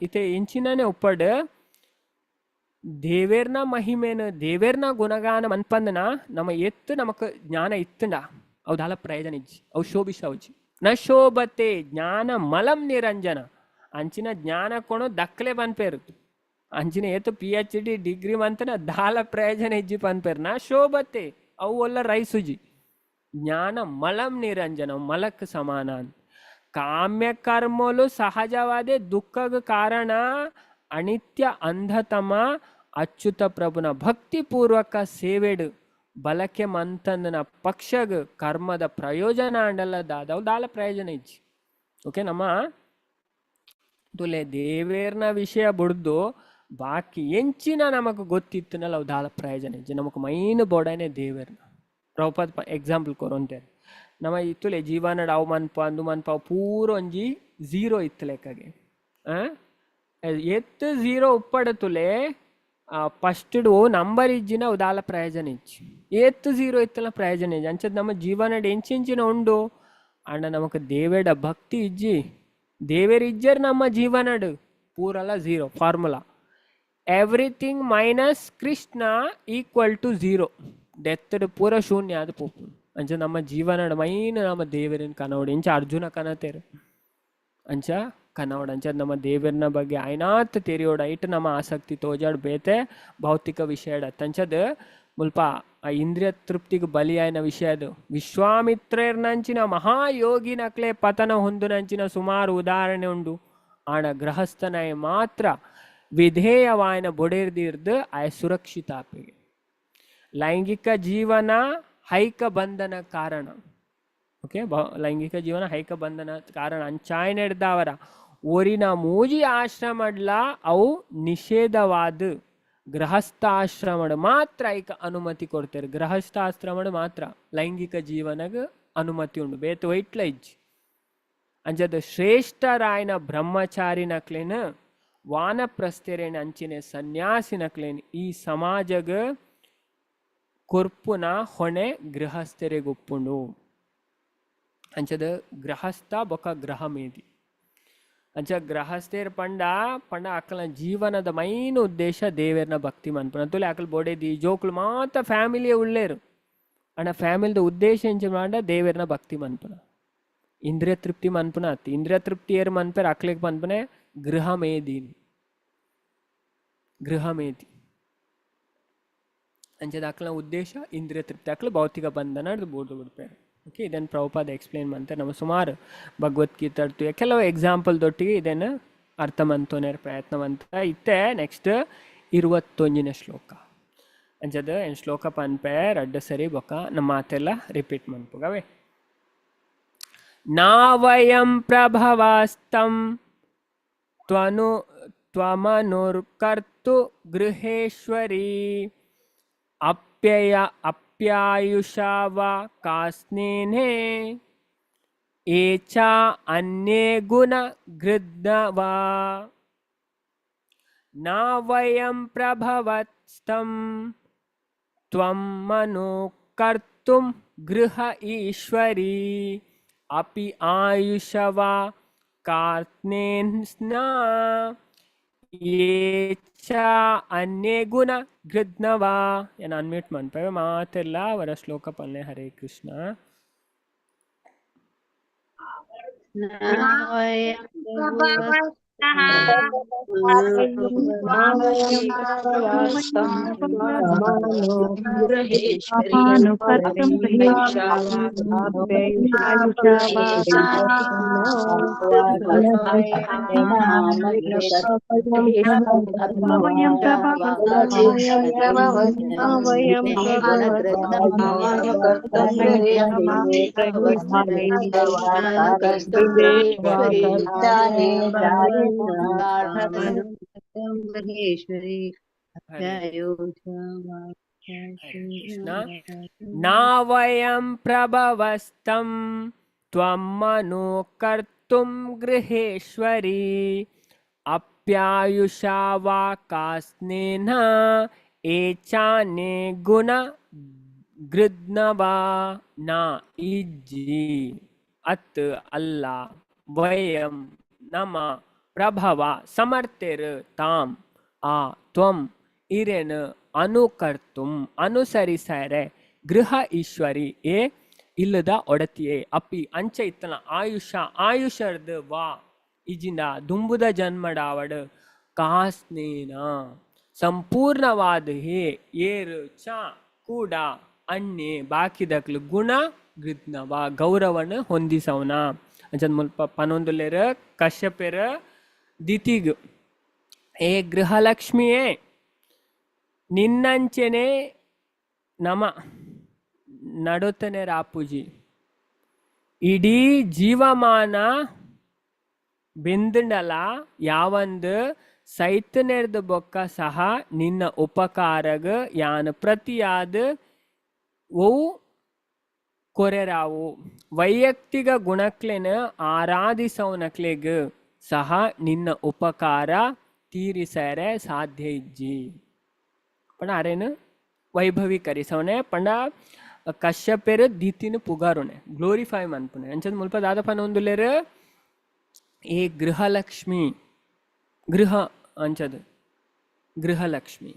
ಇತ್ತೆ ಇಂಚಿನನೆ ಉಪ್ಪಡ್ ದೇವೇರ್ನ ಮಹಿಮೇನ ದೇವೇರ್ನ ಗುಣಗಾನ ಮನ್ಪಂದನ ನಮ್ಮ ಎತ್ತು ನಮಕ್ ಜ್ಞಾನ ಇತ್ತಂಡ ಅವು ದಾಲ ಪ್ರಯೋಜನ ಇಜ್ಜಿ, ಅವು ಶೋಭಿಸವುಜಿ. ನ ಶೋಭತೆ ಜ್ಞಾನ ಮಲಂ ನಿರಂಜನ. ಅಂಚಿನ ಜ್ಞಾನ ಕೊಣು ದಕ್ಲೆ ಪನ್ಪೇರು. ಅಂಚಿನ ಏತು PhD degree ಮಂತನ ದಾಲ ಪ್ರಯೋಜನ ಇಜ್ಜಿ ಪನ್ಪೇರು. ನ ಶೋಭತೆ ಅವು ಒಲ್ಲ ರೈಸುಜಿ. ಜ್ಞಾನ ಮಲಂ ನಿರಂಜನ ಮಲಕ್ ಸಮಾನ. ಕಾಮ್ಯ ಕರ್ಮಲು ಸಹಜವಾದ ದುಃಖದ ಕಾರಣ. ಅನಿತ್ಯ ಅಂಧತಮ ಅಚ್ಯುತ ಪ್ರಭುನ ಭಕ್ತಿಪೂರ್ವಕ ಸೇವೆಡು ಬಲಕೆ ಮಂತಂದನ ಪಕ್ಷಗ್ ಕರ್ಮದ ಪ್ರಯೋಜನ ಅಂಡಲ್ಲ ದಾದವು ದಾಲ ಪ್ರಯೋಜನ ಇಜ್ಜಿ. ಓಕೆ, ನಮ್ಮ ತುಲೆ ದೇವೇರ್ನ ವಿಷಯ ಬುಡ್ದು ಬಾಕಿ ಎಂಚಿನ ನಮಗ್ ಗೊತ್ತಿತ್ತನಲ್ಲ ಅವು ದಾಲ ಪ್ರಯೋಜನ ಇಜ್ಜಿ. ನಮಕ್ ಮೈನ್ ಬೋಡನೆ ದೇವೇರ್ನ. ಪ್ರಭುಪಾದ ಎಕ್ಸಾಂಪಲ್ ಕೊರೊಂತೇರು. ನಮ್ಮ ಇತ್ತುಲೆ ಜೀವನಡ್ ಅವು ಮನ್ಪ ಅಂದು ಮನ್ಪ ಅವು ಪೂರ ಒಂಜಿ ಝೀರೋ ಇತ್ತು ಲೆಕ್ಕಗೆ. ಎತ್ತು ಝೀರೋ ಉಪ್ಪಡ ತುಲೆ ಫಸ್ಟ್ ಓ ನಂಬರ್ ಇಜ್ಜಿನ ಅವು ದಾಲ ಪ್ರಯೋಜನ ಇಜ್ಜಿ. ಏತ್ತು ಝೀರೋ ಇತ್ತಲ್ಲ ಪ್ರಯೋಜನ ಇಜ್ಜಿ. ಅಂಚದ್ ನಮ್ಮ ಜೀವನಡ್ ಎಂಚೆಂಚಿನ ಉಂಡು ಅಂಡ ನಮಕ್ ದೇವೇಡ ಭಕ್ತಿ ಇಜ್ಜಿ, ದೇವೇರ್ ಇಜ್ಜರ್ ನಮ್ಮ ಜೀವನಡ್ ಪೂರಲ zero. Formula everything minus Krishna equal to zero. Death ಪೂರ ಶೂನ್ಯ ಅದು ಪೋಪು. ಅಂಚ ನಮ್ಮ ಜೀವನಡ್ ಮೈನ್ ನಮ್ಮ ದೇವರಿನ ಕನವಡು. ಇಂಚ ಅರ್ಜುನ ಕನತೇರು ಅಂಚ ಕನವಡು. ಅಂಚ ನಮ್ಮ ದೇವರನ ಬಗ್ಗೆ ಐನಾತ್ ತೆರಿಯೋಡ ಇಟ್ಟು ನಮ್ಮ ಆಸಕ್ತಿ ತೋಜಾಡ್ ಬೇತೆ ಭೌತಿಕ ವಿಷಯಡ. ಅಂಚದ್ ಮುಲ್ಪ ಆ ಇಂದ್ರಿಯ ತೃಪ್ತಿಗೆ ಬಲಿಯಾಯಿನ ವಿಷಯ ಅದು. ವಿಶ್ವಾಮಿತ್ರರ್ನಂಚಿನ ಮಹಾಯೋಗಿನಕ್ಲೆ ಪತನ ಹೊಂದುನಂಚಿನ ಸುಮಾರು ಉದಾಹರಣೆ ಉಂಡು. ಆಣ ಗೃಹಸ್ಥನಾಯ ಮಾತ್ರ ವಿಧೇಯವಾಯನ ಬೊಡೆರ್ದಿರ್ದು ಆಯ ಸುರಕ್ಷಿತ ಆಪೆಗೆ. ಲೈಂಗಿಕ ಜೀವನ ಹೈಕ ಬಂಧನ ಕಾರಣ. Okay, ಲೈಂಗಿಕ ಜೀವನ ಹೈಕ ಬಂಧನ ಕಾರಣ ಅಂಚಾಯ್ನೆಡ್ದಾವರ ಒರಿನ ಮೂಜಿ ಆಶ್ರಮಡ್ಲ ಅವು ನಿಷೇಧವಾದ. ಗೃಹಸ್ಥಾಶ್ರಮಡ್ ಮಾತ್ರ ಐಕ ಅನುಮತಿ ಕೊಡ್ತಾರೆ. ಗೃಹಸ್ಥಾಶ್ರಮಡ್ ಮಾತ್ರ ಲೈಂಗಿಕ ಜೀವನಗ ಅನುಮತಿ ಉಂಡು, ಬೇತ ವೈಟ್ಲ ಇಜ್ಜಿ. ಅಂಚದ ಶ್ರೇಷ್ಠರಾಯನ ಬ್ರಹ್ಮಚಾರಿನಕ್ಲೇನ ವಾನಪ್ರಸ್ಥರೇನ ಅಂಚಿನ ಸನ್ಯಾಸಿನಕ್ಲೇನ್ ಈ ಸಮಾಜಗ ಕೊರ್ಪುನ ಹೊಣೆ ಗೃಹಸ್ಥರಿಗೊಪ್ಪುಂಡು. ಅಂಚದ ಗೃಹಸ್ಥ ಬೊಕ ಗೃಹ ಮೇದಿ. ಅಂಚ ಗೃಹಸ್ಥೇರ್ ಪಂಡ ಪಂಡ ಅಕ್ಕಲ ಜೀವನದ ಮೈನ್ ಉದ್ದೇಶ ದೇವೇರ್ನ ಭಕ್ತಿ ಮನ್ಪುನ. ತುಲೆ ಅಕಲ್ ಬೋಡೇದಿ ಜೋಕುಲು ಮಾತ ಫ್ಯಾಮಿಲಿಯೇ ಉಳ್ಳೇರು, ಅಣ್ಣ ಫ್ಯಾಮಿಲಿದ ಉದ್ದೇಶ ಎಂಚ ಮಾಡ ದೇವೇರ್ನ ಭಕ್ತಿ ಮನ್ಪುನ, ಇಂದ್ರಿಯ ತೃಪ್ತಿ ಮನ್ಪುನ ಅತ್ತಿ. ಇಂದ್ರಿಯ ತೃಪ್ತಿ ಏರ್ ಮನ್ಪೇರ್ ಅಕ್ಲೆಗ್ ಮನ್ಪುನೆ ಗೃಹ ಮೇದಿ, ಗೃಹ ಮೇದಿ. ಅಂಚದ ಅಕ್ಲ ಉದ್ದೇಶ ಇಂದ್ರಿಯ ತೃಪ್ತಿ, ಅಕ್ಲ ಭೌತಿಕ ಬಂಧನ ಬೋರ್ದು ಬಿಡ್ಪೇರು. ಓಕೆ, ಇದನ್ನು ಪ್ರಭುಪಾದ ಎಕ್ಸ್ಪ್ಲೇನ್ ಮಾಡ್ತಾರೆ. ನಮ್ಮ ಸುಮಾರು ಭಗವದ್ಗೀತೆ ಕೆಲವು ಎಕ್ಸಾಂಪಲ್ ದೊಟ್ಟಿಗೆ ಇದನ್ನು ಅರ್ಥ ಮಂತೋನೇರ್ ಪ್ರಯತ್ನ ಮಂತ ಇತ್ತೆ. ನೆಕ್ಸ್ಟ್ 21ನೇ ಶ್ಲೋಕ. ಅಂಚದ ಏನು ಶ್ಲೋಕ ಪನ್ಪೆ ರಡ್ಡ ಸರಿ ಬೊಕ್ಕ ನಮ್ಮ ಮಾತೆಲ್ಲ ರಿಪೀಟ್ ಮನ್ಪುಗವೇ. ನಾವಯಂ ಪ್ರಭವಸ್ತಂ ತ್ವನು ತ್ವಮನುರ್ಕರ್ತು ಗೃಹೇಶ್ವರಿ ಅಪ್ಯಯ ಅಪ್ಯಾಯುಷಾ ವಾ ಕಾಸ್ನೇನೆ ಏಚ ಅನ್ಯೇ ಗುಣ ಗೃಧ್ನವಾ. ನಾವಯಂ ಪ್ರಭವತ್ಸ್ತಂ ತ್ವಂ ಮನುಕರ್ತುಂ ಗೃಹ ಈಶ್ವರಿ ಅಪಿ ಆಯುಷವಾ ಕಾರ್ತ್ನೇನ್ಸ್ನಾ ಏಚ ಅನ್ಯೇ ಗುಣ ಗೃಧ್ನವಾ. ಏನು ಅನ್ಮ್ಯೂಟ್ ಮನ್ಪವೆ ಮಾತೆಲ್ಲ ಅವರ ಶ್ಲೋಕ ಪನ್ನೆ. ಹರೇ ಕೃಷ್ಣ. ಕೃಷ್ಣ. ನಾವಯಂ ಪ್ರಭವಸ್ತಂ ತ್ವಂ ಮನುಕರ್ತುಂ ಗೃಹೇಶ್ವರಿ ಅಪ್ಯಾಯುಷಾ ವಾ ಕಾಸ್ನೇನ ಏಚಾನೆ ಗುಣ ಗೃಧ್ನವಾ. ನಾ ಇಜ್ಜಿ ಅತ್ ಅಲ್ಲ ವಯಂ ನಮ ಪ್ರಭವ ಸಮರ್ಥೆರ್ ತಾಂ ಆ ತ್ವಂ ಇರೆನ್ ಅನುಕರ್ತುಂ ಅನುಸರಿಸರೆ ಗೃಹ ಈಶ್ವರಿ ಏ ಇಲ್ಲದ ಒಡತಿಯೇ ಅಪಿ ಅಂಚ ಇತ್ತನ ಆಯುಷ ಆಯುಷರ್ದು ವಾ ಇಜಿಂದ ದುಂಬುದ ಜನ್ಮಡಾವಡ್ ಕಾಸ್ನೇನ ಸಂಪೂರ್ಣವಾದ ಹೇ ಏರು ಚ ಕೂಡ ಅಣ್ಣೆ ಬಾಕಿದಕ್ಲು ಗುಣ ಗೃಧ್ನವ ಗೌರವನ ಹೊಂದಿಸವನ. ಅಂಚಂದ್ ಮುಲ್ಪ ಪನೊಂದುಲ್ಲೇರ್ ಕಶ್ಯಪೆರ್ ದಿತಿಗ್ ಏ ಗೃಹಲಕ್ಷ್ಮಿಯೇ ನಿನ್ನಂಚೆನೆ ನಮ ನಡುತ್ತನೆ ರಾಪುಜಿ ಇಡೀ ಜೀವಮಾನ ಬೆಂದಂಡಲ ಯಾವಂದು ಸೈತನೆರ್ದ ಬೊಕ್ಕ ಸಹ ನಿನ್ನ ಉಪಕಾರಗ ಯಾನ ಪ್ರತಿಯಾದ ಒವು ಕೊರೆರಾವು ವೈಯಕ್ತಿಕ ಗುಣಕ್ಲೆನ ಆರಾಧಿಸವನಕ್ಲೆಗ್ ಸಹ ನಿನ್ನ ಉಪಕಾರ ತೀರಿಸರೆ ಸಾಧ್ಯ ಇಜ್ಜಿ. ಪಂಡ ಅರೇನು ವೈಭವೀಕರಿಸವನೆ ಪಂಡ ಕಶ್ಯಪೆರ್ ದಿತಿನ ಪುಗಾರುಣೆ ಗ್ಲೋರಿಫೈ ಮನ್ಪುಣೆ. ಅಂಚದ ಮುಲ್ಪ ದಾದ ಪನೊಂದುಲ್ಲೆರ್ ಏ ಗೃಹಲಕ್ಷ್ಮಿ ಗೃಹ ಅಂಚದ ಗೃಹಲಕ್ಷ್ಮಿ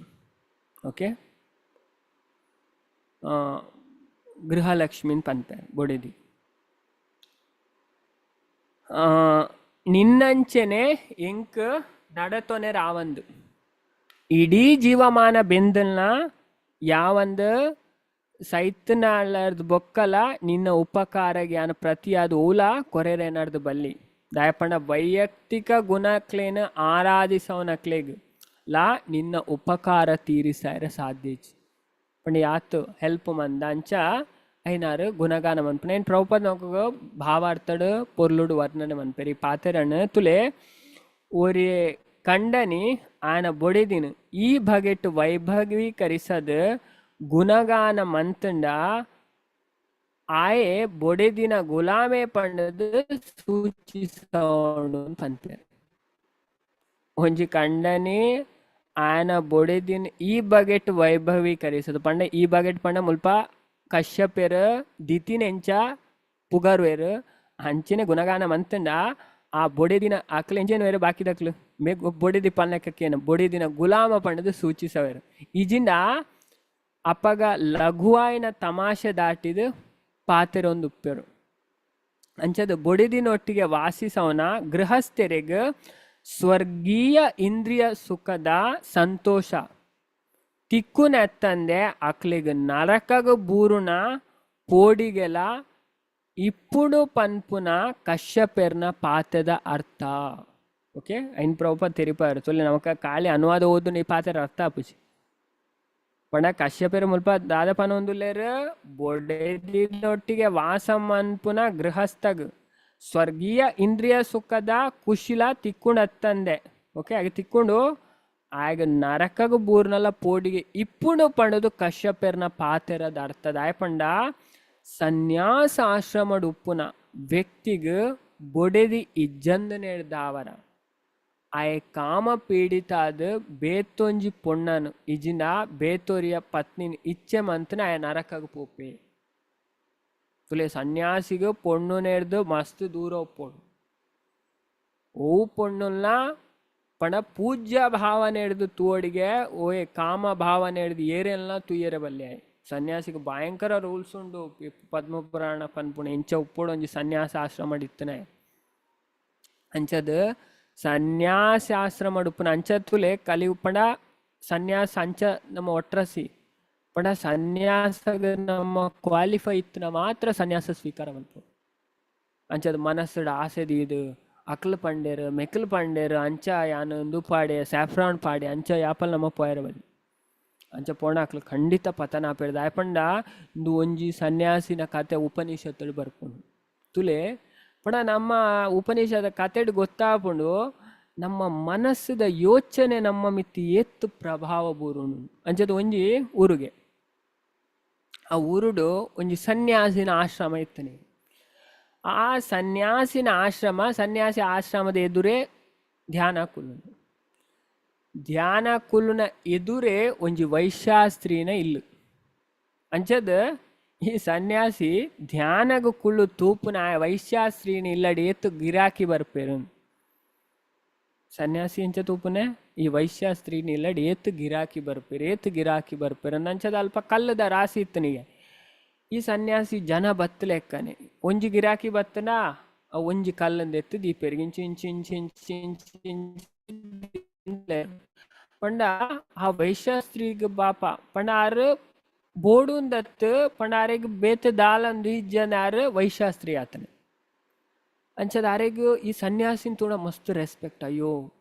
ಓಕೆ ಗೃಹಲಕ್ಷ್ಮಿನ್ ಪನ್ಪೆ ಬೊಡೆದಿ ನಿನ್ನಂಚೆನೆ ಎಂಕ್ ನಡತೊನೆ ರಾವಂದು ಇಡೀ ಜೀವಮಾನ ಬೆಂದಲ್ನ ಯಾವಂದು ಸೈತನಾಳರ್ದು ಬೊಕ್ಕಲ ನಿನ್ನ ಉಪಕಾರ ಜ್ಞಾನ ಪ್ರತಿಯಾದ ಓಲ ಕೊರೆರೇನರ್ದು ಬಲ್ಲಿ ದಾಯಪಂಡ ವೈಯಕ್ತಿಕ ಗುಣಕ್ಲೇನ ಆರಾಧಿಸವನಕ್ಲೇಗ್ ಲಾ ನಿನ್ನ ಉಪಕಾರ ತೀರಿಸಾರ ಸಾಧ್ಯ ಪಂಡ ಯಾತು ಹೆಲ್ಪ್ ಮಂದ ಅಂಚ ಐನಾರು ಗುಣಗಾನ ಮನ್ಪುನ ಏನ್ ಪ್ರಭುಪಾದ ನಮಕ್ ಭಾವಾರ್ಥಡ್ ಪೊರ್ಲುಡು ವರ್ಣನೆ ಮನ್ಪೆರ್ ಈ ಪಾತೆರನ್ ತುಲೆ ಒರಿ ಕಂಡನಿ ಆಯನ ಬೊಡೆದಿನ ಈ ಬಗೆಟ್ ವೈಭವೀಕರಿಸದ್ ಗುಣಗಾನ ಮಂತಂಡ ಆಯೆ ಬೊಡೆದಿನ ಗುಲಾಮೆ ಪಂಡದ್ ಸೂಚಿಸೋಣ ಪನ್ಪೆರ್. ಒಂಜಿ ಕಂಡನಿ ಆಯನ ಬೊಡೆದಿನ ಈ ಬಗೆಟ್ ವೈಭವೀಕರಿಸದು ಪಂಡ ಈ ಬಗೆಟ್ ಪಂಡ ಮುಲ್ಪ ಕಶ್ಯಪೆರ್ ದಿತಿನೆಂಚ ಪುಗರ್ವೆರ್ ಅಂಚಿನ ಗುಣಗಾನ ಮಂತಂಡ ಆ ಬೊಡೆದಿನ ಅಕ್ಲು ಎಂಚೆನ ವೇರು ಬಾಕಿದಕ್ಲು ಮೇ ಬೊಡೆದಿ ಪನ್ಲೆಕ್ಕೇನು ಬೊಡೆದಿನ ಗುಲಾಮ ಪಂಡದು ಸೂಚಿಸವೇರು ಇಜಿಂಡ ಅಪಗ ಲಘುವಾಯಿನ ತಮಾಷೆ ದಾಟಿದು ಪಾತೆರೊಂದು ಉಪ್ಪೆರು. ಅಂಚದ ಬೊಡೆದಿನೊಟ್ಟಿಗೆ ವಾಸಿಸವನ ಗೃಹಸ್ಥೆರೆಗ್ ಸ್ವರ್ಗೀಯ ಇಂದ್ರಿಯ ಸುಖದ ಸಂತೋಷ ತಿಕ್ಕುನೆತ್ತಂದೆ ಅಕ್ಲೆಗ್ ನರಕಗ ಬೂರುನ ಪೋಡಿಗೆಲ ಇಪ್ಪುಡು ಪನ್ಪುನ ಕಶ್ಯಪೆರ್ನ ಪಾತೆದ ಅರ್ಥ. ಓಕೆ ಐನ್ ಪ್ರಭುಪಾದ ತೆರಿಪಾರು ತೊಲೆ ನಮಕ ಖಾಲಿ ಅನುವಾದ ಓದು ಈ ಪಾತೆರ ಅರ್ಥ ಆಪುಜಿ. ಪಂಡ ಕಶ್ಯಪೆರ್ ಮುಲ್ಪ ದಾದ ಪನೊಂದುಲ್ಲೆರ್ ಬೊಡೆದಿನೊಟ್ಟಿಗೆ ವಾಸ ಮನ್ಪುನ ಗೃಹಸ್ಥಗ್ ಸ್ವರ್ಗೀಯ ಇಂದ್ರಿಯ ಸುಖದ ಕುಶಿಲ ತಿಕ್ಕುಂಡತ್ತಂದೆ. ಓಕೆ ಆಗ ತಿಕ್ಕೊಂಡು ಆಗ ನರಕಗ ಬೂರ್ನಲ ಪೋಡಿಗೆ ಇಪ್ಪುಂಡು ಪಂಡದು ಕಶ್ಯಪೆರ್ನ ಪಾತೆರದ ಅರ್ಥದ. ಆಯ್ ಪಂಡ ಸನ್ಯಾಸ ಆಶ್ರಮಡ್ ಉಪ್ಪುನ ವ್ಯಕ್ತಿಗ್ ಬೊಡೆದಿ ಇಜ್ಜಂದನೆಡ್ದಾವರ ಆಯೆ ಕಾಮ ಪೀಡಿತ ಆದ್ ಬೇತೊಂಜಿ ಪೊಣ್ಣನು ಇಜಿಂಡ ಬೇತೊರಿಯ ಪತ್ನಿನ ಇಚ್ಛೆ ಮಂತನ ಆಯ ನರಕಗ್ ಪೋಪೆ. ತುಲೆ ಸನ್ಯಾಸಿಗ್ ಪೊಣ್ಣು ನೆಡ್ದು ಮಸ್ತ್ ದೂರ ಉಪ್ಪೊಡು. ಓ ಪೊಣ್ಣುಲ್ನ ಪಂಡ ಪೂಜ್ಯ ಭಾವನೆ ಹಿಡ್ದು ತೂವಡಿಗೆ ಓಯೆ ಕಾಮ ಭಾವನೆ ಹಿಡ್ದು ಏರೆಲ್ಲ ತೂಯರೆ ಬಲ್ಲೆ. ಸನ್ಯಾಸಿಗೆ ಭಯಂಕರ ರೂಲ್ಸ್ ಉಂಡು ಪದ್ಮಪುರಾಣ ಪನ್ಪುಣ ಇಂಚ ಉಪ್ಪೊಡು ಒಂಜಿ ಸನ್ಯಾಸ ಆಶ್ರಮ ಇತ್ತನೆ. ಅಂಚದ ಸನ್ಯಾಸ ಆಶ್ರಮ ಉಪ್ಪುನ ಅಂಚ ತುಲೆ ಕಲಿ ಉಪ್ಪಂಡ ಸನ್ಯಾಸ ಅಂಚ ನಮ್ಮ ಒಟ್ರಸಿ ಪಂಡ ಸನ್ಯಾಸಗ ನಮ್ಮ ಕ್ವಾಲಿಫೈ ಇತ್ತನ ಮಾತ್ರ ಸನ್ಯಾಸ ಸ್ವೀಕಾರ ಮನ್ಪು. ಅಂಚದ ಮನಸ್ಸುಡ್ ಆಸೆ ದೀದು ಅಕ್ಲು ಪಂಡೇರು ಮೆಕ್ಲು ಪಂಡೇರು ಅಂಚ ಯಾನ್ ಉಂದು ಪಾಡೆ ಸ್ಯಾಫ್ರಾನ್ ಪಾಡೆ ಅಂಚ ಯಾಪಲ್ ನಮ್ಮ ಪೋಯರ ಬಲ್ಲಿ ಅಂಚ ಪೋಣ ಅಕ್ಲು ಖಂಡಿತ ಪತನ ಆಪೆರ್. ದಾಯೆ ಪಂಡ ಇಂದು ಒಂಜಿ ಸನ್ಯಾಸಿನ ಕತೆ ಉಪನಿಷತ್ತುಡು ಬರ್ಪುಂಡು ತುಲೆ ಪಂಡ ನಮ್ಮ ಉಪನಿಷದ ಕತೆಡ್ ಗೊತ್ತಾಪುಂಡು ನಮ್ಮ ಮನಸ್ಸುದ ಯೋಚನೆ ನಮ್ಮ ಮಿತ್ತಿ ಏತ್ ಪ್ರಭಾವ ಬೂರುಂಡು. ಅಂಚದ ಒಂಜಿ ಊರುಗೆ ಆ ಊರುಡು ಒಂಜಿ ಸನ್ಯಾಸಿನ ಆಶ್ರಮ ಇತ್ತನೆ. ಆ ಸನ್ಯಾಸಿನ ಆಶ್ರಮ ಸನ್ಯಾಸಿ ಆಶ್ರಮದ ಎದುರೇ ಧ್ಯಾನ ಕುಲ್ಲುನು. ಧ್ಯಾನ ಕುಲ್ಲುನ ಎದುರೇ ಒಂಜಿ ವೈಶ್ಯಾಸ್ತ್ರೀನ ಇಲ್ಲು. ಅಂಚದ ಈ ಸನ್ಯಾಸಿ ಧ್ಯಾನಗ ಕುಳ್ಳು ತೂಪುನ ಆ ವೈಶ್ಯಾಸ್ತ್ರೀನ ಇಲ್ಲಡಿ ಏತ್ ಗಿರಾಕಿ ಬರ್ಪೇರು. ಸನ್ಯಾಸಿ ಅಂಚ ತೂಪುನೆ ಈ ವೈಶ್ಯಾಸ್ತ್ರೀನ ಇಲ್ಲಡಿ ಏತ್ ಗಿರಾಕಿ ಬರ್ಪೇರು ಏತ್ ಗಿರಾಕಿ ಬರ್ಪೇರು ಅಂಚದ ಅಲ್ಪ ಕಲ್ಲದ ರಾಸಿ ಇತ್ತನಿಗೆ. ಈ ಸನ್ಯಾಸಿ ಜನ ಬತ್ತಲೆಕ್ಕನೆ ಒಂಜಿ ಗಿರಾಕಿ ಬತ್ತನ ಒಂಜಿ ಕಲ್ಲಂದ ಎತ್ತು ದೀಪೇರಿಗೆ ಇಂಚು ಇಂಚು ಇಂಚು ಇಂಚು ಇಂಚು ಇಂಚು ಪಂಡ ಆ ವೈಶ್ಯಾಸ್ತ್ರೀಗ್ ಬಾಪ ಪಂಡ ಆರು ಬೋಡುಂದತ್ತು ಪಂಡ ಆರೆಗ್ ಬೇತೆ ದಾಲಂದು ಇಜ್ಜನ ಆರು ವೈಶ್ಯಾಸ್ತ್ರೀ ಆತನೆ. ಅಂಚದ ಆರೆಗ್ ಈ ಸನ್ಯಾಸಿನ ತೂಣ ಮಸ್ತ್ ರೆಸ್ಪೆಕ್ಟ್. ಅಯ್ಯೋ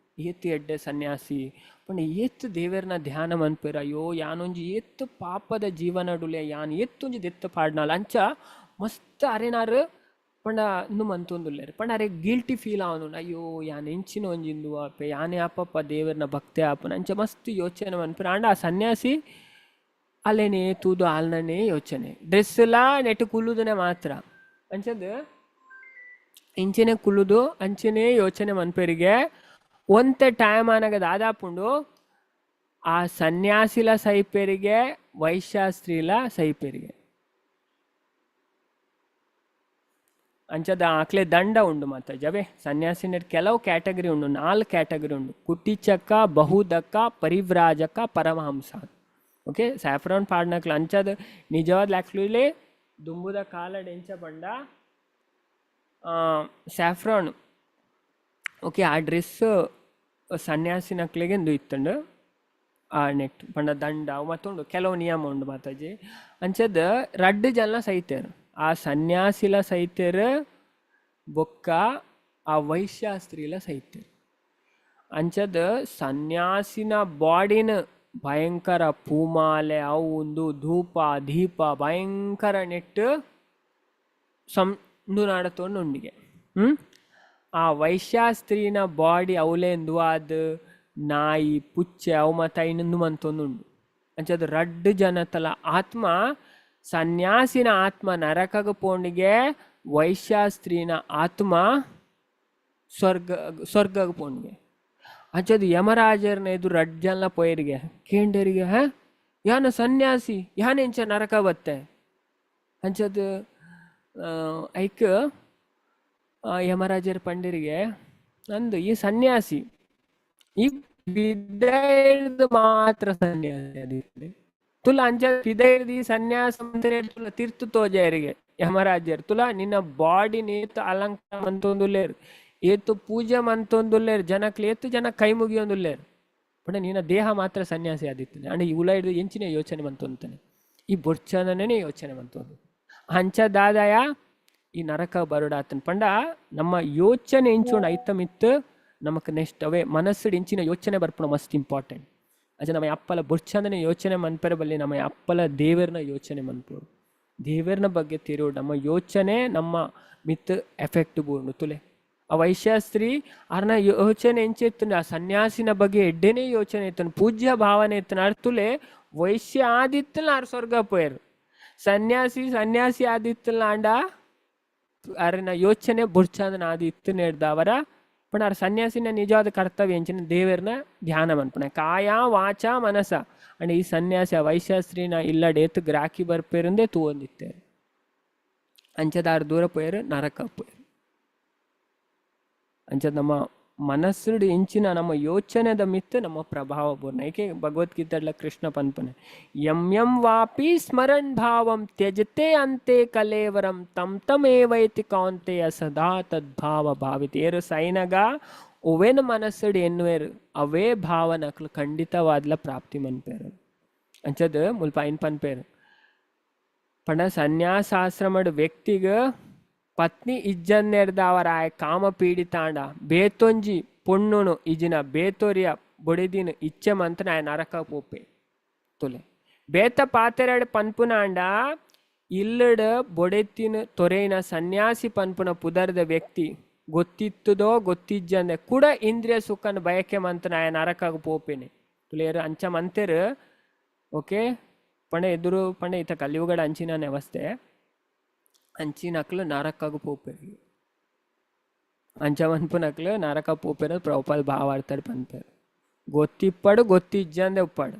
ಏತ್ ಎಡ್ಡೆ ಸನ್ಯಾಸಿ ಪಂಡ ಏತ್ ದೇವೆರ್ನ ಧ್ಯಾನ ಮನ್ಪೆರ್. ಅಯ್ಯೋ ಯಾನೊಂಜಿ ಏತ್ ಪಾಪದ ಜೀವನಡುಲೆ ಯಾನ್ ಏತ್ತೊಂಜಿ ದೆತ್ತ ಪಾಡ್ನಾಲ್ ಅಂಚ ಮಸ್ತ್ ಅರೆನಾರು ಪಂಡ ಇಂದು ಮಂತೊಂದುಲ್ಲೆರ್. ಪಂಡ ಅರೆಗ್ ಗಿಲ್ಟಿ ಫೀಲ್ ಆವೊಂದುಂಡು. ಅಯ್ಯೋ ಯಾನ್ ಎಂಚಿನ ಒಂಜಿ ಇಂದು ಆಪೆ ಯಾನೇ ಆಪಪ್ಪ ದೇವೆರ್ನ ಭಕ್ತೆ ಆಪುನ ಅಂಚ ಮಸ್ತ್ ಯೋಚನೆ ಮನ್ಪೆರ್. ಆಂಡ ಆ ಸನ್ಯಾಸಿ ಅಲ್ಲೇನೆ ತೂದು ಆಲ್ನನೇ ಯೋಚನೆ ಡ್ರೆಸ್ಲಾ ನೆಟ್ ಕುಲ್ಲುದನೆ ಮಾತ್ರ ಅಂಚದ ಇಂಚನೆ ಕುಲ್ಲುದು ಅಂಚನೆ ಯೋಚನೆ ಮನ್ಪೆರಿಗೆ. ಒಂತೆ ಟೈಮ್ ಆನಗ ದಾದಾಪುಂಡು ಆ ಸನ್ಯಾಸಿಲ ಸೈಪೆರಿಗೆ ವೈಶ್ಯಾಸ್ತ್ರೀಲ ಸೈಪೆರಿಗೆ ಅಂಚದ ಆಕ್ಲೆ ದಂಡ ಉಂಡು ಮಾತ ಜವೆ ಸನ್ಯಾಸಿನ ಕೆಲವು ಕ್ಯಾಟಗರಿ ಉಂಡು, 4 ಕ್ಯಾಟಗರಿ ಉಂಡು. ಕುಟಿಚಕ, ಬಹುದಕ, ಪರಿವ್ರಾಜಕ, ಪರಮಹಂಸ. ಓಕೆ ಸ್ಯಾಫ್ರಾನ್ ಪಾಡ್ನಕ್ಲ ಅಂಚದ ನಿಜವಾದ ಆಕ್ಚುಲಿ ದುಂಬುದ ಕಾಲಡ್ ಎಂಚ ಪಂಡ ಸ್ಯಾಫ್ರಾನ್ ಓಕೆ ಆ ಡ್ರೆಸ್ ಸನ್ಯಾಸಿನಕ್ಲೆಗೆ ಇಂದು ಇತ್ತಂಡು ಆ ನೆಟ್ ಪಂಡ ದಂಡ ಅವು ಮತ್ತುಂಡು ಕೆಲವು ನಿಯಮ ಉಂಡು ಮಾತಾಜಿ. ಅಂಚದ ರಡ್ಡು ಜನ ಸೈತೇರು ಆ ಸನ್ಯಾಸಿಲ ಸೈತೇರು ಬೊಕ್ಕ ಆ ವೈಶ್ಯಾಸ್ತ್ರೀಲ ಸೈತೇರು. ಅಂಚದ ಸನ್ಯಾಸಿನ ಬಾಡಿನ ಭಯಂಕರ ಪೂಮಾಲೆ ಅವು ಒಂದು ಧೂಪ ದೀಪ ಭಯಂಕರ ನೆಟ್ಟು ಸಂದು ನಾಡತೊಂಡು ಉಂಡಿಗೆ. ಆ ವೈಶ್ಯಾಸ್ತ್ರೀನ ಬಾಡಿ ಅವಲೇಂದು ನಾಯಿ ಪುಚ್ಚೆ ಅವು ಮತ್ತ ಐನಂದು ಮಂತೊಂದುಂಡು. ಅಂಚದ ರಡ್ಡು ಜನತಲ ಆತ್ಮ, ಸನ್ಯಾಸಿನ ಆತ್ಮ ನರಕಗ ಪೋಂಡಿಗೆ, ವೈಶ್ಯಾಸ್ತ್ರೀನ ಆತ್ಮ ಸ್ವರ್ಗಗ ಪೋಂಡಿಗೆ. ಅಂಚದು ಯಮರಾಜರ್ನ ಎದುರು ರಡ್ಡು ಜನ ಪೋಯರಿಗೆ ಕೇಂಡರಿಗೆ, ಹಾ ಯಾನ ಸನ್ಯಾಸಿ ಯಾನೆಂಚ ನರಕ ಬತ್ತೆ ಅಂಚದು. ಐಕ್ ಯಮರಾಜರ್ ಪಂಡಿರಿಗೆ, ನಂದು ಈ ಸನ್ಯಾಸಿ ಈ ಪಿದೈರ್ದು ಮಾತ್ರ ಸನ್ಯಾಸಿ ಅದಿತ್ತೆ ತುಲ ಅಂಚ ಪಿದೈರ್ದು ಈ ಸನ್ಯಾಸ ತುಲ ತೀರ್ತು ತೋಜಾರಿಗೆ ಯಮರಾಜರ್. ತುಲ ನಿನ್ನ ಬಾಡಿ ನೇತು ಅಲಂಕಾರ ಮಂತೊಂದುಲ್ಲೇರು, ಏತು ಪೂಜೆ ಮಂತೊಂದುಲ್ಲೇರು, ಜನಕ್ಲು ಏತು ಜನ ಕೈ ಮುಗಿಯೊಂದುಲ್ಲೇರು, ಪಂಡ ನಿನ್ನ ದೇಹ ಮಾತ್ರ ಸನ್ಯಾಸಿ ಆದಿತ್ತಾನೆ. ಅಂಡ ಈ ಉಲ ಹಿಡಿದು ಎಂಚಿನ ಯೋಚನೆ ಮಂತೊಂತಾನೆ, ಈ ಬೊರ್ಚನನೇ ಯೋಚನೆ ಮಂತೊಂದು ಅಂಚ ದಾದಾಯ ಈ ನರಕ ಬರುಡಾತನ್. ಪಂಡ ನಮ್ಮ ಯೋಚನೆ ಎಂಚೋಣ ಐತಮಿತ್ತು ನಮಕ್ ನೆಕ್ಸ್ಟ್ ಅವೇ ಮನಸ್ಸು ಎಂಚಿನ ಯೋಚನೆ ಬರ್ಪಣ ಮಸ್ತ್ ಇಂಪಾರ್ಟೆಂಟ್. ಅಜ ನಮ್ಮ ಅಪ್ಪಲ ಬೊರ್ಚಂದನೆ ಯೋಚನೆ ಮನ್ಪೆರ ಬಲ್ಲಿ ನಮ್ಮ ಅಪ್ಪಲ ದೇವರನ ಯೋಚನೆ ಮನ್ಪೋಡು, ದೇವರನ ಬಗ್ಗೆ ತಿರುಡು, ನಮ್ಮ ಯೋಚನೆ ನಮ್ಮ ಮಿತ್ ಎಫೆಕ್ಟ್ ಬೂರ್ಣು ತುಲೆ. ಆ ವೈಶ್ಯಾಸ್ತ್ರೀ ಅರ್ನ ಯೋಚನೆ ಎಂಚೆತ್ತುಂಡು, ಆ ಸನ್ಯಾಸಿನ ಬಗ್ಗೆ ಎಡ್ಡೆನೇ ಯೋಚನೆ ಇತ್ತನು, ಪೂಜ್ಯ ಭಾವನೆ ಇತ್ತನು. ಅರ್ತುಲೆ ವೈಶ್ಯ ಆದಿತ್ತಲ ಆರ್ ಸ್ವರ್ಗ ಪೋಯರು, ಸನ್ಯಾಸಿ ಸನ್ಯಾಸಿ ಆದಿತ್ತಲ ಆಂಡ ಅರನ ಯೋಚನೆ ಬುರ್ಚಾಂದನ ಆದಿ ಇತ್ತು ನೇಡ್ದವರ. ಪಣ ಆರ್ ಸನ್ಯಾಸಿನ ನಿಜವಾದ ಕರ್ತವ್ಯ ಎಂಚಿನ ದೇವರನ ಧ್ಯಾನ ಮನ್ಪುಣ, ಕಾಯ ವಾಚ ಮನಸ. ಅಂಡ್ ಈ ಸನ್ಯಾಸಿ ಆ ವೈಶ್ಯಾಸ್ತ್ರೀನ ಇಲ್ಲಡೆ ಏತು ಗ್ರಾಕಿ ಬರ್ಪೇರಂದೇ ತೂವೊಂದಿತ್ತೇರು. ಅಂಚದಾರ್ ದೂರ ಪೋಯರು ನರಕ ಪೋಯರು. ಅಂಚದ ನಮ್ಮ ಮನಸ್ಸುಡು ಎಂಚಿನ ನಮ್ಮ ಯೋಚನೆದ ಮಿತ್ತು ನಮ್ಮ ಪ್ರಭಾವ ಪೂರ್ಣ. ಏಕೆ ಭಗವದ್ಗೀತೆಡ್ಲ ಕೃಷ್ಣ ಪನ್ಪನೆ, ಯಂ ಯಂ ವಾಪಿ ಸ್ಮರಣ್ ಭಾವಂ ತ್ಯಜತೆ ಅಂತೆ ಕಲೇವರಂ ತಂ ತಮೇವೈತಿ ಕೌಂತೆಯ ಸದಾ ತದ್ಭಾವ ಭಾವಿತ. ಏರು ಸೈನಗ ಒವೇನ ಮನಸ್ಸುಡು ಎನ್ನುವೇರು ಅವೇ ಭಾವನಕ್ಲು ಖಂಡಿತವಾದ್ಲ ಪ್ರಾಪ್ತಿ ಮನ್ಪೇರು. ಅಂಚದ ಮುಲ್ಪ ಐನ್ ಪನ್ಪೇರು ಪಂಡ ಸನ್ಯಾಸಾಶ್ರಮಡ್ ವ್ಯಕ್ತಿಗ ಪತ್ನಿ ಇಜ್ಜನ್ನೆರ್ದವರಾಯ ಕಾಮ ಪೀಡಿತಾಂಡ ಬೇತೊಂಜಿ ಪೊಣ್ಣುನು ಇಜಿನ ಬೇತೊರಿಯ ಬೊಡೆದಿನ ಇಚ್ಛೆ ಮಂತನ ಆಯ ನರಕ ಪೋಪೆ ತುಲೆ. ಬೇತ ಪಾತೆರಡ್ ಪನ್ಪುನಾಂಡ ಇಲ್ಲಡ ಬೊಡೆತಿನ ತೊರೆಯಿನ ಸನ್ಯಾಸಿ ಪನ್ಪುನ ಪುದರ್ದ ವ್ಯಕ್ತಿ ಗೊತ್ತಿತ್ತದೋ ಗೊತ್ತಿಜ್ಜಂದೆ ಕೂಡ ಇಂದ್ರಿಯ ಸುಖನ ಬಯಕೆ ಮಂತನ ಆಯ ನರಕ ಪೋಪೇನೆ ತುಲೇರು ಅಂಚ ಮಂತೆರು. ಓಕೆ ಪಂಡ ಎದುರು ಪಂಡ ಈತ ಕಲಿಯುಗಡ ಅಂಚಿನ ವ್ಯವಸ್ಥೆ ಅಂಚಿನಕ್ಲು ನರಕಗ್ ಪೋಪೆರು. ಅಂಚ ಮನ್ಪುನಕ್ಲು ನರಕ ಪೋಪೆರು ಪ್ರಭುಪಾದ ಭಾವಾರ್ಥಡ್ ಪನ್ಪೆರು. ಗೊತ್ತಿಪ್ಪಡು ಗೊತ್ತಿಜ್ಜಂದೆ ಉಪ್ಪಾಡು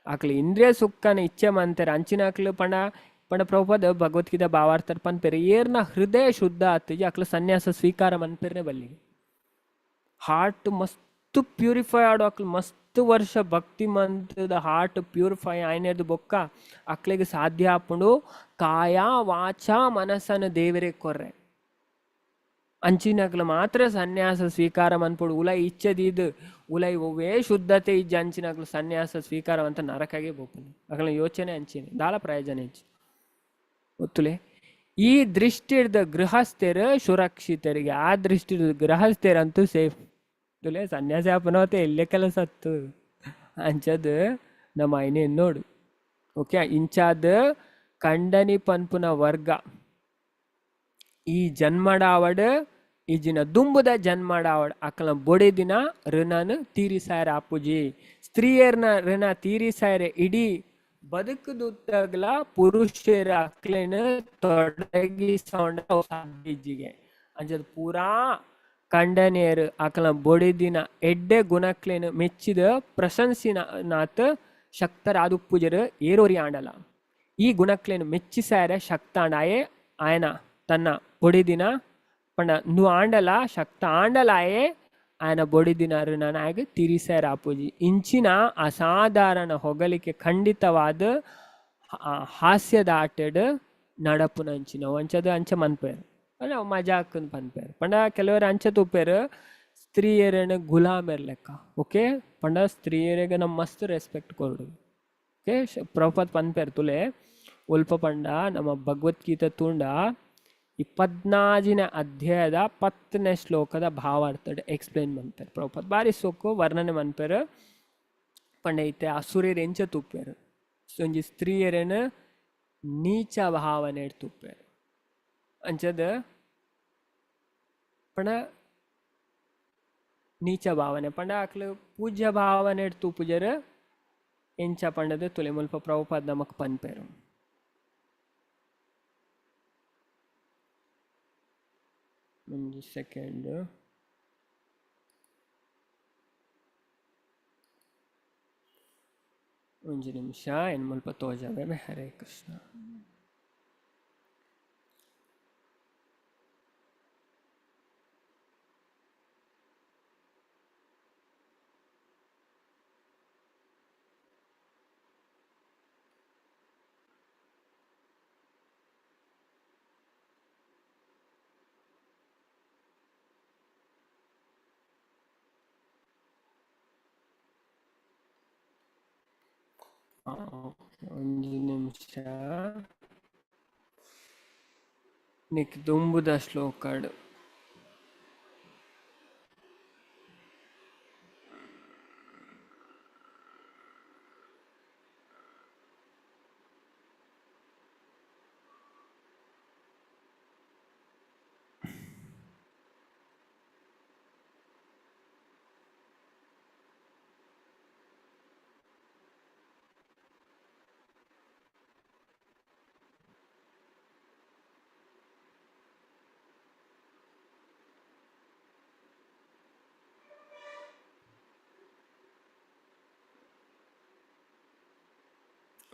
ಅಕ್ಲು ಇಂದ್ರಿಯ ಸುಖನ ಇಚ್ಛೆ ಮಂತೆರು ಅಂಚಿನಕ್ಲು. ಪಂಡ ಪಂಡ ಪ್ರಭುಪಾದ ಭಗವದ್ಗೀತಾ ಭಾವಾರ್ಥಡ್ ಪನ್ಪೆರು ಏರ್ನ ಹೃದಯ ಶುದ್ಧ ಆತಿಜಿ ಅಕ್ಲು ಸನ್ಯಾಸ ಸ್ವೀಕಾರ ಮನ್ಪೆರ್ನೆ ಬಲ್ಲಿಗೆ. ಹಾರ್ಟ್ ಮಸ್ತ್ ಪ್ಯೂರಿಫೈ ಆಡು ಅಕ್ಲು ಮಸ್ತ್ ವರ್ಷ ಭಕ್ತಿ ಮಂತ್ರದ ಹಾರ್ಟ್ ಪ್ಯೂರಿಫೈ ಆಯ್ನೇದು ಬೊಕ್ಕ ಅಕ್ಲಿಗೆ ಸಾಧ್ಯ ಆಪುಂಡು ಕಾಯ ವಾಚ ಮನಸ್ಸನ್ನು ದೇವರೇ ಕೊರ್ರೆ. ಅಂಚಿನಕ್ಲು ಮಾತ್ರ ಸನ್ಯಾಸ ಸ್ವೀಕಾರ ಮನ್ಪುಡು. ಉಲೈ ಇಚ್ಛದಿದ್ ಉಲೈ ಒವ್ವೇ ಶುದ್ಧತೆ ಇಜ್ಜ ಅಂಚಿನಕ್ಲು ಸನ್ಯಾಸ ಸ್ವೀಕಾರ ಅಂತ ನರಕಾಗೆ ಬೋಪುಂಡು. ಅಕ್ಲ ಯೋಚನೆ ಅಂಚಿನ ದಾಲ ಪ್ರಯೋಜನ ಇಜ್ಜಿ ಗೊತ್ತುಲೆ. ಈ ದೃಷ್ಟಿರ್ದ ಗೃಹಸ್ಥರು ಸುರಕ್ಷಿತರಿಗೆ, ಆ ದೃಷ್ಟಿರ್ದ ಗೃಹಸ್ಥರಂತೂ ಸೇಫ್ ತುಲೆ. ಸನ್ಯಾಸಿ ಆಪನವತ್ತೆ ಎಲ್ಲೇ ಕೆಲಸ ಅತ್ತು ಅಂಚದ್ ನಮ್ಮ ಐನೇ ನೋಡು. ಓಕೆ ಇಂಚಾದ ಕಂಡನಿ ಪನ್ಪುನ ವರ್ಗ ಈ ಜನ್ಮಡಾವಡ್ ಈಜಿನ ದುಂಬುದ ಜನ್ಮಡಾವಡ್ ಅಕಲ ಬೊಡೆದಿನ ಋಣನ ತೀರಿಸಾಯರ ಆಪುಜಿ. ಸ್ತ್ರೀಯರ್ನ ಋಣ ತೀರಿಸಾಯರ ಇಡೀ ಬದುಕುದುತ್ತಗ್ಲ ಪುರುಷರ ಅಕ್ಲೇನ ತೊಡಗಿಸೊಂಡ ಇಜ್ಜಿಗೆ. ಅಂಚದ ಪೂರಾ ಕಂಡನಿಯರು ಅಕಲ ಬೊಡೆದಿನ ಎಡ್ಡೆ ಗುಣಕ್ಲೇನು ಮೆಚ್ಚಿದ ಪ್ರಶಂಸಿನ ನಾತ್ ಶಕ್ತರಾದುಪ್ಪುಜರು ಏರೋರಿ ಆಂಡಲ. ಈ ಗುಣಕ್ಲೇನು ಮೆಚ್ಚಿಸಾರ ಶಕ್ತಾಂಡಾಯೆ ಆಯನ ತನ್ನ ಬೊಡೆದಿನ ಪಂಡ ನು ಆಂಡಲ ಶಕ್ತ ಆಂಡಲಾಯೆ ಆಯನ ಬೊಡೆದಿನ ಋಣನ ಆಗ ತಿರಿಸಾರ ಆಪುಜಿ. ಇಂಚಿನ ಅಸಾಧಾರಣ ಹೊಗಳಿಕೆ ಖಂಡಿತವಾದ ಹಾಸ್ಯದ ಆಟಡ್ ನಡಪುನಂಚಿನ ಅಂಚದ ಅಂಚ ಮನ್ಪೇರು ಅಲ್ಲ ಮಜಾಕ್ ಪನ್ಪೇರು. ಪಂಡ ಕೆಲವರು ಅಂಚ ತೂಪೇರು ಸ್ತ್ರೀಯರನ್ನ ಗುಲಾಮೆರ್ ಲೆಕ್ಕ. ಓಕೆ ಪಂಡ ಸ್ತ್ರೀಯರಿಗೆ ನಮ್ಮ ಮಸ್ತ್ ರೆಸ್ಪೆಕ್ಟ್ ಕೊರಡು. ಓಕೆ ಪ್ರಭುಪಾದ ಪನ್ಪೇರು ತುಲೆ ಒಲ್ಪ ಪಂಡ ನಮ್ಮ ಭಗವದ್ಗೀತೆ ತೂಂಡ 24ನೇ ಅಧ್ಯಾಯದ 10ನೇ ಶ್ಲೋಕದ ಭಾವಾರ್ಥಡ್ ಎಕ್ಸ್ಪ್ಲೇನ್ ಮನ್ಪೇರು ಪ್ರಭುಪಾದ. ಬಾರಿ ಸೋಕು ವರ್ಣನೆ ಮನ್ಪೇರು. ಪಂಡ ಇತ್ತೆ ಅಸುರೆರ್ ಎಂಚ ತೂಪೆರ್ ಒಂಜಿ ಸ್ತ್ರೀಯರೆನ್ ನೀಚ ಭಾವನೆ ತೂಪೆರ್ ಅಂಚದ ಪಂಡ ನೀಚ ಭಾವನೆ ಪಂಡ ಅಕ್ಲು ಪೂಜ್ಯ ಭಾವನೆ ತೂಪುಜೆರ್ ಎಂಚ ಪಂಡದು ತುಲೆ ಮುಲ್ಪ ಪ್ರಭುಪಾದ ನಮಕ್ ಪನ್ಪೆರ್. ಒಂಜಿ ಸೆಕೆಂಡ್. ಒಂಜಿ ನಿಮಿಷ ಏನ್ ಮುಲ್ಪ ತೋಜಾವೆ. ಹರೇ ಕೃಷ್ಣ. ಒಂಜಿ ನಿಮಿಷ ನಿಕ್ ದುಂಬುದ ಶ್ಲೋಕಡ್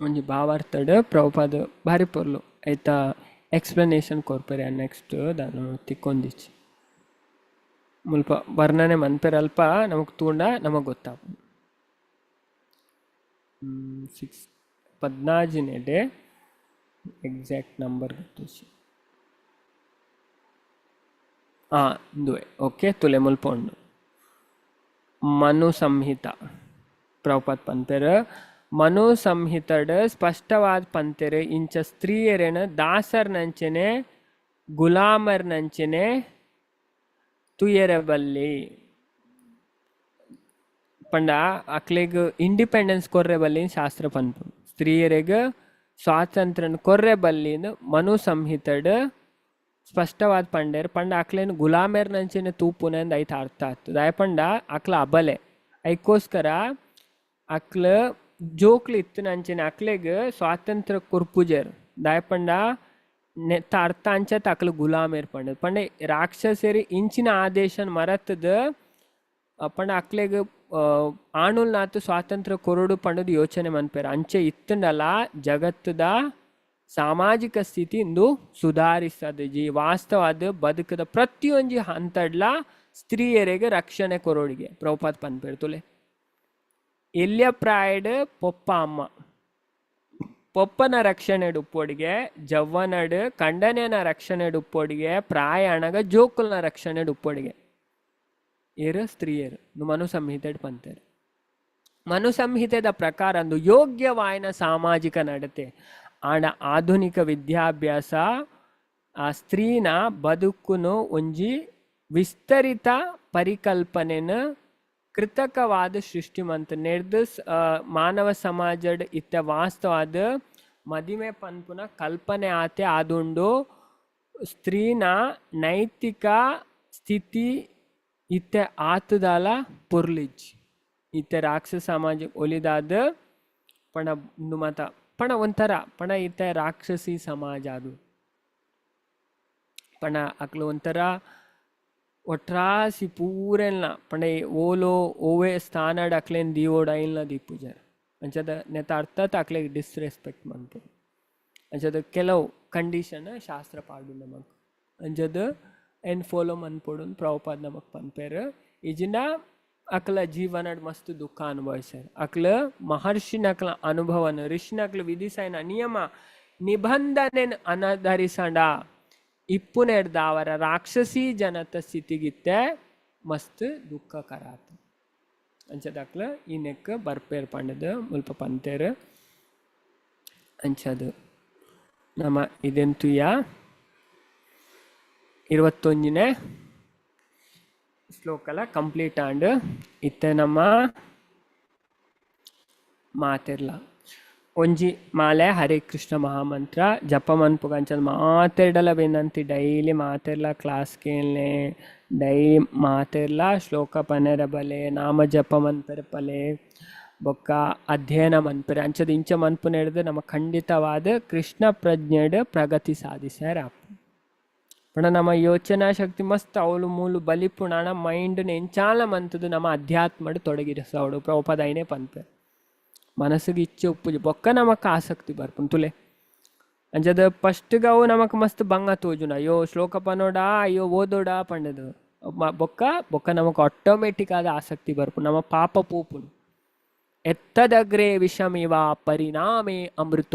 ಒಂಜಿ ಭಾವಾರ್ಥಡ್ ಪ್ರಭುಪಾದ ಭಾರಿ ಪೊರ್ಲು ಐತ ಎಕ್ಸ್ಪ್ಲನೇಷನ್ ಕೊರ್ಪೆರೆ ನೆಕ್ಸ್ಟ್ ದಾನು ತಿಕ್ಕೊಂದಿಚ್ಚಿ ಮುಲ್ಪ ವರ್ಣನೆ ಮನ್ಪೆರೆ ಅಲ್ಪ ನಮಕ್ ತೂಂಡ ನಮಗ್ ಗೊತ್ತಾಪುಂಡು. 6 14ನೇ ಎಕ್ಸಾಕ್ಟ್ ನಂಬರ್ ಗೊತ್ತಿಚ್ಚಿ. ಇಂದುವೆ ಓಕೆ ತುಲೆ ಮುಲ್ಪ ಉಂಡು ಮನು ಸಂಹಿತ. ಪ್ರಭುಪಾದ ಪನ್ಪೆರ್ ಮನು ಸಂಹಿತಡ್ ಸ್ಪಷ್ಟವಾದ ಪಂತೆರ್ ಇಂಚ ಸ್ತ್ರೀಯರೆನ ದಾಸರ್ನಂಚನೆ ಗುಲಾಮರ್ನಂಚನೆ ತುಯೆರೆ ಬಲ್ಲಿ ಪಂಡ ಅಕ್ಲೆಗ್ ಇಂಡಿಪೆಂಡೆನ್ಸ್ ಕೊರ್ರೆ ಬಲ್ಲಿ ಶಾಸ್ತ್ರ ಪನ್ಪು. ಸ್ತ್ರೀಯರೆಗ್ ಸ್ವಾತಂತ್ರ್ಯನ ಕೊರ್ರೆ ಬಲ್ಲಿ ಮನು ಸಂಹಿತಡ್ ಸ್ಪಷ್ಟವಾದ ಪಂಡೆರ್. ಪಂಡ ಅಕ್ಲೇನ್ ಗುಲಾಮೆರ್ನಂಚನೆ ತೂಪುನೆ ಅಂದ್ ಐತ ಅರ್ಥ ಆಗ್ತದೆ. ದಾಯೆ ಪಂಡ ಅಕ್ಲ ಅಬಲೆ ಐಕೋಸ್ಕರ ಅಕ್ಲ ಜೋಕ್ಲು ಇತ್ತಿನಂಚನೆ ಅಕ್ಲೆಗ್ ಸ್ವಾತಂತ್ರ್ಯ ಕೊರ್ಪುಜೆರ್. ದಾಯೆ ಪಂಡ ನೆತ್ತ ಅರ್ಥ ಅಂಚತ್ ಅಕ್ಲು ಗುಲಾಮೆರ್ ಪಂಡ ಪಂಡ ರಾಕ್ಷಸರಿ ಇಂಚಿನ ಆದೇಶನ್ ಮರತದ ಪಂಡ ಅಕ್ಲೆಗ್ ಆಣುಲ್ನಾತ್ ಸ್ವಾತಂತ್ರ್ಯ ಕೊರಡು ಪಂಡದು ಯೋಚನೆ ಮನ್ಪೆರ್. ಅಂಚೆ ಇತ್ತಂಡಲ ಜಗತ್ತದ ಸಾಮಾಜಿಕ ಸ್ಥಿತಿ ಇಂದು ಸುಧಾರಿಸದ ಜಿ ವಾಸ್ತವಾದ ಬದುಕದ ಪ್ರತಿಯೊಂಜಿ ಹಂತಡ್ಲ ಸ್ತ್ರೀಯರಿಗೆ ರಕ್ಷಣೆ ಕೊರೋಡಿಗೆ ಪ್ರಭುಪಾದ ಪನ್ಪೆರ್. ತುಲೆ ಎಲ್ಯ ಪ್ರಾಯಡ್ ಪೊಪ್ಪ ಅಮ್ಮ ಪೊಪ್ಪನ ರಕ್ಷಣೆ ಉಪ್ಪೊಡಿಗೆ, ಜವ್ವನಡ್ ಕಂಡನೆನ ರಕ್ಷಣೆ ಉಪ್ಪೊಡಿಗೆ, ಪ್ರಾಯಣಗ ಜೋಕುಲ್ನ ರಕ್ಷಣೆ ಉಪ್ಪೊಡಿಗೆ ಏರು ಸ್ತ್ರೀಯರು ಮನು ಸಂಹಿತೆ ಪಂತೇರು. ಮನು ಸಂಹಿತೆದ ಪ್ರಕಾರ ಅಂದು ಯೋಗ್ಯವಾಯಿನ ಸಾಮಾಜಿಕ ನಡತೆ ಆಂಡ ಆಧುನಿಕ ವಿದ್ಯಾಭ್ಯಾಸ ಆ ಸ್ತ್ರೀನ ಬದುಕುನು ಒಂಜಿ ವಿಸ್ತರಿತ ಪರಿಕಲ್ಪನೆನ ಕೃತಕವಾದ ಸೃಷ್ಟಿ ಮಂತ್ ನೆರ್ದು ಮಾನವ ಸಮಾಜಡ್ ಇತ್ತ ವಾಸ್ತವಾದ ಮದಿಮೆ ಪನ್ಪುನ ಕಲ್ಪನೆ ಆತೆ ಆದುಂಡು. ಸ್ತ್ರೀನ ನೈತಿಕ ಸ್ಥಿತಿ ಇತ್ತೆ ಆತದಾಲ ಪೊರ್ಲಿಜ್ ಇತ್ತೆ ರಾಕ್ಷಸ ಸಮಾಜ ಒಲಿದಾದ ಪಣ ಮತ ಪಣ ಒಂಥರ ಪಣ ಇತ್ತೆ ರಾಕ್ಷಸಿ ಸಮಾಜ ಅದು ಪಣ ಅಕ್ಲು ಒಂಥರ ಒಟ್ರಾಸಿ ಪೂರೆಲ್ಲ ಪಂಡ ಓಲೋ ಓವೇ ಸ್ಥಾನಡ್ ಅಕ್ಲೇನ್ ದೀವೋಡ ಐಲ್ನ ದೀಪುಜಾರ ಅಂಚದ ನೆತ್ತ ಅರ್ಥತ್ ಅಕ್ಲೆಗ್ ಡಿಸ್ರೆಸ್ಪೆಕ್ಟ್ ಮನ್ಪು. ಅಂಚದ ಕೆಲವು ಕಂಡೀಷನ್ ಶಾಸ್ತ್ರ ಪಾಡು ನಮಕ್ ಅಂಚದ ಎನ್ ಫಾಲೋ ಮನ್ಪೊಡು ಪ್ರಭುಪಾದ ನಮಕ್ ಪನ್ಪೆರ್. ಇಜಿನ ಅಕ್ಲ ಜೀವನಡ್ ಮಸ್ತ್ ದುಃಖ ಅನುಭವಿಸ್ಯಾರ. ಅಕ್ಲ ಮಹರ್ಷಿನಕ್ಲ ಅನುಭವನ ಋಷಿನಕ್ಲ ವಿಧಿಸೈನ ನಿಯಮ ನಿಬಂಧನೆ ಅನಧರಿಸಂಡ ಇಪ್ಪುನೆರ್ದಾವರ ರಾಕ್ಷಸಿ ಜನತ ಸ್ಥಿತಿಗಿತ್ತೆ ಮಸ್ತ್ ದುಃಖ ಕರಾತ. ಅಂಚದಕ್ಲ ಈ ನೆಕ್ ಬರ್ಪೇರ್ ಪಂಡದು ಮುಲ್ಪ ಪಂತೇರ್. ಅಂಚದು ನಮ್ಮ ಇದೆಂತುಯ 21ನೇ ಶ್ಲೋಕಲ ಕಂಪ್ಲೀಟ್ ಆಂಡ್. ಇತ್ತೆ ನಮ್ಮ ಮಾತೆರ್ಲ ಒಂಜಿ ಮಾಲೆ ಹರೇ ಕೃಷ್ಣ ಮಹಾಮಂತ್ರ ಜಪ ಮನ್ಪುಗ. ಅಂಚನೆ ಮಾತೆರ್ಡಲ ವಿನಂತಿ, ಡೈಲಿ ಮಾತೆರ್ಲ ಕ್ಲಾಸ್ ಕೇನ್ಲೆ, ಡೈಲಿ ಮಾತೆರ್ಲ ಶ್ಲೋಕ ಪನೆರ ಬಲೆ, ನಾಮ ಜಪ ಮನ್ಪೆರೆ ಪಲೆ, ಬೊಕ್ಕ ಅಧ್ಯಯನ ಮನ್ಪೆರೆ. ಅಂಚದ ಇಂಚ ಮನ್ಪುನೆಡ್ದ್ ನಮ ಖಂಡಿತವಾದ ಕೃಷ್ಣ ಪ್ರಜ್ಞೆಡ್ ಪ್ರಗತಿ ಸಾಧಿಸ್ಯಾರ. ಪಂಡ ನಮ್ಮ ಯೋಚನಾ ಶಕ್ತಿ ಮಸ್ತ್ ಅವಳು ಮೂಲು ಬಲಿಪುಣಾಣ ಮೈಂಡ್ ಎಂಚಾಲ ಮಂತದು ನಮ್ಮ ಅಧ್ಯಾತ್ಮಡ್ ತೊಡಗಿರಿಸವಡು. ಪ್ರಭುಪಾದ ಐನೇ ಪನ್ಪೆ, ಮನಸ್ಸಿಗೆ ಇಚ್ಛೆ ಉಪ್ಪುಜಿ, ಬೊಕ್ಕ ನಮಕ್ ಆಸಕ್ತಿ ಬರ್ಪುಂಡು ತುಲೆ. ಅಂಚದ ಫಸ್ಟ್ ಅವು ನಮಕ್ ಮಸ್ತ್ ಬಂಗ ತೋಜುಂಡು, ಅಯ್ಯೋ ಶ್ಲೋಕ ಪನೋಡಾ, ಅಯ್ಯೋ ಓದೋಡಾ ಪಂಡದು. ಬೊಕ್ಕ ಬೊಕ್ಕ ನಮಕ್ ಆಟೋಮೆಟಿಕ್ ಆದ ಆಸಕ್ತಿ ಬರ್ಪುಂಡು, ನಮ್ಮ ಪಾಪ ಪೋಪುಂಡು. ಎತ್ತದಗ್ರೆ ವಿಷಮಿವ ಪರಿಣಾಮೇ ಅಮೃತೋ.